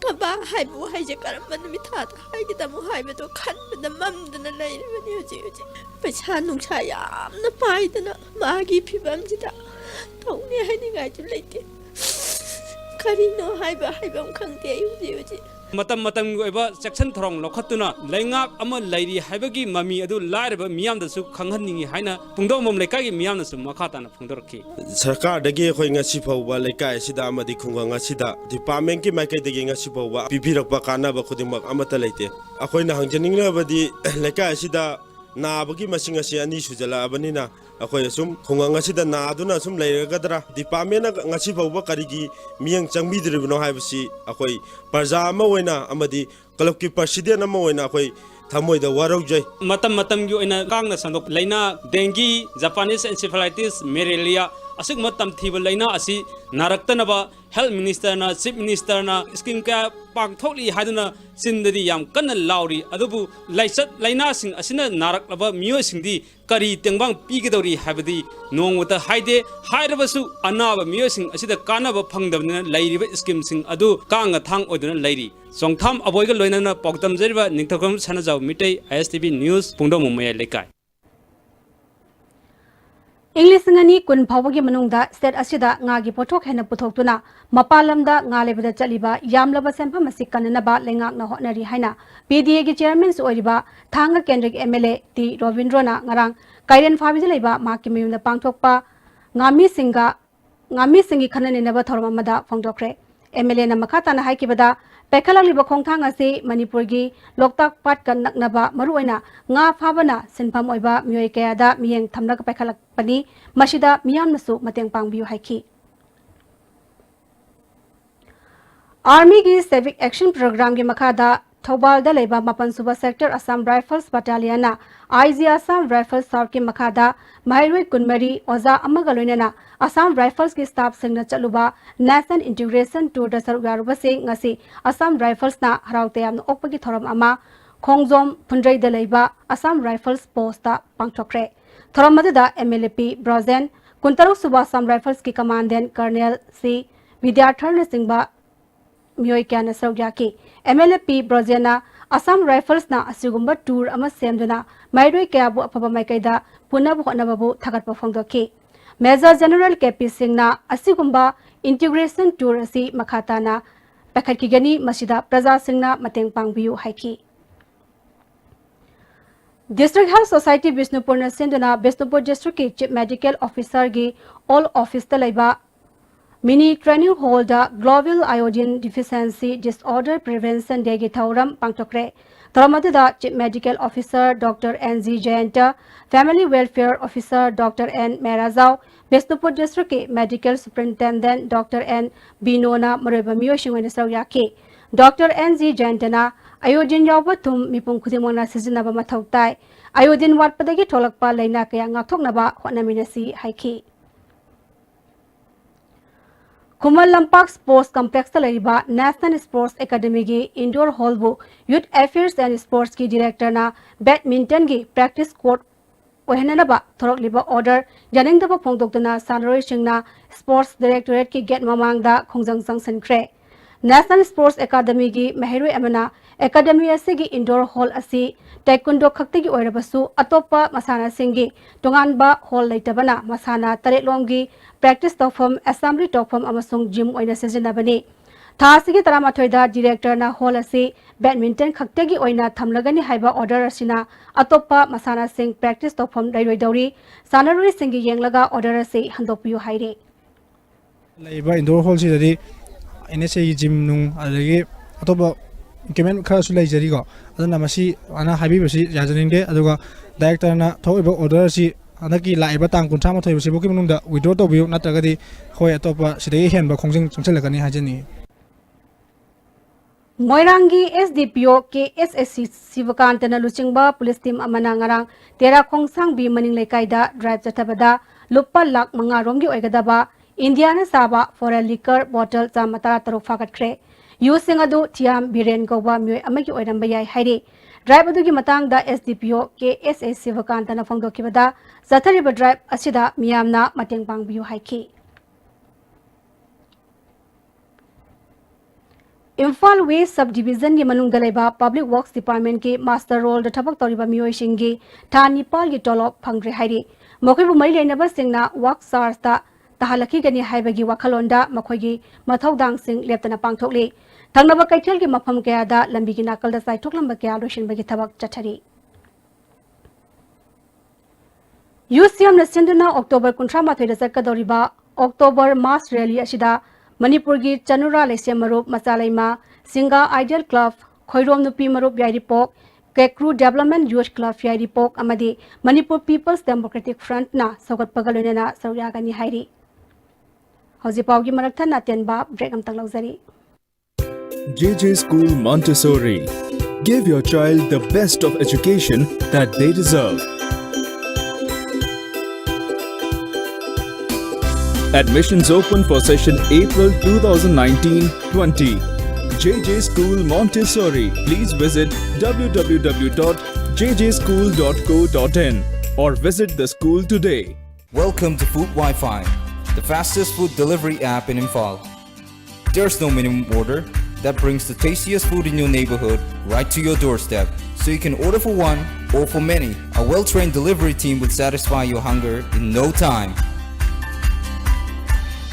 ꯕꯕꯥ ꯍꯥꯏꯕ ꯋꯥꯍꯩꯁꯦ ꯀꯔꯝꯕ ꯅꯨꯃꯤꯠ ꯊꯥꯗ ꯍꯥꯏꯒꯗꯕꯅꯣ ꯍꯥꯏꯕꯗꯣ ꯈꯟꯕꯗ ꯃꯝꯗꯅ ꯂꯩꯔꯤꯕꯅꯤ ꯍꯧꯖꯤꯛ ꯍꯧꯖꯤꯛ꯫ ꯄꯩꯁꯥ ꯅꯨꯡꯁꯥ ꯌꯥꯝꯅ ꯄꯥꯏꯗꯅ ꯃꯥꯒꯤ ꯐꯤꯕꯝꯁꯤꯗ ꯇꯧꯅꯤ ꯍꯥꯏꯅꯤꯡꯉꯥꯏꯁꯨ ꯂꯩꯇꯦ꯫ ꯀꯔꯤꯅꯣ ꯍꯥꯏꯕ ꯍꯥꯏꯐꯝ ꯈꯪꯗꯦ ꯑꯩ ꯍꯧꯖꯤꯛ ꯍꯧꯖꯤꯛ꯫ ꯃꯇꯝ ꯃꯇꯝꯒꯤ ꯑꯣꯏꯕ ꯆꯦꯛꯁꯤꯟ ꯊꯧꯔꯥꯡ ꯂꯧꯈꯠꯇꯨꯅ ꯂꯩꯉꯥꯛ ꯑꯃ ꯂꯩꯔꯤ ꯍꯥꯏꯕꯒꯤ ꯃꯃꯤ ꯑꯗꯨ ꯂꯥꯏꯔꯕ ꯃꯤꯌꯥꯝꯗꯁꯨ ꯈꯪꯍꯟꯅꯤꯡꯏ ꯍꯥꯏꯅ ꯄꯨꯡꯗꯣꯡꯕꯝ ꯂꯩꯀꯥꯏꯒꯤ ꯃꯤꯌꯥꯝꯅꯁꯨ ꯃꯈꯥ ꯇꯥꯅ ꯐꯣꯡꯗꯣꯔꯛꯈꯤ꯫ ꯁꯔꯀꯥꯔꯗꯒꯤ ꯑꯩꯈꯣꯏ ꯉꯁꯤ ꯐꯥꯎꯕ ꯂꯩꯀꯥꯏ ꯑꯁꯤꯗ ꯑꯃꯗꯤ ꯈꯨꯡꯒꯪ ꯑꯁꯤꯗ ꯗꯤꯄꯥꯔꯠꯃꯦꯟꯀꯤ ꯃꯥꯏꯀꯩꯗꯒꯤ ꯉꯁꯤ ꯐꯥꯎꯕ ꯄꯤꯕꯤꯔꯛꯄ ꯀꯥꯟꯅꯕ ꯈꯨꯗꯤꯡꯃꯛ ꯑꯃꯠꯇ ꯂꯩꯇꯦ꯫ ꯑꯩꯈꯣꯏꯅ ꯍꯪꯖꯅꯤꯡꯂꯕꯗꯤ ꯂꯩꯀꯥꯏ ꯑꯁꯤꯗ ꯅꯥꯕꯒꯤ ꯃꯁꯤꯡ ꯑꯁꯤ ꯑꯅꯤ ꯁꯨꯖꯜꯂꯛꯑꯕꯅꯤꯅ ꯑꯩꯈꯣꯏ ꯑꯁꯨꯝ ꯈꯨꯡꯒꯪ ꯑꯁꯤꯗ ꯅꯥꯗꯨꯅ ꯑꯁꯨꯝ ꯂꯩꯔꯒꯗ꯭ꯔꯥ? ꯗꯤꯄꯥꯔꯠꯃꯦꯟꯅ ꯉꯁꯤ ꯐꯥꯎꯕ ꯀꯔꯤꯒꯤ ꯃꯤꯠꯌꯦꯡ ꯆꯪꯕꯤꯗ꯭ꯔꯤꯕꯅꯣ ꯍꯥꯏꯕꯁꯤ ꯑꯩꯈꯣꯏ ꯄ꯭ꯔꯖꯥ ꯑꯃ ꯑꯣꯏꯅ ꯑꯃꯗꯤ ꯀ꯭ꯂꯕꯀꯤ ꯄ꯭ꯔꯁꯤꯗꯦꯟ ꯑꯃ ꯑꯣꯏꯅ ꯑꯩꯈꯣꯏ ꯊꯃꯣꯏꯗ ꯋꯥꯔꯧꯖꯩ꯫ ꯃꯇꯝ ꯃꯇꯝꯒꯤ ꯑꯣꯏꯅ ꯀꯥꯡꯅ ꯁꯟꯗꯣꯛꯄ ꯂꯥꯏꯅꯥ, dengue, Japanese encephalitis, malaria, ꯑꯁꯤꯒꯨꯝꯕ ꯇꯝꯊꯤꯕ ꯂꯥꯏꯅꯥ ꯑꯁꯤ ꯅꯥꯔꯛꯇꯅꯕ health ministerꯅ, chief ministerꯅ scheme ꯀꯌꯥ ꯄꯥꯡꯊꯣꯛꯂꯤ ꯍꯥꯏꯗꯨꯅ ꯆꯤꯟꯗꯗꯤ ꯌꯥꯝ ꯀꯟꯅ ꯂꯥꯎꯔꯤ꯫ ꯑꯗꯨꯕꯨ ꯂꯥꯏꯆꯠ ꯂꯥꯏꯅꯥꯁꯤꯡ ꯑꯁꯤꯅ ꯅꯥꯔꯛꯂꯕ ꯃꯤꯑꯣꯏꯁꯤꯡꯗꯤ ꯀꯔꯤ ꯇꯦꯡꯕꯥꯡ ꯄꯤꯒꯗꯧꯔꯤ ꯍꯥꯏꯕꯗꯤ ꯅꯣꯡꯃꯇ ꯍꯥꯏꯗꯦ꯫ ꯍꯥꯏꯔꯕꯁꯨ ꯑꯅꯥꯕ ꯃꯤꯑꯣꯏꯁꯤꯡ ꯑꯁꯤꯗ ꯀꯥꯟꯅꯕ ꯐꯪꯗꯕꯅꯤꯅ ꯂꯩꯔꯤꯕ schemeꯁꯤꯡ ꯑꯗꯨ ꯀꯥꯡꯅ ꯊꯥꯡ ꯑꯣꯏꯗꯨꯅ ꯂꯩꯔꯤ꯫ ꯆꯣꯡꯊꯥꯝ ꯑꯕꯣꯏꯒ ꯂꯣꯏꯅꯅ ꯄꯥꯎ ꯇꯝꯖꯔꯤꯕ ꯅꯤꯡꯊꯧꯈꯝ ꯁꯅꯥꯖꯥꯎ ꯃꯤꯇꯩ, ISTV News, ꯄꯨꯡꯗꯣꯡꯕꯝ ꯃꯌꯥꯏ ꯂꯩꯀꯥꯏ꯫ ꯏꯪ ꯂꯤꯁꯤꯡ ꯑꯅꯤ ꯀꯨꯟ ꯐꯥꯎꯕꯒꯤ ꯃꯅꯨꯡꯗ state ꯑꯁꯤꯗ ꯉꯥꯒꯤ ꯄꯣꯠꯊꯣꯛ ꯍꯦꯟꯅ ꯄꯨꯊꯣꯛꯇꯨꯅ ꯃꯄꯥꯟ ꯂꯝꯗ ꯉꯥ ꯂꯩꯕꯗ ꯆꯠꯂꯤꯕ ꯌꯥꯝꯂꯕ ꯁꯦꯟꯐꯝ ꯑꯁꯤ ꯀꯟꯅꯅꯕ ꯂꯩꯉꯥꯛꯅ ꯍꯣꯠꯅꯔꯤ ꯍꯥꯏꯅ PDAꯒꯤ chairmanꯁꯨ ꯑꯣꯏꯔꯤꯕ ꯊꯥꯡꯒ ꯀꯦꯟꯗ꯭ꯔꯒꯤ MLA ꯇꯤ ꯔꯣꯕꯤꯟꯗ꯭ꯔꯣꯅ ꯉꯔꯥꯡ ꯀꯩꯔꯦꯟ ꯐꯥꯕꯤꯗ ꯂꯩꯕ ꯃꯍꯥꯛꯀꯤ ꯃꯌꯨꯝꯗ ꯄꯥꯡꯊꯣꯛꯄ ꯉꯥꯃꯤꯁꯤꯡꯒ, ꯉꯥꯃꯤꯁꯤꯡꯒꯤ ꯈꯟꯅ ꯅꯩꯅꯕ ꯊꯧꯔꯝ ꯑꯃꯗ ꯐꯣꯡꯗꯣꯛꯈ꯭ꯔꯦ꯫ MLAꯅ ꯃꯈꯥ ꯇꯥꯅ ꯍꯥꯏꯈꯤꯕꯗ, ꯄꯥꯏꯈꯠꯂꯛꯂꯤꯕ ꯈꯣꯡꯊꯥꯡ ꯑꯁꯤ ꯃꯅꯤꯄꯨꯔꯒꯤ ꯂꯣꯛꯇꯥꯛ ꯄꯥꯠꯀ ꯅꯛꯅꯕ ꯃꯔꯨꯑꯣꯏꯅ ꯉꯥ ꯐꯥꯕꯅ ꯁꯤꯟꯐꯝ ꯑꯣꯏꯕ ꯃꯤꯑꯣꯏ ꯀꯌꯥꯗ ꯃꯤꯠꯌꯦꯡ ꯊꯝꯂꯒ ꯄꯥꯏꯈꯠꯂꯛꯄꯅꯤ꯫ ꯃꯁꯤꯗ ꯃꯤꯌꯥꯝꯅꯁꯨ ꯃꯇꯦꯡ ꯄꯥꯡꯕꯤꯌꯨ ꯍꯥꯏꯈꯤ꯫ Armyꯒꯤ Civic Action Programꯒꯤ ꯃꯈꯥꯗ ꯊꯧꯕꯥꯜꯗ ꯂꯩꯕ ꯃꯥꯄꯟ ꯁꯨꯕ Sector Assam Rifles Battalionꯅ IG Assam Rifles Southꯀꯤ ꯃꯈꯥꯗ ꯃꯍꯩꯔꯣꯏ ꯀꯨꯟꯃꯔꯤ, ꯑꯣꯖꯥ ꯑꯃꯒ ꯂꯣꯏꯅꯅ Assam Riflesꯀꯤ staffꯁꯤꯡꯅ ꯆꯠꯂꯨꯕ Nation Integration Tourꯗ ꯁꯔꯨꯛ ꯌꯥꯔꯨꯕꯁꯤꯡ ꯉꯁꯤ Assam Riflesꯅ ꯍꯔꯥꯎ ꯇꯌꯥꯝꯅ ꯑꯣꯛꯄꯒꯤ ꯊꯧꯔꯝ ꯑꯃ ꯈꯣꯡꯖꯣꯝ ꯐꯨꯟꯗ꯭ꯔꯩꯗ ꯂꯩꯕ Assam Rifles Postꯇ ꯄꯥꯡꯊꯣꯛꯈ꯭ꯔꯦ꯫ ꯊꯧꯔꯝ ꯑꯗꯨꯗ MLA ꯄꯤ ꯕ꯭ꯔꯣꯖꯦꯟ, ꯀꯨꯟꯇꯔꯨꯛ ꯁꯨꯕ Assam Riflesꯀꯤ Commandant Colonel ꯁꯤ ꯕꯤꯗ꯭ꯌꯥꯊꯔꯅꯆꯤꯡꯕ ꯃꯤꯑꯣꯏ ꯀꯌꯥꯅ ꯁꯔꯨꯛ ꯌꯥꯈꯤ꯫ MLA ꯄꯤ ꯕ꯭ꯔꯣꯖꯦꯟꯅ Assam Riflesꯅ ꯑꯁꯤꯒꯨꯝꯕ tour ꯑꯃ ꯁꯦꯝꯗꯨꯅ ꯃꯍꯩꯔꯣꯏ ꯀꯌꯥꯕꯨ ꯑꯐꯕ ꯃꯥꯏꯀꯩꯗ ꯄꯨꯅꯕ ꯍꯣꯠꯅꯕꯕꯨ ꯊꯥꯒꯠꯄ ꯐꯣꯡꯗꯣꯛꯈꯤ꯫ Major General ꯀꯦ ꯄꯤ ꯁꯤꯡꯅ ꯑꯁꯤꯒꯨꯝꯕ integration tour ꯑꯁꯤ ꯃꯈꯥ ꯇꯥꯅ ꯄꯥꯏꯈꯠꯈꯤꯒꯅꯤ, ꯃꯁꯤꯗ ꯄ꯭ꯔꯖꯥꯁꯤꯡꯅ ꯃꯇꯦꯡ ꯄꯥꯡꯕꯤꯌꯨ ꯍꯥꯏꯈꯤ꯫ District Health Society ꯕꯤꯁꯅꯨꯄꯨꯔꯅ ꯁꯤꯟꯗꯨꯅ ꯕꯤꯁꯅꯨꯄꯨꯔ districtꯀꯤ Chief Medical Officerꯒꯤ Old Officeꯇ ꯂꯩꯕ mini training hallꯗ Global Iodine Deficiency Disorder Prevention Dayꯒꯤ ꯊꯧꯔꯝ ꯄꯥꯡꯊꯣꯛꯈ꯭ꯔꯦ꯫ ꯊꯧꯔꯝ ꯑꯗꯨꯗ Chief Medical Officer Doctor N G Jayanta, Family Welfare Officer Doctor N ꯃꯦꯔꯥꯖꯥꯎ, Bishnupur District ꯀꯤ Medical Superintendent Doctor N ꯕꯤꯅꯣꯅ ꯃꯔꯨꯑꯣꯏꯕ ꯃꯤꯑꯣꯏꯁꯤꯡ ꯑꯣꯏꯅ ꯁꯔꯨꯛ ꯌꯥꯈꯤ꯫ Doctor N G Jayanta ꯅ iodine ꯌꯥꯎꯕ ꯊꯨꯝ ꯃꯤꯄꯨꯝ ꯈꯨꯗꯤꯡꯃꯛꯅ ꯁꯤꯖꯤꯟꯅꯕ ꯃꯊꯧ ꯇꯥꯏ꯫ Iodine ꯋꯥꯠꯄꯗꯒꯤ ꯊꯣꯛꯂꯛꯄ ꯂꯥꯏꯅꯥ ꯀꯌꯥ ꯉꯥꯛꯊꯣꯛꯅꯕ ꯍꯣꯠꯅꯃꯤꯟꯅꯁꯤ ꯍꯥꯏꯈꯤ꯫ ꯈꯨꯃꯟ ꯂꯝꯄꯥꯛ Sports Complex ꯇ ꯂꯩꯔꯤꯕ National Sports Academy ꯒꯤ indoor hall ꯕꯨ Youth Affairs and Sports ꯀꯤ Director ꯅ badminton ꯒꯤ practice court ꯑꯣꯏꯍꯟꯅꯅꯕ ꯊꯣꯔꯛꯂꯤꯕ order ꯌꯥꯅꯤꯡꯗꯕ ꯐꯣꯡꯗꯣꯛꯇꯨꯅ ꯁꯥꯟꯅꯔꯣꯏꯁꯤꯡꯅ Sports Directorate ꯀꯤ gate ꯃꯃꯥꯡꯗ ꯈꯣꯡꯖꯪ ꯆꯪꯁꯤꯟꯈ꯭ꯔꯦ꯫ National Sports Academy ꯒꯤ ꯃꯍꯩꯔꯣꯏ ꯑꯃꯅ academy ꯑꯁꯤꯒꯤ indoor hall ꯑꯁꯤ taekwondo ꯈꯛꯇꯒꯤ ꯑꯣꯏꯔꯕꯁꯨ ꯑꯇꯣꯞꯄ ꯃꯁꯥꯟꯅꯁꯤꯡꯒꯤ ꯇꯣꯉꯥꯟꯕ hall ꯂꯩꯇꯕꯅ ꯃꯁꯥꯟꯅ ꯇꯔꯦꯠꯂꯣꯝꯒꯤ practice ꯇꯧꯐꯝ, assembly ꯇꯧꯐꯝ ꯑꯃꯁꯨꯡ gym ꯑꯣꯏꯅ ꯁꯤꯖꯤꯟꯅꯕꯅꯤ꯫ ꯊꯥ ꯑꯁꯤꯒꯤ ꯇꯔꯥꯃꯥꯊꯣꯏꯗ Director ꯅ hall ꯑꯁꯤ badminton ꯈꯛꯇꯒꯤ ꯑꯣꯏꯅ ꯊꯝꯂꯒꯅꯤ ꯍꯥꯏꯕ order ꯑꯁꯤꯅ ꯑꯇꯣꯞꯄ ꯃꯁꯥꯟꯅꯁꯤꯡ practice ꯇꯧꯐꯝ ꯂꯩꯔꯣꯏꯗꯧꯔꯤ꯫ ꯁꯥꯟꯅꯔꯣꯏꯁꯤꯡꯒꯤ ꯌꯦꯡꯂꯒ order ꯑꯁꯤ ꯍꯟꯗꯣꯛꯄꯤꯌꯨ ꯍꯥꯏꯔꯤ꯫ ꯂꯩꯔꯤꯕ indoor hall ꯁꯤꯗꯗꯤ N S A ꯒꯤ gym ꯅꯨꯡ ꯑꯗꯒꯤ ꯑꯇꯣꯞꯄ equipment ꯈꯔꯁꯨ ꯂꯩꯖꯔꯤꯀꯣ꯫ ꯑꯗꯨꯅ ꯃꯁꯤ ꯑꯅ ꯍꯥꯏꯕꯤꯕꯁꯤ ꯌꯥꯖꯅꯤꯡꯗꯦ꯫ ꯑꯗꯨꯒ Director ꯅ ꯊꯣꯛꯏꯕ order ꯑꯁꯤ ꯍꯟꯗꯛꯀꯤ ꯂꯥꯛꯏꯕ ꯇꯥꯡ ꯀꯨꯟꯊ꯭ꯔꯥ ꯃꯥꯊꯣꯏ ꯁꯤꯐꯥꯎꯒꯤ ꯃꯅꯨꯡꯗ withdraw ꯇꯧꯕꯤꯌꯨ, ꯅꯠꯇ꯭ꯔꯒꯗꯤ ꯑꯩꯈꯣꯏ ꯑꯇꯣꯞꯄ ꯁꯤꯗꯒꯤ ꯍꯦꯟꯕ ꯈꯣꯡꯖꯪ ꯆꯪꯁꯤꯜꯂꯛꯀꯅꯤ ꯍꯥꯏꯖꯅꯤꯡꯏ꯫ ꯃꯣꯏꯔꯥꯡꯒꯤ S D P O K S S C ꯁꯤꯕꯀꯥꯟꯇꯅ ꯂꯨꯆꯤꯡꯕ police team ꯑꯃꯅ ꯉꯔꯥꯡ ꯇꯦꯔꯥ ꯈꯣꯡꯁꯥꯡꯕꯤ ꯃꯅꯤꯡ ꯂꯩꯀꯥꯏꯗ drive ꯆꯠꯊꯕꯗ ꯂꯨꯄꯥ ꯂꯥꯈ ꯃꯉꯥ ꯔꯣꯝꯒꯤ ꯑꯣꯏꯒꯗꯕ India ꯅ ꯁꯥꯕ foreign liquor bottle ꯆꯥꯝꯃ ꯇꯔꯥ ꯇꯔꯨꯛ ꯐꯥꯒꯠꯈ꯭ꯔꯦ꯫ ꯌꯨꯁꯤꯡ ꯑꯗꯨ ꯊꯤꯌꯥꯝ ꯕꯤꯔꯦꯟ ꯀꯧꯕ ꯃꯤꯑꯣꯏ ꯑꯃꯒꯤ ꯑꯣꯏꯔꯝꯕ ꯌꯥꯏ ꯍꯥꯏꯔꯤ꯫ Drive ꯑꯗꯨꯒꯤ ꯃꯇꯥꯡꯗ S D P O K S S ꯁꯤꯕꯀꯥꯟꯇꯅ ꯐꯣꯡꯗꯣꯛꯈꯤꯕꯗ, ꯆꯠꯊꯔꯤꯕ drive ꯑꯁꯤꯗ ꯃꯤꯌꯥꯝꯅ ꯃꯇꯦꯡ ꯄꯥꯡꯕꯤꯌꯨ ꯍꯥꯏꯈꯤ꯫ ꯏꯝꯐꯥꯜ West Sub Division ꯒꯤ ꯃꯅꯨꯡꯗ ꯂꯩꯕ Public Works Department ꯀꯤ muster roll ꯗ ꯊꯕꯛ ꯇꯧꯔꯤꯕ ꯃꯤꯑꯣꯏꯁꯤꯡꯒꯤ ꯊꯥ ꯅꯤꯄꯥꯜꯒꯤ ꯇꯣꯂꯣꯞ ꯐꯪꯗ꯭ꯔꯦ ꯍꯥꯏꯔꯤ꯫ ꯃꯈꯣꯏꯕꯨ ꯃꯔꯤ ꯂꯩꯅꯕꯁꯤꯡꯅ work charge ꯇ ꯇꯥꯍꯜꯂꯛꯈꯤꯒꯅꯤ ꯍꯥꯏꯕꯒꯤ ꯋꯥꯈꯜꯂꯣꯟꯗ ꯃꯈꯣꯏꯒꯤ ꯃꯊꯧꯗꯥꯡꯁꯤꯡ ꯂꯦꯞꯇꯅ ꯄꯥꯡꯊꯣꯛꯂꯤ꯫ ꯊꯪꯅꯕ ꯀꯩꯊꯦꯜꯒꯤ ꯃꯐꯝ ꯀꯌꯥꯗ ꯂꯝꯕꯤꯒꯤ ꯅꯥꯀꯜꯗ ꯆꯥꯏꯊꯣꯛꯂꯝꯕ ꯀꯌꯥ ꯂꯣꯏꯁꯤꯟꯕꯒꯤ ꯊꯕꯛ ꯆꯠꯊꯔꯤ꯫ ꯌꯨ ꯁꯤ ꯑꯦꯝꯅ ꯁꯤꯟꯗꯨꯅ October ꯀꯨꯟꯊ꯭ꯔꯥ ꯃꯥꯊꯣꯏꯗ ꯆꯠꯀꯗꯧꯔꯤꯕ October Mass Rally ꯑꯁꯤꯗ ꯃꯅꯤꯄꯨꯔꯒꯤ ꯆꯅꯨꯔꯥ ꯂꯩꯁꯦꯝ ꯃꯔꯨꯞ, ꯃꯆꯥꯂꯩꯃ, ꯁꯤꯡꯒꯥ Ideal Club, ꯈꯣꯏꯔꯣꯝ ꯅꯨꯄꯤ ꯃꯔꯨꯞ ꯌꯥꯏꯔꯤꯄꯣꯛ, ꯀꯦꯀ꯭ꯔꯨ Development Youth Club ꯌꯥꯏꯔꯤꯄꯣꯛ ꯑꯃꯗꯤ Manipur People's Democratic Front ꯅ ꯁꯧꯒꯠꯄꯒ ꯂꯣꯏꯅꯅ ꯁꯔꯨꯛ ꯌꯥꯒꯅꯤ ꯍꯥꯏꯔꯤ꯫ ꯍꯧꯖꯤꯛ ꯄꯥꯎꯒꯤ ꯃꯔꯛ ꯊꯠꯅ ꯑꯇꯦꯟꯕ break ꯑꯝꯇꯪ ꯂꯧꯖꯔꯤ꯫ J J School Montessori. Give your child the best of education that they deserve. Admissions open for session April two thousand nineteen twenty. J J School Montessori. Please visit w w w dot j j school dot co dot in or visit the school today. Welcome to Food Wi-Fi, the fastest food delivery app in Imphal. There's no minimum order that brings the tastiest food in your neighborhood right to your doorstep. So you can order for one or for many. A well-trained delivery team will satisfy your hunger in no time.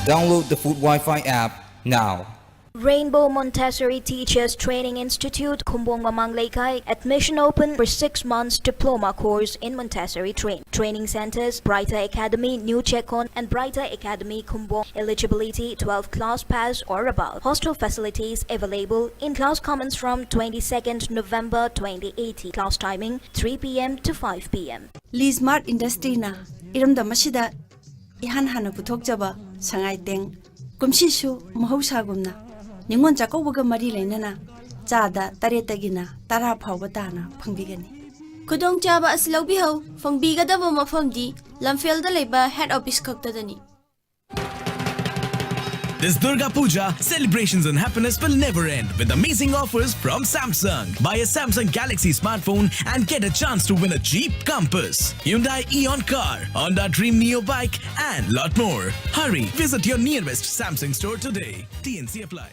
Download the Food Wi-Fi app now. Rainbow Montessori Teachers Training Institute, Khumbong Mamang Leikai. Admission open for six months diploma course in Montessori train. Training centers, Brighter Academy, New Chekon, and Brighter Academy, Khumbong. Eligibility, twelve class pass or above. Hostel facilities available. In-class commence from twenty-second November twenty eighteen. Class timing, three p m to five p m. Lee Smart Industryꯅ ꯏꯔꯝꯗꯝ ꯑꯁꯤꯗ ꯏꯍꯥꯟ ꯍꯥꯟꯅ ꯄꯨꯊꯣꯛꯆꯕ ꯁꯉꯥꯏ ꯇꯦꯡ ꯀꯨꯝꯁꯤꯁꯨ ꯃꯍꯧꯁꯥꯒꯨꯝꯅ ꯅꯤꯉꯣꯜ ꯆꯥꯛꯀꯧꯕꯒ ꯃꯔꯤ ꯂꯩꯅꯅ ꯆꯥꯗ ꯇꯔꯦꯠꯇꯒꯤꯅ ꯇꯔꯥ ꯐꯥꯎꯕ ꯇꯥꯅ ꯐꯪꯕꯤꯒꯅꯤ꯫ ꯈꯨꯗꯣꯡꯆꯥꯕ ꯑꯁꯤ ꯂꯧꯕꯤꯍꯧ꯫ ꯐꯪꯕꯤꯒꯗꯕ ꯃꯐꯝꯗꯤ ꯂꯝꯐꯦꯜꯗ ꯂꯩꯕ head office ꯈꯛꯇꯗꯅꯤ꯫ This Durga Puja, celebrations and happiness will never end with amazing offers from Samsung. Buy a Samsung Galaxy smartphone and get a chance to win a Jeep Compass, Hyundai Eon car, Honda Dream Neo bike, and lot more. Hurry, visit your nearest Samsung store today. T N C apply.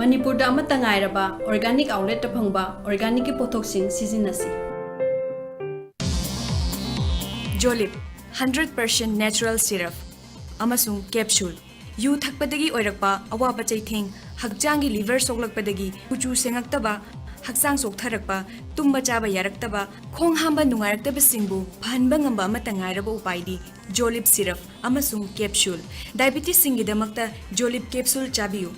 ꯃꯅꯤꯄꯨꯔꯗ ꯑꯃꯠꯇ ꯉꯥꯏꯔꯕ organic outletꯇ ꯐꯪꯕ organicꯀꯤ ꯄꯣꯠꯊꯣꯛꯁꯤꯡ ꯁꯤꯖꯤꯟꯅꯁꯤ꯫ Jolib, hundred percent natural syrup ꯑꯃꯁꯨꯡ capsule꯫ U ꯊꯛꯄꯗꯒꯤ ꯑꯣꯏꯔꯛꯄ ꯑꯋꯥꯕ ꯆꯩꯊꯦꯡ, ꯍꯛꯆꯥꯡꯒꯤ liver ꯁꯣꯛꯂꯛꯄꯗꯒꯤ ꯀꯨꯆꯨ ꯁꯦꯡꯉꯛꯇꯕ, ꯍꯛꯆꯥꯡ ꯆꯣꯛꯊꯔꯛꯄ, ꯇꯨꯝꯕ ꯆꯥꯕ ꯌꯥꯔꯛꯇꯕ, ꯈꯣꯡ ꯍꯥꯝꯕ ꯅꯨꯡꯉꯥꯏꯔꯛꯇꯕꯁꯤꯡꯕꯨ ꯐꯍꯟꯕ ꯉꯝꯕ ꯑꯃꯠꯇ ꯉꯥꯏꯔꯕ ꯎꯄꯥꯏꯗꯤ ꯖꯣꯂꯤꯞ ꯁꯤꯔꯞ ꯑꯃꯁꯨꯡ ꯀꯦꯞꯁꯨꯜ꯫ ꯗꯥꯏꯕꯤꯇꯤꯁꯁꯤꯡꯒꯤꯗꯃꯛꯇ ꯖꯣꯂꯤꯞ ꯀꯦꯞꯁꯨꯜ ꯆꯥꯕꯤꯌꯨ꯫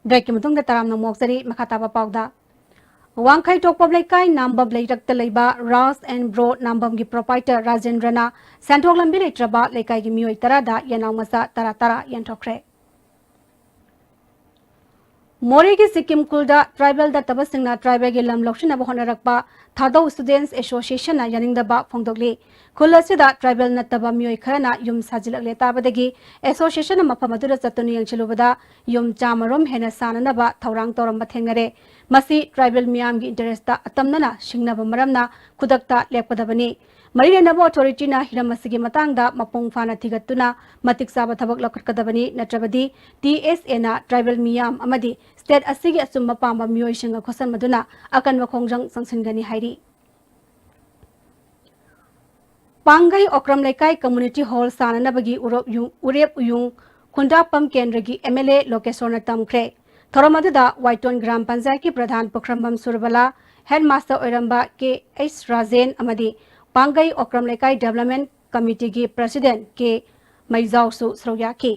ꯕ꯭ꯔꯦꯛꯀꯤ ꯃꯇꯨꯡꯗ ꯇꯔꯥꯝꯅ ꯑꯃꯨꯛ ꯑꯣꯛꯆꯔꯤ꯫ ꯃꯈꯥ ꯇꯥꯕ ꯄꯥꯎꯗ, ꯋꯥꯡꯈꯩ ꯇꯣꯛꯄꯝ ꯂꯩꯀꯥꯏ ꯅꯥꯝꯕꯝ ꯂꯩꯔꯛꯇ ꯂꯩꯕ ꯔꯥꯖ ꯑꯦꯟ ꯕ꯭ꯔꯣ ꯅꯥꯝꯕꯝꯒꯤ ꯄ꯭ꯔꯣꯄꯥꯏꯇꯔ ꯔꯥꯖꯦꯟꯗ꯭ꯔꯅ ꯁꯦꯟꯊꯣꯛ ꯂꯝꯕꯤ ꯂꯩꯇ꯭ꯔꯕ ꯂꯩꯀꯥꯏꯒꯤ ꯃꯤꯑꯣꯏ ꯇꯔꯥꯗ ꯌꯦꯅꯥꯎ ꯃꯆꯥ ꯇꯔꯥ ꯇꯔꯥ ꯌꯦꯟꯊꯣꯛꯈ꯭ꯔꯦ꯫ ꯃꯣꯔꯦꯒꯤ ꯁꯤꯛꯀꯤꯝ ꯈꯨꯜꯗ ꯇ꯭ꯔꯥꯏꯕꯦꯜ ꯅꯠꯇꯕꯁꯤꯡꯅ ꯇ꯭ꯔꯥꯏꯕꯦꯜꯒꯤ ꯂꯝ ꯂꯧꯁꯤꯟꯅꯕ ꯍꯣꯠꯅꯔꯛꯄ ꯊꯥꯗꯧ ꯁ꯭ꯇꯨꯗꯦꯟꯠꯁ ꯑꯦꯁꯣꯁꯤꯌꯦꯁꯟꯅ ꯌꯥꯅꯤꯡꯗꯕ ꯐꯣꯡꯗꯣꯛꯂꯤ꯫ ꯈꯨꯜ ꯑꯁꯤꯗ ꯇ꯭ꯔꯥꯏꯕꯦꯜ ꯅꯠꯇꯕ ꯃꯤꯑꯣꯏ ꯈꯔꯅ ꯌꯨꯝ ꯁꯥꯖꯤꯜꯂꯛꯂꯦ ꯇꯥꯕꯗꯒꯤ ꯑꯦꯁꯣꯁꯤꯌꯦꯁꯟꯅ ꯃꯐꯝ ꯑꯗꯨꯗ ꯆꯠꯇꯨꯅ ꯌꯦꯡꯁꯤꯜꯂꯨꯕꯗ ꯌꯨꯝ ꯆꯥꯝꯃ ꯔꯣꯝ ꯍꯦꯟꯅ ꯁꯥꯅꯅꯕ ꯊꯧꯔꯥꯡ ꯇꯧꯔꯝꯕ ꯊꯦꯡꯅꯔꯦ꯫ ꯃꯁꯤ ꯇ꯭ꯔꯥꯏꯕꯦꯜ ꯃꯤꯌꯥꯝꯒꯤ ꯏꯟꯇꯔꯦꯁꯇ ꯑꯇꯝꯅꯅ ꯁꯤꯡꯅꯕ ꯃꯔꯝꯅ ꯈꯨꯗꯛꯇ ꯂꯦꯞꯀꯗꯕꯅꯤ꯫ ꯃꯔꯤ ꯂꯩꯅꯕ ꯑꯣꯊꯣꯔꯤꯇꯤꯅ ꯍꯤꯔꯝ ꯑꯁꯤꯒꯤ ꯃꯇꯥꯡꯗ ꯃꯄꯨꯡ ꯐꯥꯅ ꯊꯤꯒꯠꯇꯨꯅ ꯃꯇꯤꯛ ꯆꯥꯕ ꯊꯕꯛ ꯂꯧꯈꯠꯀꯗꯕꯅꯤ, ꯅꯠꯇ꯭ꯔꯕꯗꯤ ꯇꯤ ꯑꯦꯁ ꯑꯦꯅ ꯇ꯭ꯔꯥꯏꯕꯦꯜ ꯃꯤꯌꯥꯝ ꯑꯃꯗꯤ ꯁ꯭ꯇꯦꯠ ꯑꯁꯤꯒꯤ ꯑꯆꯨꯝꯕ ꯄꯥꯝꯕ ꯃꯤꯑꯣꯏꯁꯤꯡꯒ ꯈꯣꯠꯁꯟꯕꯗꯨꯅ ꯑꯀꯟꯕ ꯈꯣꯡꯖꯪ ꯆꯪꯁꯤꯟꯒꯅꯤ ꯍꯥꯏꯔꯤ꯫ ꯄꯥꯡꯒꯩ ꯑꯣꯀ꯭ꯔꯝ ꯂꯩꯀꯥꯏ ꯀꯝꯃ꯭ꯌꯨꯅꯤꯇꯤ ꯍꯣꯜ ꯁꯥꯅꯅꯕꯒꯤ ꯎꯔꯣꯞ ꯌꯨ-, ꯎꯔꯦꯞ ꯎꯌꯨꯡ ꯈꯨꯟꯗ꯭ꯔꯥꯛꯄꯝ ꯀꯦꯟꯗ꯭ꯔꯒꯤ ꯑꯦꯝ ꯑꯦꯜ ꯑꯦ ꯂꯣꯀꯦꯁꯣꯔꯅ ꯇꯝꯈ꯭ꯔꯦ꯫ ꯊꯧꯔꯝ ꯑꯗꯨꯗ ꯋꯥꯏꯇꯣꯟ ꯒ꯭ꯔꯥꯝ ꯄꯟꯆꯥꯌꯠꯀꯤ ꯄ꯭ꯔꯙꯥꯟ ꯄꯨꯈ꯭ꯔꯝꯕꯝ ꯁꯨꯔꯕꯂꯥ, ꯍꯦꯗꯃꯥꯁꯇꯔ ꯑꯣꯏꯔꯝꯕ ꯀꯦ ꯑꯩꯆ ꯔꯥꯖꯦꯟ ꯑꯃꯗꯤ ꯄꯥꯡꯒꯩ ꯑꯣꯀ꯭ꯔꯝ ꯂꯩꯀꯥꯏ ꯗꯦꯕꯂꯞꯃꯦꯟꯠ ꯀꯃꯤꯇꯤꯒꯤ ꯄ꯭ꯔꯁꯤꯗꯦꯟꯠ ꯀꯦ ꯃꯩꯖꯥꯎꯁꯨ ꯁꯔꯨꯛ ꯌꯥꯈꯤ꯫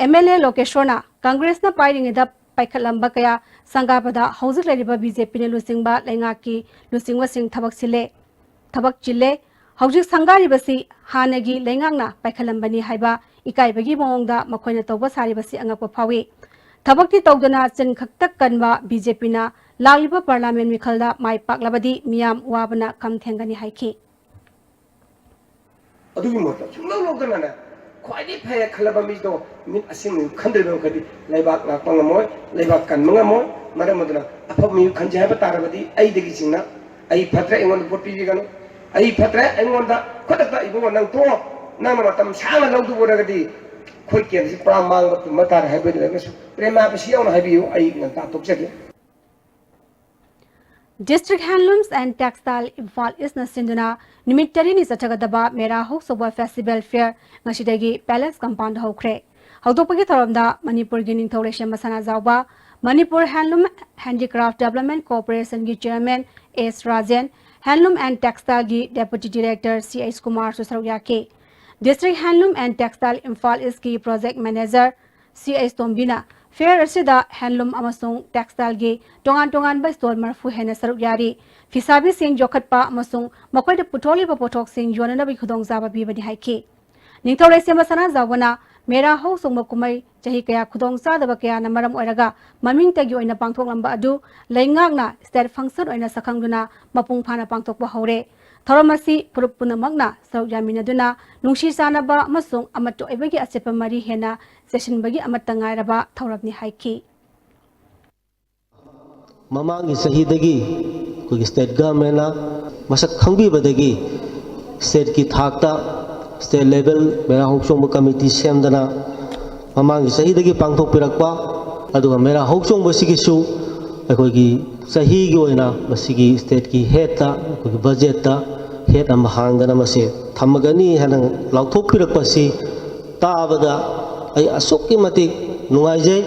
ꯑꯦꯝ ꯑꯦꯜ ꯑꯦ ꯂꯣꯀꯦꯁꯣꯔꯅ ꯀꯪꯒ꯭ꯔꯦꯁꯅ ꯄꯥꯏꯔꯤꯉꯩꯗ ꯄꯥꯏꯈꯠꯂꯝꯕ ꯀꯌꯥ ꯁꯪꯒꯥꯕꯗ ꯍꯧꯖꯤꯛ ꯂꯩꯔꯤꯕ ꯕꯤ ꯖꯦ ꯄꯤꯅ ꯂꯨꯆꯤꯡꯕ ꯂꯩꯉꯥꯛꯀꯤ ꯂꯨꯆꯤꯡꯕꯁꯤꯡ ꯊꯕꯛ ꯁꯤꯜꯂꯦ, ꯊꯕꯛ ꯆꯤꯜꯂꯦ꯫ ꯍꯧꯖꯤꯛ ꯁꯪꯒꯥꯔꯤꯕꯁꯤ ꯍꯥꯟꯅꯒꯤ ꯂꯩꯉꯥꯛꯅ ꯄꯥꯏꯈꯠꯂꯝꯕꯅꯤ ꯍꯥꯏꯕ ꯏꯀꯥꯏꯕꯒꯤ ꯃꯑꯣꯡꯗ ꯃꯈꯣꯏꯅ ꯇꯧꯕ ꯁꯥꯔꯤꯕꯁꯤ ꯑꯉꯛꯄ ꯐꯥꯎꯏ꯫ ꯊꯕꯛꯇꯤ ꯇꯧꯗꯅ ꯆꯤꯟ ꯈꯛꯇ ꯀꯟꯕ ꯕꯤ ꯖꯦ ꯄꯤꯅ ꯂꯥꯛꯂꯤꯕ ꯄꯥꯔꯂꯥꯃꯦꯟꯠ ꯃꯤꯈꯜꯗ ꯃꯥꯏ ꯄꯥꯛꯂꯕꯗꯤ ꯃꯤꯌꯥꯝ ꯋꯥꯕꯅ ꯈꯝ ꯊꯦꯡꯒꯅꯤ ꯍꯥꯏꯈꯤ꯫ ꯑꯗꯨꯒꯤ ꯃꯍꯨꯠꯇ ꯁꯨꯡꯂꯧ ꯂꯧꯗꯅꯅꯦ, ꯈ꯭ꯋꯥꯏꯗꯒꯤ ꯐꯩ ꯈꯜꯂꯕ ꯃꯤꯗꯣ ꯃꯤꯠ ꯑꯁꯦꯡꯕ ꯈꯟꯗ꯭ꯔꯤꯕ ꯃꯈꯩꯗꯤ ꯂꯩꯕꯥꯛ ꯉꯥꯛꯄ ꯉꯝꯃꯣꯏ, ꯂꯩꯕꯥꯛ ꯀꯟꯕ ꯉꯝꯃꯣꯏ꯫ ꯃꯔꯝ ꯑꯗꯨꯅ ꯑꯐꯕ ꯃꯤ ꯈꯟꯖꯩ ꯍꯥꯏꯕ ꯇꯥꯔꯕꯗꯤ ꯑꯩꯗꯒꯤ ꯆꯤꯡꯅ ꯑꯩ ꯐꯠꯇ꯭ꯔꯦ ꯑꯩꯉꯣꯟꯗ ꯚꯣꯠ ꯄꯤꯕꯤꯒꯅꯨ, ꯑꯩ ꯐꯠꯇ꯭ꯔꯦ ꯑꯩꯉꯣꯟꯗ ꯈꯨꯗꯛꯇ ꯏꯕꯨꯡꯉꯣ ꯅꯪ ꯇꯣꯛꯑꯣ, ꯅꯪꯅ ꯃꯇꯝ ꯁꯥꯡꯅ ꯂꯧꯗꯕ ꯑꯣꯏꯔꯒꯗꯤ ꯑꯩꯈꯣꯏ ꯀꯦꯟꯁꯤ ꯄꯨꯔꯥ ꯃꯥꯡꯕ ꯇꯨꯝꯕ ꯇꯥꯔꯦ ꯍꯥꯏꯕ ꯂꯩꯔꯒꯁꯨ ꯄ꯭ꯔꯦꯃꯥ ꯄꯤꯁꯤ ꯌꯥꯎꯅ ꯍꯥꯏꯕꯤꯌꯨ, ꯑꯩ ꯉꯟꯇꯥ ꯇꯣꯛꯆꯒꯦ꯫ District Handlooms and Textile Imphal Eastꯅ ꯁꯤꯟꯗꯨꯅ ꯅꯨꯃꯤꯠ ꯇꯔꯦꯠꯅꯤ ꯆꯠꯊꯒꯗꯕ ꯃꯦꯔꯥ ꯍꯧꯆꯧꯕ Festival Fair ꯉꯁꯤꯗꯒꯤ Palace Compound ꯍꯧꯈ꯭ꯔꯦ꯫ ꯍꯧꯗꯣꯛꯄꯒꯤ ꯊꯧꯔꯝꯗ ꯃꯅꯤꯄꯨꯔꯒꯤ ꯅꯤꯡꯊꯧ ꯂꯩꯁꯦꯝꯕ ꯁꯅꯥꯖꯥꯎꯕ, Manipur Handloom Handicraft Development Corporationꯒꯤ Chairman S Rajen, Handloom and Textileꯒꯤ Deputy Director C H ꯀꯨꯃꯥꯔꯁꯨ ꯁꯔꯨꯛ ꯌꯥꯈꯤ꯫ District Handloom and Textile Imphal Eastꯀꯤ Project Manager C H ꯇꯣꯝꯕꯤꯅ fair ꯑꯁꯤꯗ handloom ꯑꯃꯁꯨꯡ textileꯒꯤ ꯇꯣꯉꯥꯟ ꯇꯣꯉꯥꯟꯕ stall ꯃꯔꯤꯐꯨ ꯍꯦꯟꯅ ꯁꯔꯨꯛ ꯌꯥꯔꯤ꯫ ꯐꯤꯁꯥꯕꯤꯁꯤꯡ ꯌꯣꯛꯈꯠꯄ ꯑꯃꯁꯨꯡ ꯃꯈꯣꯏꯗ ꯄꯨꯊꯣꯛꯂꯤꯕ ꯄꯣꯠꯊꯣꯛꯁꯤꯡ ꯌꯣꯟꯅꯅꯕꯒꯤ ꯈꯨꯗꯣꯡꯆꯥꯕ ꯄꯤꯕꯅꯤ ꯍꯥꯏꯈꯤ꯫ ꯅꯤꯡꯊꯧ ꯂꯩꯁꯦꯝꯕ ꯁꯅꯥꯖꯥꯎꯕꯅ ꯃꯦꯔꯥ ꯍꯧꯆꯣꯡꯕ ꯀꯨꯝꯍꯩ ꯆꯍꯤ ꯀꯌꯥ ꯈꯨꯗꯣꯡꯆꯥꯗꯕ ꯀꯌꯥꯅ ꯃꯔꯝ ꯑꯣꯏꯔꯒ ꯃꯃꯤꯡꯇꯒꯤ ꯑꯣꯏꯅ ꯄꯥꯡꯊꯣꯛꯂꯝꯕ ꯑꯗꯨ ꯂꯩꯉꯥꯛꯅ state function ꯑꯣꯏꯅ ꯁꯛꯈꯪꯗꯨꯅ ꯃꯄꯨꯡ ꯐꯥꯅ ꯄꯥꯡꯊꯣꯛꯄ ꯍꯧꯔꯦ꯫ ꯊꯧꯔꯝ ꯑꯁꯤ ꯐꯨꯔꯨꯞ ꯄꯨꯝꯅꯃꯛꯅ ꯁꯔꯨꯛ ꯌꯥꯃꯤꯟꯅꯗꯨꯅ ꯅꯨꯡꯁꯤ ꯆꯥꯟꯅꯕ ꯑꯃꯁꯨꯡ ꯑꯃꯠꯇ ꯑꯣꯏꯕꯒꯤ ꯑꯆꯦꯠꯄ ꯃꯔꯤ ꯍꯦꯟꯅ ꯆꯦꯁꯤꯟꯕꯒꯤ ꯑꯃꯠꯇ ꯉꯥꯏꯔꯕ ꯊꯧꯔꯝꯅꯤ ꯍꯥꯏꯈꯤ꯫ ꯃꯃꯥꯡꯒꯤ ꯆꯍꯤꯗꯒꯤ ꯑꯩꯈꯣꯏꯒꯤ state governmentꯅ ꯃꯁꯛ ꯈꯪꯕꯤꯕꯗꯒꯤ stateꯀꯤ ꯊꯥꯛꯇ state level ꯃꯦꯔꯥ ꯍꯧꯆꯣꯡꯕ committee ꯁꯦꯝꯗꯅ ꯃꯃꯥꯡꯒꯤ ꯆꯍꯤꯗꯒꯤ ꯄꯥꯡꯊꯣꯛꯄꯤꯔꯛꯄ, ꯑꯗꯨꯒ ꯃꯦꯔꯥ ꯍꯧꯆꯣꯡꯕꯁꯤꯒꯤꯁꯨ ꯑꯩꯈꯣꯏꯒꯤ ꯆꯍꯤꯒꯤ ꯑꯣꯏꯅ ꯃꯁꯤꯒꯤ stateꯀꯤ headꯇ, ꯑꯩꯈꯣꯏꯒꯤ budgetꯇ head ꯑꯃ ꯍꯥꯡꯗꯅ ꯃꯁꯤ ꯊꯝꯃꯒꯅꯤ ꯍꯥꯏꯅ ꯂꯥꯎꯊꯣꯛꯄꯤꯔꯛꯄꯁꯤ ꯇꯥꯕꯗ ꯑꯩ ꯑꯁꯨꯛꯀꯤ ꯃꯇꯤꯛ ꯅꯨꯡꯉꯥꯏꯖꯩ꯫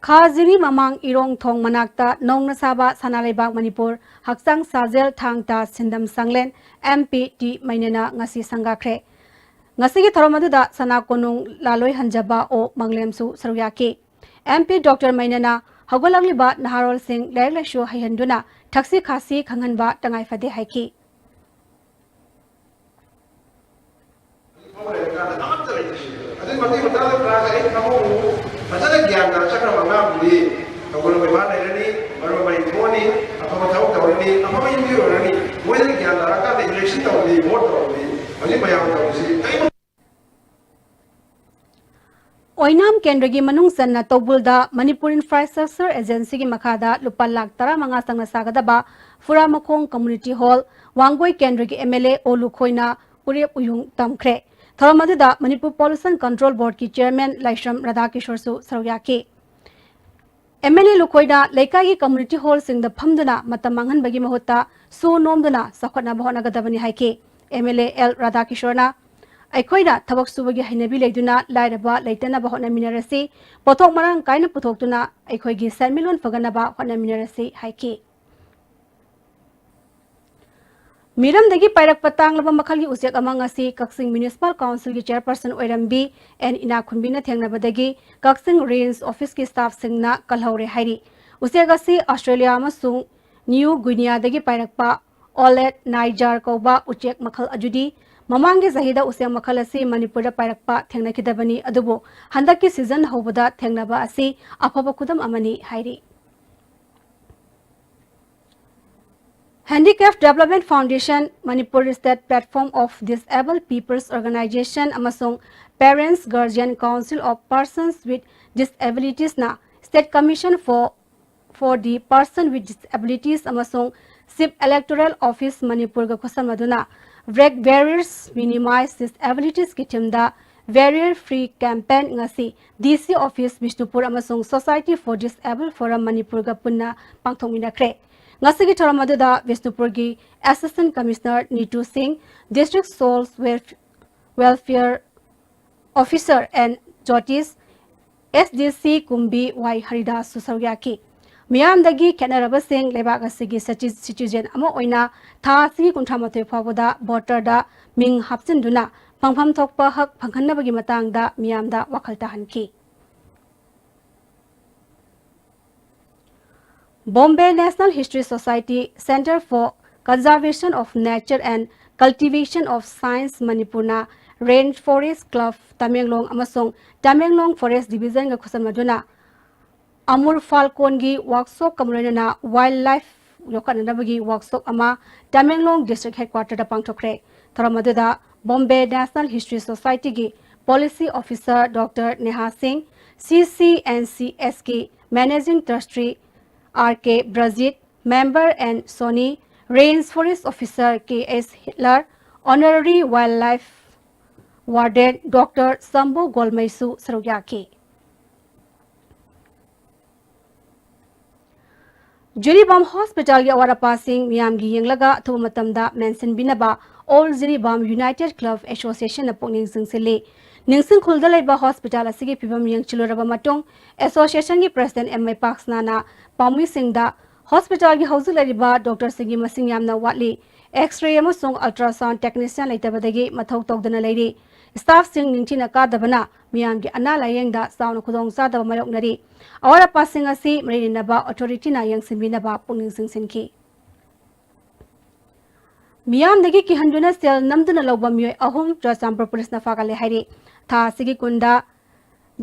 ꯈꯥ ꯖꯤꯔꯤ ꯃꯃꯥꯡ ꯏꯔꯣꯡ ꯊꯣꯡ ꯃꯅꯥꯛꯇ ꯅꯧꯅ ꯁꯥꯕ ꯁꯅꯥ ꯂꯩꯕꯥꯛ ꯃꯅꯤꯄꯨꯔ ꯍꯛꯆꯥꯡ ꯁꯥꯖꯦꯜ ꯊꯥꯡ ꯇꯥ ꯁꯤꯟꯗꯝ ꯁꯪꯂꯦꯟ M P ꯇꯤ ꯃꯩꯅꯦꯅ ꯉꯁꯤ ꯁꯪꯒꯥꯈ꯭ꯔꯦ꯫ ꯉꯁꯤꯒꯤ ꯊꯧꯔꯝ ꯑꯗꯨꯗ ꯁꯅꯥ ꯀꯣꯅꯨꯡ ꯂꯥꯂꯣꯏ ꯍꯟꯖꯕ ꯑꯣ ꯃꯪꯂꯦꯝꯁꯨ ꯁꯔꯨꯛ ꯌꯥꯈꯤ꯫ M P Doctor ꯃꯩꯅꯦꯅ ꯍꯧꯒꯠꯂꯛꯂꯤꯕ ꯅꯍꯥꯔꯣꯜꯁꯤꯡ ꯂꯥꯏꯔꯤꯛ ꯂꯥꯏꯁꯨ ꯍꯩꯍꯟꯗꯨꯅ ꯊꯛꯁꯤ ꯈꯥꯁꯤ ꯈꯪꯍꯟꯕ ꯇꯉꯥꯏ ꯐꯗꯦ ꯍꯥꯏꯈꯤ꯫ ꯑꯗꯨꯒꯤ ꯃꯇꯤꯛ ꯃꯇꯥꯡꯗ ꯀ꯭ꯂꯥꯁ ꯑꯩꯠ ꯐꯝꯍꯧꯕꯕꯨ ꯐꯖꯅ ꯒ꯭ꯌꯥꯟ ꯇꯥꯅ ꯆꯠꯈ꯭ꯔꯕ ꯑꯉꯥꯡꯗꯨꯗꯤ ꯇꯧꯕ ꯕꯦꯕꯥꯔ ꯂꯩꯔꯅꯤ, ꯃꯔꯣꯟ ꯃꯔꯤ ꯊꯣꯛꯑꯅꯤ, ꯑꯐꯕ ꯊꯕꯛ ꯇꯧꯔꯅꯤ, ꯑꯐꯕ ꯌꯨꯝꯕꯤ ꯑꯣꯏꯔꯅꯤ꯫ ꯃꯣꯏꯗꯒꯤ ꯒ꯭ꯌꯥꯟ ꯇꯥꯔꯀꯥꯟꯗ ꯏꯂꯦꯛꯁꯟ ꯇꯧꯕꯗꯤ, ꯚꯣꯠ ꯇꯧꯕꯗꯤ ꯍꯧꯖꯤꯛ ꯃꯌꯥꯝ ꯇꯧꯔꯤꯁꯤ ꯀꯔꯤꯒꯨꯝꯕ ꯑꯣꯏꯅꯥꯝ ꯀꯦꯟꯗ꯭ꯔꯒꯤ ꯃꯅꯨꯡ ꯆꯟꯅ ꯇꯧꯕꯨꯜꯗ ꯃꯅꯤꯄꯨꯔ ꯏꯟꯐ꯭ꯔꯥꯁ꯭ꯇ꯭ꯔꯛꯆꯔ ꯑꯦꯖꯦꯟꯁꯤꯒꯤ ꯃꯈꯥꯗ ꯂꯨꯄꯥ ꯂꯥꯈ ꯇꯔꯥꯃꯉꯥ ꯆꯪꯅ ꯁꯥꯒꯗꯕ ꯐꯨꯔꯥꯃꯈꯣꯡ ꯀꯝꯃ꯭ꯌꯨꯅꯤꯇꯤ ꯍꯣꯜ ꯋꯥꯡꯒꯣꯏ ꯀꯦꯟꯗ꯭ꯔꯒꯤ ꯑꯦꯝ ꯑꯦꯜ ꯑꯦ ꯑꯣ ꯂꯨꯈꯣꯏꯅ ꯎꯔꯦꯞ ꯎꯌꯨꯡ ꯇꯝꯈ꯭ꯔꯦ꯫ ꯊꯧꯔꯝ ꯑꯗꯨꯗ ꯃꯅꯤꯄꯨꯔ ꯄꯣꯂꯨꯁꯟ ꯀꯟꯇ꯭ꯔꯣꯜ ꯕꯣꯔꯗꯀꯤ ꯆꯤꯌꯔꯃꯦꯟ ꯂꯥꯏꯁ꯭ꯔꯝ ꯔꯥꯙꯥꯀꯤꯁꯣꯔꯁꯨ ꯁꯔꯨꯛ ꯌꯥꯈꯤ꯫ ꯑꯦꯝ ꯑꯦꯜ ꯑꯦ ꯂꯨꯈꯣꯏꯅ ꯂꯩꯀꯥꯏꯒꯤ ꯀꯝꯃ꯭ꯌꯨꯅꯤꯇꯤ ꯍꯣꯜꯁꯤꯡꯗ ꯐꯝꯗꯨꯅ ꯃꯇꯝ ꯃꯥꯡꯍꯟꯕꯒꯤ ꯃꯍꯨꯠꯇ ꯁꯨ ꯅꯣꯝꯗꯨꯅ ꯆꯥꯎꯈꯠꯅꯕ ꯍꯣꯠꯅꯒꯗꯕꯅꯤ ꯍꯥꯏꯈꯤ꯫ ꯑꯦꯝ ꯑꯦꯜ ꯑꯦ ꯑꯦꯜ ꯔꯥꯙꯥꯀꯤꯁꯣꯔꯅ ꯑꯩꯈꯣꯏꯅ ꯊꯕꯛ ꯁꯨꯕꯒꯤ ꯍꯩꯅꯕꯤ ꯂꯩꯗꯨꯅ ꯂꯥꯏꯔꯕ ꯂꯩꯇꯅꯕ ꯍꯣꯠꯅꯃꯤꯟꯅꯔꯁꯤ, ꯄꯣꯠꯊꯣꯛ ꯃꯔꯥꯡ ꯀꯥꯏꯅ ꯄꯨꯊꯣꯛꯇꯨꯅ ꯑꯩꯈꯣꯏꯒꯤ ꯁꯦꯟꯃꯤꯠꯂꯣꯟ ꯐꯒꯠꯅꯕ ꯍꯣꯠꯅꯃꯤꯟꯅꯔꯁꯤ ꯍꯥꯏꯈꯤ꯫ ꯃꯤꯔꯝꯗꯒꯤ ꯄꯥꯏꯔꯛꯄ ꯇꯥꯡꯂꯕ ꯃꯈꯜꯒꯤ ꯎꯆꯦꯛ ꯑꯃ ꯉꯁꯤ ꯀꯛꯆꯤꯡ ꯃ꯭ꯌꯨꯅꯤꯁꯤꯄꯥꯜ ꯀꯥꯎꯟꯁꯤꯜꯒꯤ ꯆꯤꯌꯔꯄꯔꯁꯟ ꯑꯣꯏꯔꯝꯕꯤ ꯑꯦꯟ ꯏꯅꯥꯈꯨꯟꯕꯤꯅ ꯊꯦꯡꯅꯕꯗꯒꯤ ꯀꯛꯆꯤꯡ ꯔꯦꯟꯖ ꯑꯣꯐꯤꯁꯀꯤ ꯁ꯭ꯇꯥꯐꯁꯤꯡꯅ ꯀꯜꯍꯧꯔꯦ ꯍꯥꯏꯔꯤ꯫ ꯎꯆꯦꯛ ꯑꯁꯤ ꯑꯁꯇ꯭ꯔꯦꯂꯤꯌꯥ ꯑꯃꯁꯨꯡ ꯅ꯭ꯌꯨ ꯒꯨꯏꯅꯤꯌꯥꯗꯒꯤ ꯄꯥꯏꯔꯛꯄ ꯑꯣꯂꯦꯠ ꯅꯥꯏꯖꯥꯔ ꯀꯧꯕ ꯎꯆꯦꯛ ꯃꯈꯜ ꯑꯗꯨꯗꯤ ꯃꯃꯥꯡꯒꯤ ꯆꯍꯤꯗ ꯎꯆꯦꯛ ꯃꯈꯜ ꯑꯁꯤ ꯃꯅꯤꯄꯨꯔꯗ ꯄꯥꯏꯔꯛꯄ ꯊꯦꯡꯅꯈꯤꯗꯕꯅꯤ, ꯑꯗꯨꯕꯨ ꯍꯟꯗꯛꯀꯤ ꯁꯤꯖꯟ ꯍꯧꯕꯗ ꯊꯦꯡꯅꯕ ꯑꯁꯤ ꯑꯐꯕ ꯈꯨꯗꯝ ꯑꯃꯅꯤ ꯍꯥꯏꯔꯤ꯫ Handicap Development Foundation, Manipur State Platform of Disabled People's Organization ꯑꯃꯁꯨꯡ Parents Guardian Council of Persons with Disabilitiesꯅ State Commission for for the Person with Disabilities ꯑꯃꯁꯨꯡ Chief Electoral Office ꯃꯅꯤꯄꯨꯔꯒ ꯈꯨꯠꯁꯝꯅꯗꯨꯅ Break Barriers, Minimize Disabilitiesꯀꯤ themeꯗ Barrier Free Campaign ꯉꯁꯤ ꯗꯤ ꯁꯤ office Bishnupur ꯑꯃꯁꯨꯡ Society for Disabled Forum ꯃꯅꯤꯄꯨꯔꯒ ꯄꯨꯟꯅ ꯄꯥꯡꯊꯣꯛꯃꯤꯟꯅꯈ꯭ꯔꯦ꯫ ꯉꯁꯤꯒꯤ ꯊꯧꯔꯝ ꯑꯗꯨꯗ ꯕꯤꯁꯅꯨꯄꯨꯔꯒꯤ Assistant Commissioner ꯅꯤꯇꯨ ꯁꯤꯡ, District Social Wel-, Welfare Officer N Jotish, S D C Kumbi ꯋꯥꯏ ꯍꯔꯤꯗꯥꯁꯁꯨ ꯁꯔꯨꯛ ꯌꯥꯈꯤ꯫ ꯃꯤꯌꯥꯝꯗꯒꯤ ꯈꯦꯠꯅꯔꯕꯁꯤꯡ ꯂꯩꯕꯥꯛ ꯑꯁꯤꯒꯤ ꯁꯤꯇꯤ-, citizen ꯑꯃ ꯑꯣꯏꯅ ꯊꯥ ꯑꯁꯤꯒꯤ ꯀꯨꯟꯊ꯭ꯔꯥ ꯃꯥꯊꯣꯏ ꯐꯥꯎꯕꯗ voterꯗ ꯃꯤꯡ ꯍꯥꯞꯆꯤꯟꯗꯨꯅ ꯐꯪꯐꯝ ꯊꯣꯛꯄ ꯍꯛ ꯐꯪꯍꯟꯅꯕꯒꯤ ꯃꯇꯥꯡꯗ ꯃꯤꯌꯥꯝꯗ ꯋꯥꯈꯜ ꯇꯥꯍꯟꯈꯤ꯫ Bombay National History Society, Centre for Conservation of Nature and Cultivation of Science ꯃꯅꯤꯄꯨꯔꯅ Rain Forest Club ꯇꯃꯦꯡꯂꯣꯡ ꯑꯃꯁꯨꯡ ꯇꯃꯦꯡꯂꯣꯡ Forest Divisionꯒ ꯈꯨꯠꯁꯝꯅꯗꯨꯅ ꯑꯃꯨꯔ ꯐꯥꯜꯀꯣꯟꯒꯤ workshopꯀ ꯂꯣꯏꯅꯅ wildlife ꯌꯣꯛꯈꯠꯅꯅꯕꯒꯤ workshop ꯑꯃ ꯇꯃꯦꯡꯂꯣꯡ district headquarterꯗ ꯄꯥꯡꯊꯣꯛꯈ꯭ꯔꯦ꯫ ꯊꯧꯔꯝ ꯑꯗꯨꯗ Bombay National History Societyꯒꯤ Policy Officer Doctor Neha Singh, C C N C S ꯀꯤ Managing Trustee R K Brajit, Member and Sony, Range Forest Officer K S Hitler, Honorary Wildlife Warden Doctor Sambu ꯒꯣꯜꯃꯩꯁꯨ ꯁꯔꯨꯛ ꯌꯥꯈꯤ꯫ ꯖꯤꯔꯤꯕꯥꯝ ꯍꯣꯁꯄꯤꯇꯥꯜꯒꯤ ꯑꯋꯥꯠ ꯑꯄꯥꯁꯤꯡ ꯃꯤꯌꯥꯝꯒꯤ ꯌꯦꯡꯂꯒ ꯑꯊꯨꯕ ꯃꯇꯝꯗ ꯃꯦꯟꯁꯤꯟꯕꯤꯅꯕ All Jiribam United Club Associationꯅ ꯄꯨꯛꯅꯤꯡ ꯆꯤꯡꯁꯤꯜꯂꯤ꯫ ꯅꯤꯡꯁꯤꯡ ꯈꯨꯜꯗ ꯂꯩꯕ ꯍꯣꯁꯄꯤꯇꯥꯜ ꯑꯁꯤꯒꯤ ꯐꯤꯕꯝ ꯌꯦꯡꯁꯤꯜꯂꯨꯔꯕ ꯃꯇꯨꯡ, ꯑꯦꯁꯣꯁꯤꯌꯦꯁꯟꯒꯤ ꯄ꯭ꯔꯁꯤꯗꯦꯟꯠ ꯑꯦꯝ ꯃꯩꯄꯥꯛꯁꯅꯥꯅ ꯄꯥꯝꯃꯤꯁꯤꯡꯗ ꯍꯣꯁꯄꯤꯇꯥꯜꯒꯤ ꯍꯧꯖꯤꯛ ꯂꯩꯔꯤꯕ ꯗꯣꯛꯇꯔꯁꯤꯡꯒꯤ ꯃꯁꯤꯡ ꯌꯥꯝꯅ ꯋꯥꯠꯂꯤ, X-ray ꯑꯃꯁꯨꯡ ultrasound technician ꯂꯩꯇꯕꯗꯒꯤ ꯃꯊꯧ ꯇꯧꯗꯅ ꯂꯩꯔꯤ, staffꯁꯤꯡ ꯅꯤꯡꯊꯤꯅ ꯀꯥꯗꯕꯅ ꯃꯤꯌꯥꯝꯒꯤ ꯑꯅꯥ ꯂꯥꯌꯦꯡꯗ ꯆꯥꯎꯅ ꯈꯨꯗꯣꯡꯆꯥꯗꯕ ꯃꯥꯌꯣꯛꯅꯔꯤ꯫ ꯑꯋꯥꯠ ꯑꯄꯥꯁꯤꯡ ꯑꯁꯤ ꯃꯔꯤ ꯂꯩꯅꯕ authorityꯅ ꯌꯦꯡꯁꯤꯟꯕꯤꯅꯕ ꯄꯨꯛꯅꯤꯡ ꯆꯤꯡꯁꯤꯟꯈꯤ꯫ ꯃꯤꯌꯥꯝꯗꯒꯤ ꯀꯤꯍꯟꯗꯨꯅ ꯁꯦꯜ ꯅꯝꯗꯨꯅ ꯂꯧꯕ ꯃꯤꯑꯣꯏ ꯑꯍꯨꯝ ꯆꯨꯔꯆꯥꯟꯄꯨꯔ ꯄꯨꯂꯤꯁꯅ ꯐꯥꯒꯠꯂꯦ ꯍꯥꯏꯔꯤ꯫ ꯊꯥ ꯑꯁꯤꯒꯤ ꯀꯨꯟꯗ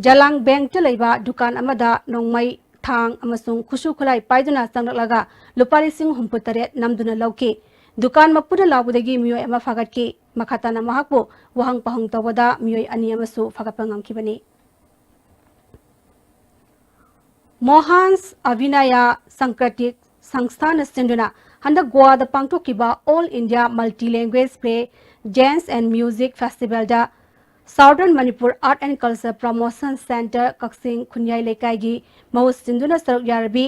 ꯖꯂꯥꯡ ꯕꯦꯡꯛꯇ ꯂꯩꯕ ꯗꯨꯀꯥꯟ ꯑꯃꯗ ꯅꯣꯡꯃꯩ, ꯊꯥꯡ ꯑꯃꯁꯨꯡ ꯈꯨꯠꯁꯨ ꯈꯨꯠꯂꯥꯏ ꯄꯥꯏꯗꯨꯅ ꯆꯪꯂꯛꯂꯒ ꯂꯨꯄꯥ ꯂꯤꯁꯤꯡ ꯍꯨꯝꯐꯨ ꯇꯔꯦꯠ ꯅꯝꯗꯨꯅ ꯂꯧꯈꯤ꯫ ꯗꯨꯀꯥꯟ ꯃꯄꯨꯅ ꯂꯥꯎꯕꯗꯒꯤ ꯃꯤꯑꯣꯏ ꯑꯃ ꯐꯥꯒꯠꯈꯤ꯫ ꯃꯈꯥ ꯇꯥꯅ ꯃꯍꯥꯛꯄꯨ ꯋꯥꯍꯪ ꯄꯥꯎꯍꯪ ꯇꯧꯕꯗ ꯃꯤꯑꯣꯏ ꯑꯅꯤ ꯑꯃꯁꯨ ꯐꯥꯒꯠꯄ ꯉꯝꯈꯤꯕꯅꯤ꯫ ꯃꯣꯍꯥꯟꯁ ꯑꯚꯤꯅꯌ ꯁꯪꯀ꯭ꯔꯇꯤꯛ ꯁꯪꯁꯊꯥꯅ ꯁꯤꯟꯗꯨꯅ ꯍꯟꯗꯛ ꯒꯣꯋꯥꯗ ꯄꯥꯡꯊꯣꯛꯈꯤꯕ All India Multi Language Play, Dance and Music Festivalꯗ Southern Manipur Art and Culture Promotion Centre ꯀꯛꯆꯤꯡ ꯈꯨꯟꯌꯥꯏ ꯂꯩꯀꯥꯏꯒꯤ ꯃꯍꯨꯠ ꯁꯤꯟꯗꯨꯅ ꯁꯔꯨꯛ ꯌꯥꯔꯕꯤ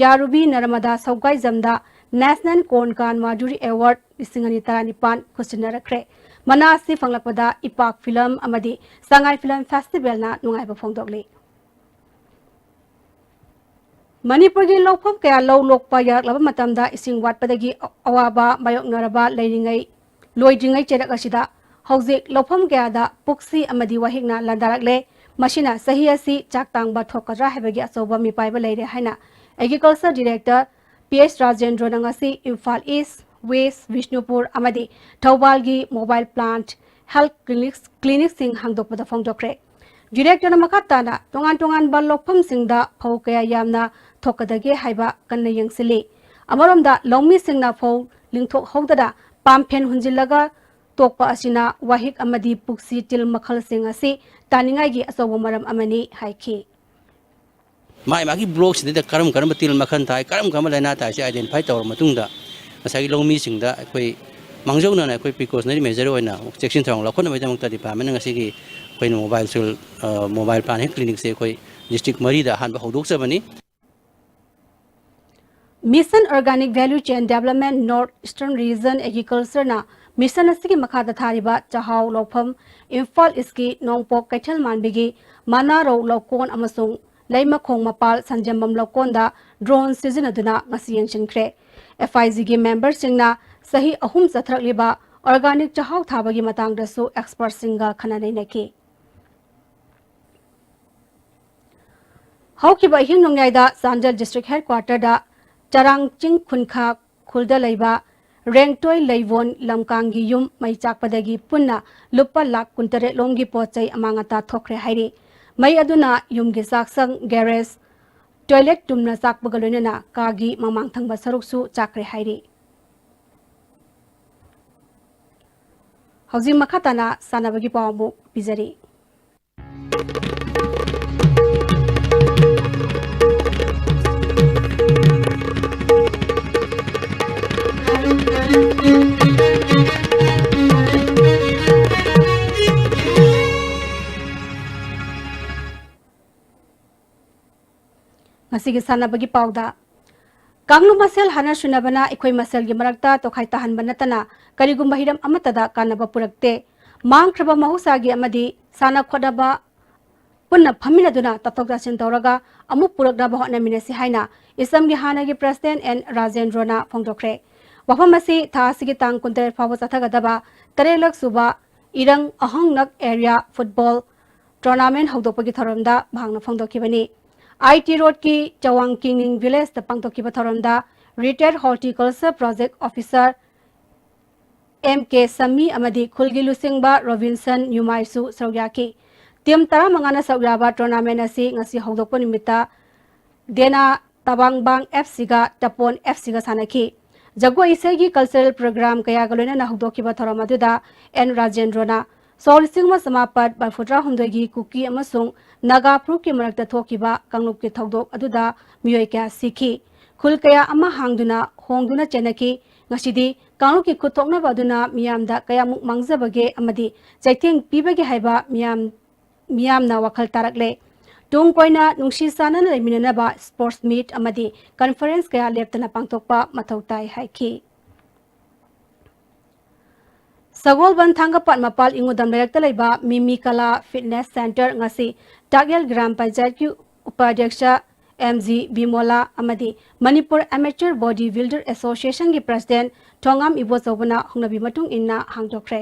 ꯌꯥꯔꯨꯕꯤ ꯅꯔꯃꯗꯥ ꯁꯧꯒꯥꯏꯖꯝꯗ National Konkan Madhuri Award ꯂꯤꯁꯤꯡ ꯑꯅꯤ ꯇꯔꯥꯅꯤꯄꯥꯟ ꯈꯨꯠꯁꯤꯟꯅꯔꯛꯈ꯭ꯔꯦ꯫ ꯃꯅꯥ ꯑꯁꯤ ꯐꯪꯂꯛꯄꯗ ꯏꯄꯥꯛ ꯐꯤꯂꯝ ꯑꯃꯗꯤ ꯁꯉꯥꯏ ꯐꯤꯂꯝ ꯐꯦꯁꯇꯤꯚꯦꯜꯅ ꯅꯨꯡꯉꯥꯏꯕ ꯐꯣꯡꯗꯣꯛꯂꯤ꯫ ꯃꯅꯤꯄꯨꯔꯒꯤ ꯂꯧꯐꯝ ꯀꯌꯥ ꯂꯧ ꯂꯣꯛꯄ ꯌꯥꯔꯛꯂꯕ ꯃꯇꯝꯗ ꯏꯁꯤꯡ ꯋꯥꯠꯄꯗꯒꯤ ꯑꯋꯥꯕ ꯃꯥꯌꯣꯛꯅꯔꯕ ꯂꯩꯔꯤꯉꯩ, ꯂꯣꯏꯗ꯭ꯔꯤꯉꯩ ꯆꯩꯔꯛ ꯑꯁꯤꯗ ꯍꯧꯖꯤꯛ ꯂꯧꯐꯝ ꯀꯌꯥꯗ ꯄꯨꯛꯁꯤ ꯑꯃꯗꯤ ꯋꯥꯍꯤꯛꯅ ꯂꯥꯟꯗꯥꯔꯛꯂꯦ꯫ ꯃꯁꯤꯅ ꯆꯍꯤ ꯑꯁꯤ ꯆꯥꯛ ꯇꯥꯡꯕ ꯊꯣꯛꯀꯗ꯭ꯔꯥ ꯍꯥꯏꯕꯒꯤ ꯑꯆꯧꯕ ꯃꯤꯄꯥꯏꯕ ꯂꯩꯔꯦ ꯍꯥꯏꯅ Agriculture Director P H ꯔꯥꯖꯦꯟꯗ꯭ꯔꯣꯅ ꯉꯁꯤ ꯏꯝꯐꯥꯜ ꯏꯁ, ꯋꯦꯁ, ꯕꯤꯁꯅꯨꯄꯨꯔ ꯑꯃꯗꯤ ꯊꯧꯕꯥꯜꯒꯤ mobile plant health clinics, clinicꯁꯤꯡ ꯍꯥꯡꯗꯣꯛꯄꯗ ꯐꯣꯡꯗꯣꯛꯈ꯭ꯔꯦ꯫ Directorꯅ ꯃꯈꯥ ꯇꯥꯅ ꯇꯣꯉꯥꯟ ꯇꯣꯉꯥꯟꯕ ꯂꯧꯐꯝꯁꯤꯡꯗ ꯐꯧ ꯀꯌꯥ ꯌꯥꯝꯅ ꯊꯣꯛꯀꯗꯒꯦ ꯍꯥꯏꯕ ꯀꯟꯅ ꯌꯦꯡꯁꯤꯜꯂꯤ꯫ ꯑꯃꯔꯣꯝꯗ ꯂꯧꯃꯤꯁꯤꯡꯅ ꯐꯧ ꯂꯤꯡꯊꯣꯛꯍꯧꯗꯅ ꯄꯥꯝꯐꯦꯟ ꯍꯨꯟꯖꯤꯜꯂꯒ ꯇꯣꯛꯄ ꯑꯁꯤꯅ ꯋꯥꯍꯤꯛ ꯑꯃꯗꯤ ꯄꯨꯛꯁꯤ ꯇꯤꯜ ꯃꯈꯜꯁꯤꯡ ꯑꯁꯤ ꯇꯥꯅꯤꯡꯉꯥꯏꯒꯤ ꯑꯆꯧꯕ ꯃꯔꯝ ꯑꯃꯅꯤ ꯍꯥꯏꯈꯤ꯫ ꯃꯥꯒꯤ ꯃꯥꯒꯤ ꯕ꯭ꯂꯣꯛꯁꯤꯗꯩꯗ ꯀꯔꯝ ꯀꯔꯝꯕ ꯇꯤꯜ ꯃꯈꯜ ꯊꯥꯏ, ꯀꯔꯝ ꯀꯔꯝꯕ ꯂꯥꯏꯅꯥ ꯊꯥꯏꯁꯦ ꯑꯥꯏꯗꯦꯟꯇꯤꯐꯥꯏ ꯇꯧꯔꯕ ꯃꯇꯨꯡꯗ ꯉꯁꯥꯏꯒꯤ ꯂꯧꯃꯤꯁꯤꯡꯗ ꯑꯩꯈꯣꯏ ꯃꯥꯡꯖꯧꯅꯅ ꯑꯩꯈꯣꯏ ꯄ꯭ꯔꯤꯀꯣꯁꯅꯔꯤ ꯃꯦꯖꯔ ꯑꯣꯏꯅ ꯆꯦꯛꯁꯤꯟ ꯊꯧꯔꯥꯡ ꯂꯧꯈꯠꯅꯕꯒꯤꯗꯃꯛꯇ ꯗꯤꯄꯥꯔꯠꯃꯦꯟꯅ ꯉꯁꯤꯒꯤ ꯑꯩꯈꯣꯏꯅ ꯃꯣꯕꯥꯏꯜ ꯁꯣꯏꯜ, ꯑ, ꯃꯣꯕꯥꯏꯜ ꯄ꯭ꯂꯥꯟ ꯍꯦꯜꯊ ꯀ꯭ꯂꯤꯅꯤꯛꯁꯦ ꯑꯩꯈꯣꯏ ꯗꯤꯁꯇ꯭ꯔꯤꯛ ꯃꯔꯤꯗ ꯑꯍꯥꯟꯕ ꯍꯧꯗꯣꯛꯆꯕꯅꯤ꯫ Mission Organic Value Chain Development North Eastern Region Agricultureꯅ mission ꯑꯁꯤꯒꯤ ꯃꯈꯥꯗ ꯊꯥꯔꯤꯕ ꯆꯥꯛꯍꯥꯎ ꯂꯧꯐꯝ ꯏꯝꯐꯥꯜ ꯏꯁꯀꯤ ꯅꯣꯡꯄꯣꯛ ꯀꯩꯊꯦꯜ ꯃꯥꯟꯕꯤꯒꯤ ꯃꯅꯥꯔꯧ ꯂꯧꯀꯣꯟ ꯑꯃꯁꯨꯡ ꯂꯩꯃꯈꯣꯡ ꯃꯄꯥꯜ ꯁꯟꯖꯦꯝꯕꯝ ꯂꯧꯀꯣꯟꯗ ꯗ꯭ꯔꯣꯟ ꯁꯤꯖꯤꯟꯅꯗꯨꯅ ꯉꯁꯤ ꯌꯦꯡꯁꯤꯟꯈ꯭ꯔꯦ꯫ ꯑꯦꯐ ꯑꯥꯏ ꯖꯤꯒꯤ ꯃꯦꯝꯕꯔꯁꯤꯡꯅ ꯆꯍꯤ ꯑꯍꯨꯝ ꯆꯠꯊꯔꯛꯂꯤꯕ organic ꯆꯥꯛꯍꯥꯎ ꯊꯥꯕꯒꯤ ꯃꯇꯥꯡꯗꯁꯨ ꯑꯦꯛꯁꯄꯔꯠꯁꯤꯡꯒ ꯈꯟꯅ ꯅꯩꯅꯈꯤ꯫ ꯍꯧꯈꯤꯕ ꯑꯍꯤꯡ ꯅꯣꯡꯌꯥꯏꯗ ꯆꯥꯟꯗꯦꯜ ꯗꯤꯁꯇ꯭ꯔꯤꯛ ꯍꯦꯗꯀ꯭ꯋꯥꯇꯔꯗ ꯆꯔꯥꯡ ꯆꯤꯡ ꯈꯨꯟꯈꯥ ꯈꯨꯜꯗ ꯂꯩꯕ ꯔꯦꯡꯇꯣꯏ ꯂꯩꯕꯣꯟ ꯂꯝꯀꯥꯡꯒꯤ ꯌꯨꯝ ꯃꯩ ꯆꯥꯛꯄꯗꯒꯤ ꯄꯨꯟꯅ ꯂꯨꯄꯥ ꯂꯥꯈ ꯀꯨꯟꯇꯔꯦꯠ ꯂꯣꯝꯒꯤ ꯄꯣꯠ ꯆꯩ ꯑꯃꯥꯡ ꯑꯇꯥ ꯊꯣꯛꯈ꯭ꯔꯦ ꯍꯥꯏꯔꯤ꯫ ꯃꯩ ꯑꯗꯨꯅ ꯌꯨꯝꯒꯤ ꯆꯥꯛꯁꯪ, ꯒꯦꯔꯦꯖ, ꯇꯣꯏꯂꯦꯠ ꯇꯨꯝꯅ ꯆꯥꯛꯄꯒ ꯂꯣꯏꯅꯅ ꯀꯥꯒꯤ ꯃꯃꯥꯡ ꯊꯪꯕ ꯁꯔꯨꯛꯁꯨ ꯆꯥꯛꯈ꯭ꯔꯦ ꯍꯥꯏꯔꯤ꯫ ꯍꯧꯖꯤꯛ ꯃꯈꯥ ꯇꯥꯅ ꯁꯥꯟꯅꯕꯒꯤ ꯄꯥꯎ ꯑꯃꯨꯛ ꯄꯤꯖꯔꯤ꯫ ꯉꯁꯤꯒꯤ ꯁꯥꯟꯅꯕꯒꯤ ꯄꯥꯎꯗ, ꯀꯥꯡꯂꯨꯞ ꯃꯁꯦꯜ ꯍꯥꯠꯅ ꯁꯨꯅꯕꯅ ꯑꯩꯈꯣꯏ ꯃꯁꯦꯜꯒꯤ ꯃꯔꯛꯇ ꯇꯣꯈꯥꯏ ꯇꯥꯍꯟꯕ ꯅꯠꯇꯅ ꯀꯔꯤꯒꯨꯝꯕ ꯍꯤꯔꯝ ꯑꯃꯠꯇꯗ ꯀꯥꯟꯅꯕ ꯄꯨꯔꯛꯇꯦ꯫ ꯃꯥꯡꯈ꯭ꯔꯕ ꯃꯍꯧꯁꯥꯒꯤ ꯑꯃꯗꯤ ꯁꯥꯟꯅ ꯈꯣꯠꯅꯕ ꯄꯨꯟꯅ ꯐꯝꯃꯤꯟꯅꯗꯨꯅ ꯇꯥꯊꯣꯛ ꯇꯥꯁꯤꯟ ꯇꯧꯔꯒ ꯑꯃꯨꯛ ꯄꯨꯔꯛꯅꯕ ꯍꯣꯠꯅꯃꯤꯟꯅꯁꯤ ꯍꯥꯏꯅ ꯏꯁꯝꯒꯤ ꯍꯥꯟꯅꯒꯤ ꯄ꯭ꯔꯁꯤꯗꯦꯟ ꯑꯦꯟ ꯔꯥꯖꯦꯟꯗ꯭ꯔꯣꯅ ꯐꯣꯡꯗꯣꯛꯈ꯭ꯔꯦ꯫ ꯋꯥꯐꯝ ꯑꯁꯤ ꯊꯥ ꯑꯁꯤꯒꯤ ꯇꯥꯡ ꯀꯨꯟꯇꯔꯦꯠ ꯐꯥꯎꯕ ꯆꯠꯊꯒꯗꯕ ꯇꯔꯦꯠꯂꯛ ꯁꯨꯕ ꯏꯔꯪ ꯑꯍꯪꯅꯛ ꯑꯦꯔꯤꯌꯥ ꯐꯨꯠꯕꯣꯜ ꯇꯣꯔꯅꯥꯃꯦꯟ ꯍꯧꯗꯣꯛꯄꯒꯤ ꯊꯧꯔꯝꯗ ꯃꯍꯥꯛꯅ ꯐꯣꯡꯗꯣꯛꯈꯤꯕꯅꯤ꯫ ꯑꯥꯏ ꯇꯤ ꯔꯣꯗꯀꯤ ꯆꯋꯥꯡ ꯀꯤꯡꯅꯤꯡ ꯚꯤꯂꯦꯖꯇ ꯄꯥꯡꯊꯣꯛꯈꯤꯕ ꯊꯧꯔꯝꯗ retire horticulture project officer M K Sammi ꯑꯃꯗꯤ ꯈꯨꯜꯒꯤ ꯂꯨꯆꯤꯡꯕ ꯔꯣꯕꯤꯟꯁꯟ ꯌꯨꯃꯥꯏꯁꯨ ꯁꯔꯨꯛ ꯌꯥꯈꯤ꯫ ꯇꯤꯝ ꯇꯔꯥꯃꯉꯥꯅ ꯁꯔꯨꯛ ꯌꯥꯕ ꯇꯣꯔꯅꯥꯃꯦꯟ ꯑꯁꯤ ꯉꯁꯤ ꯍꯧꯗꯣꯛꯄ ꯅꯨꯃꯤꯠꯇ ꯗꯦꯅꯥ ꯇꯕꯥꯡꯕꯥꯡ ꯑꯦꯐ ꯁꯤꯒ ꯇꯄꯣꯟ ꯑꯦꯐ ꯁꯤꯒ ꯁꯥꯟꯅꯈꯤ꯫ ꯖꯒꯣꯏ ꯏꯁꯩꯒꯤ cultural program ꯀꯌꯥꯒ ꯂꯣꯏꯅꯅ ꯍꯧꯗꯣꯛꯈꯤꯕ ꯊꯧꯔꯝ ꯑꯗꯨꯗ ꯑꯦꯟ ꯔꯥꯖꯦꯟꯗ꯭ꯔꯣꯅ ꯁꯣꯛ ꯂꯤꯁꯤꯡ ꯑꯃ ꯆꯃꯥꯄꯟ ꯃꯔꯤꯐꯨꯇꯔꯥ ꯍꯨꯝꯗꯣꯏꯒꯤ ꯀꯨꯀꯤ ꯑꯃꯁꯨꯡ ꯅꯥꯒꯥ ꯐꯨꯔꯨꯞꯀꯤ ꯃꯔꯛꯇ ꯊꯣꯛꯈꯤꯕ ꯀꯥꯡꯂꯨꯞꯀꯤ ꯊꯧꯗꯣꯛ ꯑꯗꯨꯗ ꯃꯤꯑꯣꯏ ꯀꯌꯥ ꯁꯤꯈꯤ꯫ ꯈꯨꯜ ꯀꯌꯥ ꯑꯃ ꯍꯥꯡꯗꯨꯅ ꯍꯣꯡꯗꯨꯅ ꯆꯦꯟꯅꯈꯤ꯫ ꯉꯁꯤꯗꯤ ꯀꯥꯡꯂꯨꯞꯀꯤ ꯈꯨꯠ ꯊꯣꯛꯅꯕ ꯑꯗꯨꯅ ꯃꯤꯌꯥꯝꯗ ꯀꯌꯥꯃꯨꯛ ꯃꯥꯡꯖꯕꯒꯦ ꯑꯃꯗꯤ ꯆꯩꯊꯦꯡ ꯄꯤꯕꯒꯦ ꯍꯥꯏꯕ ꯃꯤꯌꯥꯝ, ꯃꯤꯌꯥꯝꯅ ꯋꯥꯈꯜ ꯇꯥꯔꯛꯂꯦ꯫ ꯇꯨꯡ ꯀꯣꯏꯅ ꯅꯨꯡꯁꯤ ꯆꯥꯟꯅꯅ ꯂꯩꯃꯤꯟꯅꯅꯕ sports meet ꯑꯃꯗꯤ conference ꯀꯌꯥ ꯂꯦꯞꯇꯅ ꯄꯥꯡꯊꯣꯛꯄ ꯃꯊꯧ ꯇꯥꯏ ꯍꯥꯏꯈꯤ꯫ ꯁꯒꯣꯜꯕꯟ ꯊꯥꯡꯒꯄꯥꯠ ꯃꯄꯥꯜ ꯏꯉꯨꯗꯝ ꯂꯩꯔꯛꯇ ꯂꯩꯕ ꯃꯤꯃꯤ ꯀꯂꯥ fitness center ꯉꯁꯤ ꯇꯥꯛꯌꯦꯜ ꯒ꯭ꯔꯥꯝ ꯄꯟꯆꯥꯌꯠꯀꯤ ꯎꯄꯥꯙ꯭ꯌꯛꯁ ꯑꯦꯝ ꯖꯤ ꯕꯤꯃꯣꯂꯥ ꯑꯃꯗꯤ Manipur Amateur Body Builder Associationꯒꯤ president ꯊꯣꯉꯥꯝ ꯏꯕꯣꯆꯧꯕꯅ ꯍꯧꯅꯕꯤ ꯃꯇꯨꯡ ꯏꯟꯅ ꯍꯥꯡꯗꯣꯛꯈ꯭ꯔꯦ꯫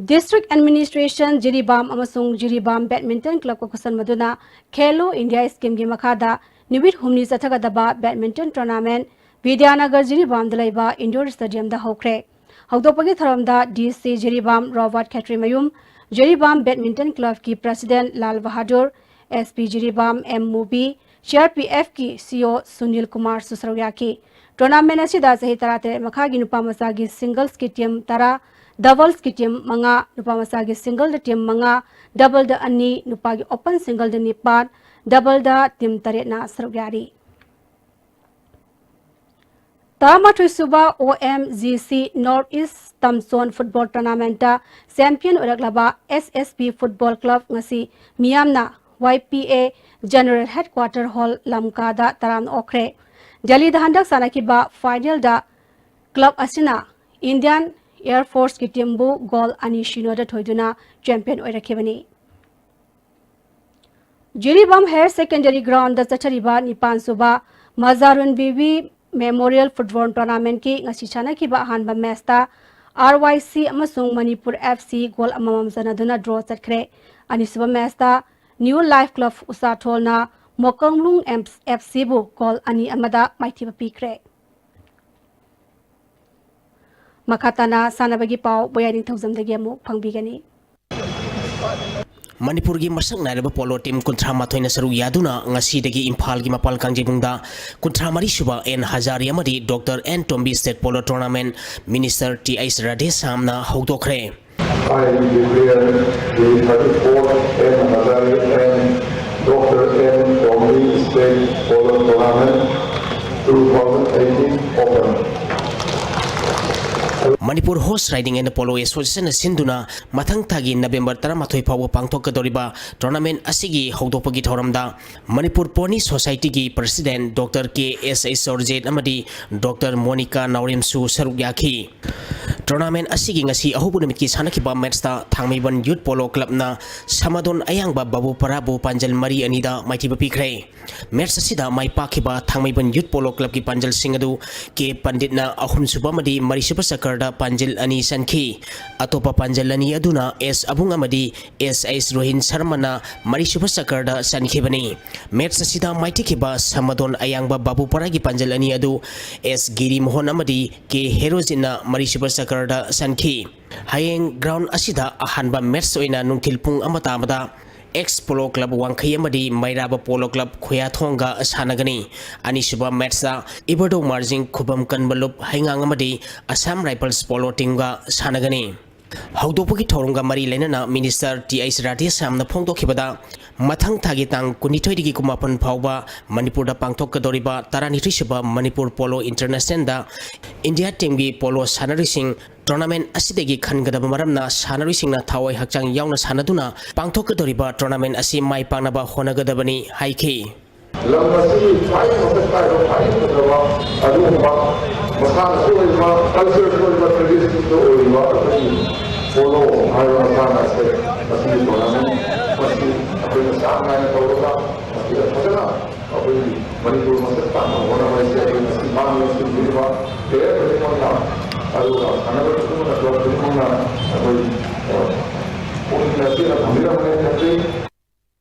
District Administration ꯖꯤꯔꯤꯕꯥꯝ ꯑꯃꯁꯨꯡ ꯖꯤꯔꯤꯕꯥꯝ Badminton Clubꯀ ꯈꯨꯠꯁꯟꯕꯗꯨꯅ ꯈꯦꯂꯣ ꯏꯟꯗꯤꯌꯥ schemeꯒꯤ ꯃꯈꯥꯗ ꯅꯨꯃꯤꯠ ꯍꯨꯝꯅꯤ ꯆꯠꯊꯒꯗꯕ badminton tournament ꯕꯤꯗ꯭ꯌꯥꯅꯒꯔ ꯖꯤꯔꯤꯕꯥꯝꯗ ꯂꯩꯕ indoor stadiumꯗ ꯍꯧꯈ꯭ꯔꯦ꯫ ꯍꯧꯗꯣꯛꯄꯒꯤ ꯊꯧꯔꯝꯗ D C Jiribam Robert Khetrimayum, Jiribam Badminton Clubꯀꯤ president Lal Bahadur, S P Jiribam M Mubi, C R ꯄꯤ ꯑꯦꯐꯀꯤ ꯁꯤ ꯏ ꯑꯣ ꯁꯨꯅꯤꯜ ꯀꯨꯃꯥꯔꯁꯨ ꯁꯔꯨꯛ ꯌꯥꯈꯤ꯫ Tournament ꯑꯁꯤꯗ ꯆꯍꯤ ꯇꯔꯥꯇꯔꯦꯠ ꯃꯈꯥꯒꯤ ꯅꯨꯄꯥ ꯃꯆꯥꯒꯤ singlesꯀꯤ team ꯇꯔꯥ, doublesꯀꯤ team ꯃꯉꯥ, ꯅꯨꯄꯥ ꯃꯆꯥꯒꯤ singleꯗ team ꯃꯉꯥ, doubleꯗ ꯑꯅꯤ, ꯅꯨꯄꯥꯒꯤ open singleꯗ ꯅꯤꯄꯥꯟ, doubleꯗ team ꯇꯔꯦꯠꯅ ꯁꯔꯨꯛ ꯌꯥꯔꯤ꯫ ꯇꯔꯥꯃꯥꯊꯣꯏ ꯁꯨꯕ ꯑꯣ M G C North East Tamzone Football Tournamentꯇ champion ꯑꯣꯏꯔꯛꯂꯕ ꯑꯦꯁ ꯑꯦꯁ ꯄꯤ Football Club ꯉꯁꯤ ꯃꯤꯌꯥꯝꯅ ꯋꯥꯏ ꯄꯤ ꯑꯦ General Headquarter Hall ꯂꯝꯀꯥꯗ ꯇꯔꯥꯝꯅ ꯑꯣꯛꯈ꯭ꯔꯦ꯫ ꯗꯦꯜꯂꯤꯗ ꯍꯟꯗꯛ ꯁꯥꯟꯅꯈꯤꯕ finalꯗ club ꯑꯁꯤꯅ Indian Air Forceꯀꯤ teamꯕꯨ goal ꯑꯅꯤ ꯁꯤꯅꯣꯗ ꯊꯣꯏꯗꯨꯅ champion ꯑꯣꯏꯔꯛꯈꯤꯕꯅꯤ꯫ ꯖꯤꯔꯤꯕꯥꯝ Higher Secondary Groundꯗ ꯆꯠꯊꯔꯤꯕ ꯅꯤꯄꯥꯟ ꯁꯨꯕ ꯃꯖꯥꯔꯨꯟ ꯕꯤꯕꯤ Memorial Football Tournamentꯀꯤ ꯉꯁꯤ ꯁꯥꯟꯅꯈꯤꯕ ꯑꯍꯥꯟꯕ matchꯇ ꯑꯥꯔ ꯋꯥꯏ ꯁꯤ ꯑꯃꯁꯨꯡ ꯃꯅꯤꯄꯨꯔ ꯑꯦꯐ ꯁꯤ goal ꯑꯃꯃꯝ ꯆꯟꯅꯗꯨꯅ draw ꯆꯠꯈ꯭ꯔꯦ꯫ ꯑꯅꯤꯁꯨꯕ matchꯇ New Life Club ꯎꯆꯥꯊꯣꯜꯅ ꯃꯣꯀꯪꯂꯨꯡ ꯑꯦꯐ ꯁꯤꯕꯨ goal ꯑꯅꯤ ꯑꯃꯗ ꯃꯥꯏꯊꯤꯕ ꯄꯤꯈ꯭ꯔꯦ꯫ ꯃꯈꯥ ꯇꯥꯅ ꯁꯥꯟꯅꯕꯒꯤ ꯄꯥꯎ ꯕꯣꯌꯥ ꯅꯤꯡꯊꯧꯖꯝꯗꯒꯤ ꯑꯃꯨꯛ ꯐꯪꯕꯤꯒꯅꯤ꯫ ꯃꯅꯤꯄꯨꯔꯒꯤ ꯃꯁꯛ ꯅꯥꯏꯔꯕ ꯄꯣꯂꯣ ꯇꯤꯝ ꯀꯨꯟꯊ꯭ꯔꯥ ꯃꯥꯊꯣꯏꯅ ꯁꯔꯨꯛ ꯌꯥꯗꯨꯅ ꯉꯁꯤꯗꯒꯤ ꯏꯝꯐꯥꯜꯒꯤ ꯃꯄꯥꯜ ꯀꯥꯡꯖꯩꯕꯨꯡꯗ ꯀꯨꯟꯊ꯭ꯔꯥ ꯃꯔꯤ ꯁꯨꯕ ꯑꯦꯟ ꯍꯖꯥꯔꯤ ꯑꯃꯗꯤ doctor N Tombi state polo tournament minister T H ꯔꯥꯙꯦꯁ꯭ꯌꯥꯝꯅ ꯍꯧꯗꯣꯛꯈ꯭ꯔꯦ꯫ I declare the thirty-fourth N Hazare and Doctor N Tombi State Polo Tournament two thousand eighteen open. Manipur horse riding and polo ꯑꯦꯁꯣꯁꯤꯌꯦꯁꯟꯅ ꯁꯤꯟꯗꯨꯅ ꯃꯊꯪ ꯊꯥꯒꯤ ꯅꯕꯦꯝꯕꯔ ꯇꯔꯥꯃꯥꯊꯣꯏ ꯐꯥꯎꯕ ꯄꯥꯡꯊꯣꯛꯀꯗꯧꯔꯤꯕ tournament ꯑꯁꯤꯒꯤ ꯍꯧꯗꯣꯛꯄꯒꯤ ꯊꯧꯔꯝꯗ ꯃꯅꯤꯄꯨꯔ ꯄꯣꯅꯤ ꯁꯣꯁꯥꯏꯇꯤꯒꯤ ꯄ꯭ꯔꯁꯤꯗꯦꯟꯠ ꯗꯣꯛꯇꯔ ꯀꯦ ꯑꯦꯁ ꯑꯩꯆ ꯁꯣꯔꯖꯤꯠ ꯑꯃꯗꯤ ꯗꯣꯛꯇꯔ ꯃꯣꯅꯤꯀꯥ ꯅꯥꯎꯔꯦꯝꯁꯨ ꯁꯔꯨꯛ ꯌꯥꯈꯤ꯫ ꯇꯣꯔꯅꯥꯃꯦꯟꯠ ꯑꯁꯤꯒꯤ ꯉꯁꯤ ꯑꯍꯧꯕ ꯅꯨꯃꯤꯠꯀꯤ ꯁꯥꯟꯅꯈꯤꯕ ꯃꯦꯠꯁꯇ ꯊꯥꯡꯃꯩꯕꯟ ꯌꯨꯠ ꯄꯣꯂꯣ ꯀ꯭ꯂꯕꯅ ꯁꯃꯥꯗꯣꯟ ꯑꯌꯥꯡꯕ ꯕꯥꯕꯨꯄꯔꯥꯕꯨ ꯄꯥꯟꯖꯜ ꯃꯔꯤ ꯑꯅꯤꯗ ꯃꯥꯏꯊꯤꯕ ꯄꯤꯈ꯭ꯔꯦ꯫ ꯃꯦꯠꯁ ꯑꯁꯤꯗ ꯃꯥꯏ ꯄꯥꯛꯈꯤꯕ ꯊꯥꯡꯃꯩꯕꯟ ꯌꯨꯠ ꯄꯣꯂꯣ ꯀ꯭ꯂꯕꯀꯤ ꯄꯥꯟꯖꯜꯁꯤꯡ ꯑꯗꯨ ꯀꯦ ꯄꯟꯗꯤꯠꯅ ꯑꯍꯨꯝꯁꯨꯕ ꯑꯃꯗꯤ ꯃꯔꯤꯁꯨꯕ ꯆꯀꯔꯗ ꯄꯥꯟꯖꯜ ꯑꯅꯤ ꯆꯟꯈꯤ꯫ ꯑꯇꯣꯞꯄ ꯄꯥꯟꯖꯜ ꯑꯅꯤ ꯑꯗꯨꯅ ꯑꯦꯁ ꯑꯕꯨꯡ ꯑꯃꯗꯤ ꯑꯦꯁ ꯑꯩꯆ ꯔꯣꯍꯤꯟ ꯁꯔꯃꯅ ꯃꯔꯤꯁꯨꯕ ꯆꯀꯔꯗ ꯆꯟꯈꯤꯕꯅꯤ꯫ ꯃꯦꯠꯁ ꯑꯁꯤꯗ ꯃꯥꯏꯊꯤꯈꯤꯕ ꯁꯃꯥꯗꯣꯟ ꯑꯌꯥꯡꯕ ꯕꯥꯕꯨꯄꯔꯥꯒꯤ ꯄꯥꯟꯖꯜ ꯑꯅꯤ ꯑꯗꯨ ꯑꯦꯁ ꯒꯤꯔꯤ ꯃꯣꯍꯟ ꯑꯃꯗꯤ ꯀꯦ ꯍꯦꯔꯣꯖꯤꯠꯅ ꯃꯔꯤꯁꯨꯕ ꯆꯀꯔꯗ ꯆꯟꯈꯤ꯫ ꯍꯌꯦꯡ ꯒ꯭ꯔꯥꯎꯟ ꯑꯁꯤꯗ ꯑꯍꯥꯟꯕ ꯃꯦꯠꯁ ꯑꯣꯏꯅ ꯅꯨꯡꯊꯤꯜ ꯄꯨꯡ ꯑꯃ ꯇꯥꯕꯗ ꯑꯦꯛꯁ ꯄꯣꯂꯣ ꯀ꯭ꯂꯕ ꯋꯥꯡꯈꯩ ꯑꯃꯗꯤ ꯃꯩꯔꯥꯕ ꯄꯣꯂꯣ ꯀ꯭ꯂꯕ ꯈꯨꯌꯥꯊꯣꯡꯒ ꯁꯥꯟꯅꯒꯅꯤ꯫ ꯑꯅꯤꯁꯨꯕ ꯃꯦꯠꯁꯇ ꯏꯕꯔꯗꯧ ꯃꯥꯔꯖꯤꯡ, ꯈꯨꯕꯝ ꯀꯟꯕ ꯂꯨꯞ ꯍꯩꯉꯥꯡ ꯑꯃꯗꯤ ꯑꯁꯥꯝ ꯔꯥꯏꯐꯜꯁ ꯄꯣꯂꯣ ꯇꯤꯝꯒ ꯁꯥꯟꯅꯒꯅꯤ꯫ ꯍꯧꯗꯣꯛꯄꯒꯤ ꯊꯧꯔꯝꯒ ꯃꯔꯤ ꯂꯩꯅꯅ ꯃꯤꯅꯤꯁꯇꯔ ꯇꯤ ꯑꯩꯆ ꯔꯥꯙꯦꯁ꯭ꯌꯥꯝꯅ ꯐꯣꯡꯗꯣꯛꯈꯤꯕꯗ, ꯃꯊꯪ ꯊꯥꯒꯤ ꯇꯥꯡ ꯀꯨꯟꯅꯤꯊꯣꯏꯗꯒꯤ ꯀꯨꯟꯃꯥꯄꯟ ꯐꯥꯎꯕ ꯃꯅꯤꯄꯨꯔꯗ ꯄꯥꯡꯊꯣꯛꯀꯗꯧꯔꯤꯕ ꯇꯔꯥꯅꯤꯊꯣꯏꯁꯨꯕ ꯃꯅꯤꯄꯨꯔ ꯄꯣꯂꯣ ꯏꯟꯇꯔꯅꯦꯁꯅꯦꯜꯗ ꯏꯟꯗꯤꯌꯥ ꯇꯤꯝꯒꯤ ꯄꯣꯂꯣ ꯁꯥꯟꯅꯔꯣꯏꯁꯤꯡ ꯇꯣꯔꯅꯥꯃꯦꯟ ꯑꯁꯤꯗꯒꯤ ꯈꯟꯒꯗꯕ ꯃꯔꯝꯅ ꯁꯥꯟꯅꯔꯣꯏꯁꯤꯡꯅ ꯊꯋꯥꯏ ꯍꯛꯆꯥꯡ ꯌꯥꯎꯅ ꯁꯥꯟꯅꯗꯨꯅ ꯄꯥꯡꯊꯣꯛꯀꯗꯧꯔꯤꯕ ꯇꯣꯔꯅꯥꯃꯦꯟ ꯑꯁꯤ ꯃꯥꯏ ꯄꯥꯛꯅꯕ ꯍꯣꯠꯅꯒꯗꯕꯅꯤ ꯍꯥꯏꯈꯤ꯫ ꯂꯝ ꯑꯁꯤ ꯈ꯭ꯋꯥꯏ ꯃꯁꯛ ꯅꯥꯏꯕ, ꯈ꯭ꯋꯥꯏ ꯐꯖꯕ, ꯑꯗꯨꯒꯨꯝꯕ ꯃꯁꯥꯟꯅꯁꯨ ꯑꯣꯏꯕ, ꯀꯜꯆꯔꯁꯨ ꯑꯣꯏꯕ, ꯇ꯭ꯔꯦꯗꯤꯁꯟꯁꯨ ꯑꯣꯏꯔꯤꯕ ꯑꯩꯈꯣꯏꯒꯤ ꯄꯣꯂꯣ ꯍꯥꯏꯕ ꯃꯁꯥꯟꯅ ꯑꯁꯦ ꯃꯁꯤꯒꯤ ꯇꯣꯔꯅꯥꯃꯦꯟ ꯃꯁꯤ ꯑꯩꯈꯣꯏꯅ ꯆꯥꯡ ꯅꯥꯏꯅ ꯇꯧꯔꯒ ꯃꯁꯤꯗ ꯐꯖꯅ ꯑꯩꯈꯣꯏꯒꯤ ꯃꯅꯤꯄꯨꯔ ꯃꯁꯛ ꯇꯥꯛꯅꯕ ꯍꯣꯠꯅꯕ ꯍꯥꯏꯁꯦ ꯑꯩꯈꯣꯏ ꯉꯁꯤ ꯃꯥꯡꯂꯣꯝ ꯁꯤꯟꯕꯤꯔꯤꯕ ꯄ꯭ꯂꯦꯌꯔ ꯈꯨꯗꯤꯡꯃꯛꯅ, ꯑꯗꯨꯒ ꯁꯥꯟꯅꯔꯣꯏ ꯈꯨꯗꯤꯡꯃꯛꯅ, ꯀ꯭ꯂꯕ ꯈꯨꯗꯤꯡꯃꯛꯅ ꯑꯩꯈꯣꯏ, ꯑ, ꯄꯨꯛꯅꯤꯡ ꯆꯦꯠꯅ ꯊꯝꯕꯤꯔꯝꯒꯅꯤ ꯈꯟꯖꯩ꯫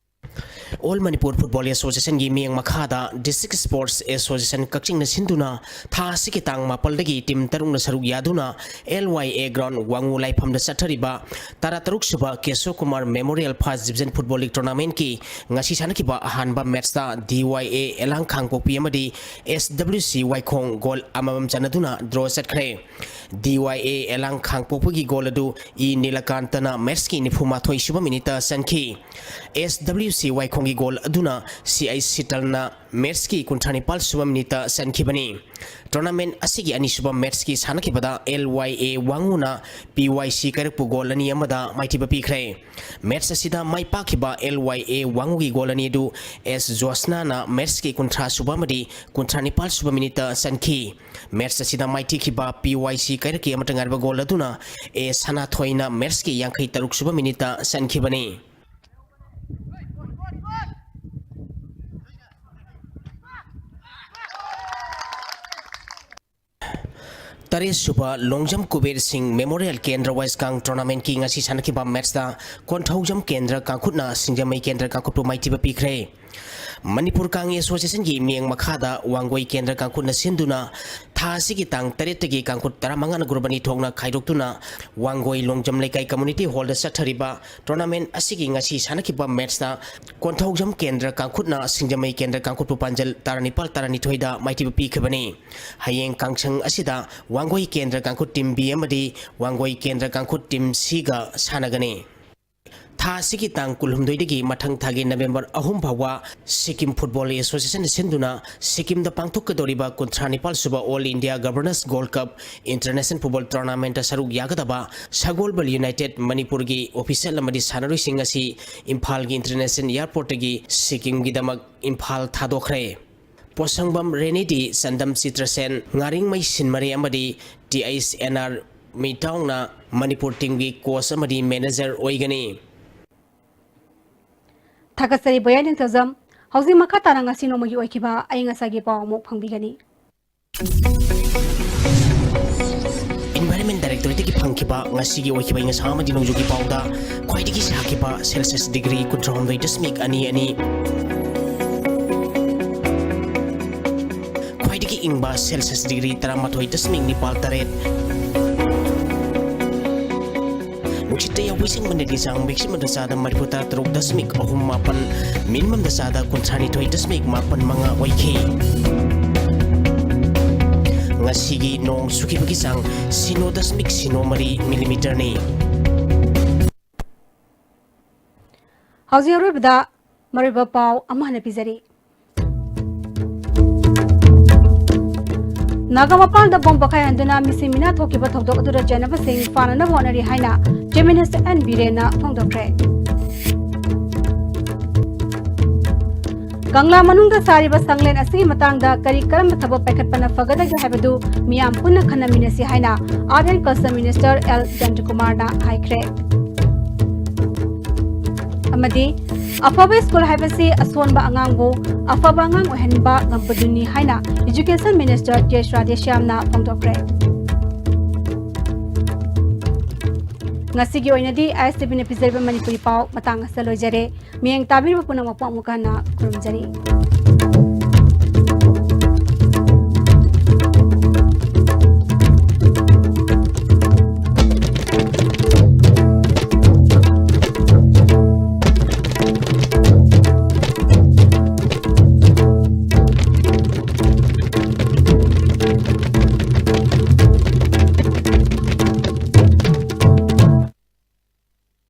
All Manipur Football Association ꯒꯤ ꯃꯤꯠꯌꯦꯡ ꯃꯈꯥꯗ District Sports Association ꯀꯛꯆꯤꯡꯅ ꯁꯤꯟꯗꯨꯅ ꯊꯥ ꯑꯁꯤꯒꯤ ꯇꯥꯡ ꯃꯥꯄꯜꯗꯒꯤ team ꯇꯔꯨꯛꯅ ꯁꯔꯨꯛ ꯌꯥꯗꯨꯅ L Y A ground ꯋꯥꯡꯉꯨ ꯂꯥꯏꯐꯝꯗ ꯆꯠꯊꯔꯤꯕ ꯇꯔꯥꯇꯔꯨꯛ ꯁꯨꯕ ꯀꯦꯁꯣ Kumar Memorial First Division Football League Tournament ꯀꯤ ꯉꯁꯤ ꯁꯥꯟꯅꯈꯤꯕ ꯑꯍꯥꯟꯕ match ꯇ D Y A ꯑꯦꯂꯥꯡ ꯈꯥꯡꯄꯣꯛꯄꯤ ꯑꯃꯗꯤ S W C ꯋꯥꯏꯈꯣꯡ goal ꯑꯃꯃꯝ ꯆꯟꯅꯗꯨꯅ draw ꯆꯠꯈ꯭ꯔꯦ꯫ D Y A ꯑꯦꯂꯥꯡ ꯈꯥꯡꯄꯣꯛꯄꯒꯤ goal ꯑꯗꯨ ꯏ ꯅꯤꯂꯀꯥꯟꯇꯅ match ꯀꯤ ꯅꯤꯐꯨ ꯃꯥꯊꯣꯏ ꯁꯨꯕ minute ꯇ ꯆꯟꯈꯤ꯫ S W C ꯋꯥꯏꯈꯣꯡꯒꯤ goal ꯑꯗꯨꯅ C I ꯁꯤꯇꯜꯅ match ꯀꯤ ꯀꯨꯟꯊ꯭ꯔꯥ ꯅꯤꯄꯥꯜ ꯁꯨꯕ minute ꯇ ꯆꯟꯈꯤꯕꯅꯤ꯫ Tournament ꯑꯁꯤꯒꯤ ꯑꯅꯤꯁꯨꯕ match ꯀꯤ ꯁꯥꯟꯅꯈꯤꯕꯗ L Y A ꯋꯥꯡꯉꯨꯅ P Y C ꯀꯩꯔꯛꯄꯨ goal ꯑꯅꯤ ꯑꯃꯗ ꯃꯥꯏꯊꯤꯕ ꯄꯤꯈ꯭ꯔꯦ꯫ Match ꯑꯁꯤꯗ ꯃꯥꯏ ꯄꯥꯛꯈꯤꯕ L Y A ꯋꯥꯡꯉꯨꯒꯤ goal ꯑꯅꯤ ꯑꯗꯨ S ꯖꯣꯁꯅꯥꯅ match ꯀꯤ ꯀꯨꯟꯊ꯭ꯔꯥ ꯁꯨꯕ ꯑꯃꯗꯤ ꯀꯨꯟꯊ꯭ꯔꯥ ꯅꯤꯄꯥꯜ ꯁꯨꯕ minute ꯇ ꯆꯟꯈꯤ꯫ Match ꯑꯁꯤꯗ ꯃꯥꯏꯊꯤꯈꯤꯕ P Y C ꯀꯩꯔꯛꯀꯤ ꯑꯃꯠꯇ ꯉꯥꯏꯔꯕ goal ꯑꯗꯨꯅ A ꯁꯅꯥꯊꯣꯏꯅ match ꯀꯤ ꯌꯥꯡꯈꯩ ꯇꯔꯨꯛ ꯁꯨꯕ minute ꯇ ꯆꯟꯈꯤꯕꯅꯤ꯫ ꯇꯔꯦꯠ ꯁꯨꯕ ꯂꯣꯡꯖꯝ ꯀꯨꯕꯦꯔ ꯁꯤꯡ Memorial ꯀꯦꯟꯗ꯭ꯔ ꯋꯥꯏꯁꯀꯥꯡ tournament ꯀꯤ ꯉꯁꯤ ꯁꯥꯟꯅꯈꯤꯕ match ꯇ ꯀꯣꯟꯊꯧꯖꯝ ꯀꯦꯟꯗ꯭ꯔ ꯀꯥꯡꯈꯨꯠꯅ ꯁꯤꯡꯖꯃꯩ ꯀꯦꯟꯗ꯭ꯔ ꯀꯥꯡꯈꯨꯠꯄꯨ ꯃꯥꯏꯊꯤꯕ ꯄꯤꯈ꯭ꯔꯦ꯫ ꯃꯅꯤꯄꯨꯔ ꯀꯥꯡ Association ꯒꯤ ꯃꯤꯠꯌꯦꯡ ꯃꯈꯥꯗ ꯋꯥꯡꯒꯣꯏ ꯀꯦꯟꯗ꯭ꯔ ꯀꯥꯡꯈꯨꯠꯅ ꯁꯤꯟꯗꯨꯅ ꯊꯥ ꯑꯁꯤꯒꯤ ꯇꯥꯡ ꯇꯔꯦꯠꯇꯒꯤ ꯀꯥꯡꯈꯨꯠ ꯇꯔꯥꯃꯉꯥꯅ group ꯑꯅꯤ ꯊꯣꯛꯅ ꯈꯥꯏꯗꯣꯛꯇꯨꯅ ꯋꯥꯡꯒꯣꯏ ꯂꯣꯡꯖꯝ ꯂꯩꯀꯥꯏ community hall ꯗ ꯆꯠꯊꯔꯤꯕ tournament ꯑꯁꯤꯒꯤ ꯉꯁꯤ ꯁꯥꯟꯅꯈꯤꯕ match ꯇ ꯀꯣꯟꯊꯧꯖꯝ ꯀꯦꯟꯗ꯭ꯔ ꯀꯥꯡꯈꯨꯠꯅ ꯁꯤꯡꯖꯃꯩ ꯀꯦꯟꯗ꯭ꯔ ꯀꯥꯡꯈꯨꯠꯄꯨ ꯄꯥꯟꯖꯜ ꯇꯔꯥꯅꯤꯄꯥꯜ ꯇꯔꯥꯅꯤꯊꯣꯏꯗ ꯃꯥꯏꯊꯤꯕ ꯄꯤꯈꯤꯕꯅꯤ꯫ ꯍꯌꯦꯡ ꯀꯥꯡꯁꯪ ꯑꯁꯤꯗ ꯋꯥꯡꯒꯣꯏ ꯀꯦꯟꯗ꯭ꯔ ꯀꯥꯡꯈꯨꯠ team B ꯑꯃꯗꯤ ꯋꯥꯡꯒꯣꯏ ꯀꯦꯟꯗ꯭ꯔ ꯀꯥꯡꯈꯨꯠ team C ꯒ ꯁꯥꯟꯅꯒꯅꯤ꯫ ꯊꯥ ꯑꯁꯤꯒꯤ ꯇꯥꯡ ꯀꯨꯟꯍꯨꯝꯗꯣꯏꯗꯒꯤ ꯃꯊꯪ ꯊꯥꯒꯤ November ꯑꯍꯨꯝ ꯐꯥꯎꯕ ꯁꯤꯛꯀꯤꯝ Football Association ꯁꯤꯟꯗꯨꯅ ꯁꯤꯛꯀꯤꯝꯗ ꯄꯥꯡꯊꯣꯛꯀꯗꯧꯔꯤꯕ ꯀꯨꯟꯊ꯭ꯔꯥ ꯅꯤꯄꯥꯜ ꯁꯨꯕ All India Governors Gold Cup International Football Tournament ꯇ ꯁꯔꯨꯛ ꯌꯥꯒꯗꯕ ꯁꯒꯣꯜꯕꯜ United ꯃꯅꯤꯄꯨꯔꯒꯤ official ꯑꯃꯗꯤ ꯁꯥꯟꯅꯔꯣꯏꯁꯤꯡ ꯑꯁꯤ ꯏꯝꯐꯥꯜꯒꯤ International Airport ꯇꯒꯤ ꯁꯤꯛꯀꯤꯝꯒꯤꯗꯃꯛ ꯏꯝꯐꯥꯜ ꯊꯥꯗꯣꯛꯈ꯭ꯔꯦ꯫ ꯄꯣꯠꯁꯪꯕꯝ ꯔꯦꯅꯤꯗꯤ, ꯆꯟꯗꯝ ꯆꯤꯇ꯭ꯔꯁꯦꯟ, ꯉꯥꯔꯤꯡꯃꯩ ꯁꯤꯟꯃꯔꯦ ꯑꯃꯗꯤ T H N R ꯃꯤꯇꯥꯎꯅ Manipur team ꯒꯤ coach ꯑꯃꯗꯤ manager ꯑꯣꯏꯒꯅꯤ꯫ ꯊꯥꯒꯠꯆꯔꯤ ꯕꯣꯌꯥ ꯅꯤꯡꯊꯧꯖꯝ꯫ ꯍꯧꯖꯤꯛ ꯃꯈꯥ ꯇꯥꯅ ꯉꯁꯤ ꯅꯣꯡꯃꯒꯤ ꯑꯣꯏꯈꯤꯕ ꯑꯏꯪ ꯑꯁꯥꯒꯤ ꯄꯥꯎ ꯑꯃꯨꯛ ꯐꯪꯕꯤꯒꯅꯤ꯫ Environment Directorate-ꯇꯒꯤ ꯐꯪꯈꯤꯕ ꯉꯁꯤꯒꯤ ꯑꯣꯏꯈꯤꯕ ꯑꯏꯪ ꯑꯁꯥ ꯑꯃꯗꯤ ꯅꯣꯡꯖꯨꯒꯤ ꯄꯥꯎꯗ ꯈ꯭ꯋꯥꯏꯗꯒꯤ ꯁꯥꯈꯤꯕ Celsius degree ꯀꯨꯟꯊ꯭ꯔꯥꯍꯨꯝꯗꯣꯏ ꯗꯁꯃꯤꯛ ꯑꯅꯤ ꯑꯅꯤ, ꯈ꯭ꯋꯥꯏꯗꯒꯤ ꯏꯪꯕ Celsius degree ꯇꯔꯥꯃꯥꯊꯣꯏ ꯗꯁꯃꯤꯛ ꯅꯤꯄꯥꯜ ꯇꯔꯦꯠ, ꯅꯨꯡꯁꯤꯠꯇ ꯌꯥꯎꯕꯤꯁꯤꯡ ꯃꯅꯤꯜꯒꯤ ꯆꯥꯡ maximum ꯗ ꯆꯥꯗ ꯃꯔꯤꯐꯨ ꯇꯔꯥ ꯇꯔꯨꯛ ꯗꯁꯃꯤꯛ ꯑꯍꯨꯝ ꯃꯥꯄꯟ, minimum ꯗ ꯆꯥꯗ ꯀꯨꯟꯊ꯭ꯔꯥ ꯅꯤꯊꯣꯏ ꯗꯁꯃꯤꯛ ꯃꯥꯄꯟ ꯃꯉꯥ ꯑꯣꯏꯈꯤ꯫ ꯉꯁꯤꯒꯤ ꯅꯣꯡ ꯆꯨꯈꯤꯕꯒꯤ ꯆꯥꯡ ꯁꯤꯅꯣ ꯗꯁꯃꯤꯛ ꯁꯤꯅꯣ ꯃꯔꯤ millimeter-ꯅꯤ꯫ ꯍꯧꯖꯤꯛ ꯑꯔꯣꯏꯕꯗ ꯃꯔꯨꯑꯣꯏꯕ ꯄꯥꯎ ꯑꯃ ꯍꯟꯅ ꯄꯤꯖꯔꯤ꯫ ꯅꯥꯒꯥ ꯃꯄꯥꯟꯗ ꯕꯣꯝ ꯄꯣꯈꯥꯏꯍꯟꯗꯨꯅ ꯃꯤꯁꯤ ꯃꯤꯅꯥ ꯊꯣꯛꯈꯤꯕ ꯊꯧꯗꯣꯛ ꯑꯗꯨꯗ ꯆꯦꯟꯅꯕꯁꯤꯡ ꯐꯥꯅꯅꯕ ꯍꯣꯠꯅꯔꯤ ꯍꯥꯏꯅ Chief Minister ꯑꯦꯟ ꯕꯤꯔꯦꯟꯅ ꯐꯣꯡꯗꯣꯛꯈ꯭ꯔꯦ꯫ ꯀꯪꯂꯥ ꯃꯅꯨꯡꯗ ꯁꯥꯔꯤꯕ ꯁꯪꯂꯦꯟ ꯑꯁꯤꯒꯤ ꯃꯇꯥꯡꯗ ꯀꯔꯤ ꯀꯔꯝꯕ ꯊꯕꯛ ꯄꯥꯏꯈꯠꯄꯅ ꯐꯒꯗꯒꯦ ꯍꯥꯏꯕꯗꯨ ꯃꯤꯌꯥꯝ ꯄꯨꯟꯅ ꯈꯟꯅꯃꯤꯟꯅꯁꯤ ꯍꯥꯏꯅ Art and Culture Minister L ꯖꯌꯟꯇꯀꯨꯃꯥꯔꯅ ꯍꯥꯏꯈ꯭ꯔꯦ꯫ ꯑꯃꯗꯤ ꯑꯐꯕ ꯁ꯭ꯀꯨꯜ ꯍꯥꯏꯕꯁꯤ ꯑꯁꯣꯟꯕ ꯑꯉꯥꯡꯕꯨ ꯑꯐꯕ ꯑꯉꯥꯡ ꯑꯣꯏꯍꯟꯕ ꯉꯝꯕꯗꯨꯅꯤ ꯍꯥꯏꯅ Education Minister ꯇꯦꯖ ꯔꯥꯙꯦꯁ꯭ꯌꯥꯝꯅ ꯐꯣꯡꯗꯣꯛꯈ꯭ꯔꯦ꯫ ꯉꯁꯤꯒꯤ ꯑꯣꯏꯅꯗꯤ ꯑꯥꯏ ꯑꯦꯁ ꯇꯤ ꯚꯤꯅ ꯄꯤꯖꯔꯤꯕ ꯃꯅꯤꯄꯨꯔꯤ ꯄꯥꯎ ꯃꯇꯥꯡ ꯑꯁꯤꯗ ꯂꯣꯏꯖꯔꯦ꯫ ꯃꯤꯠꯌꯦꯡ ꯇꯥꯕꯤꯔꯤꯕ ꯄꯨꯝꯅꯃꯛꯄꯨ ꯑꯃꯨꯛ ꯍꯟꯅ ꯈꯨꯔꯨꯝꯖꯔꯤ꯫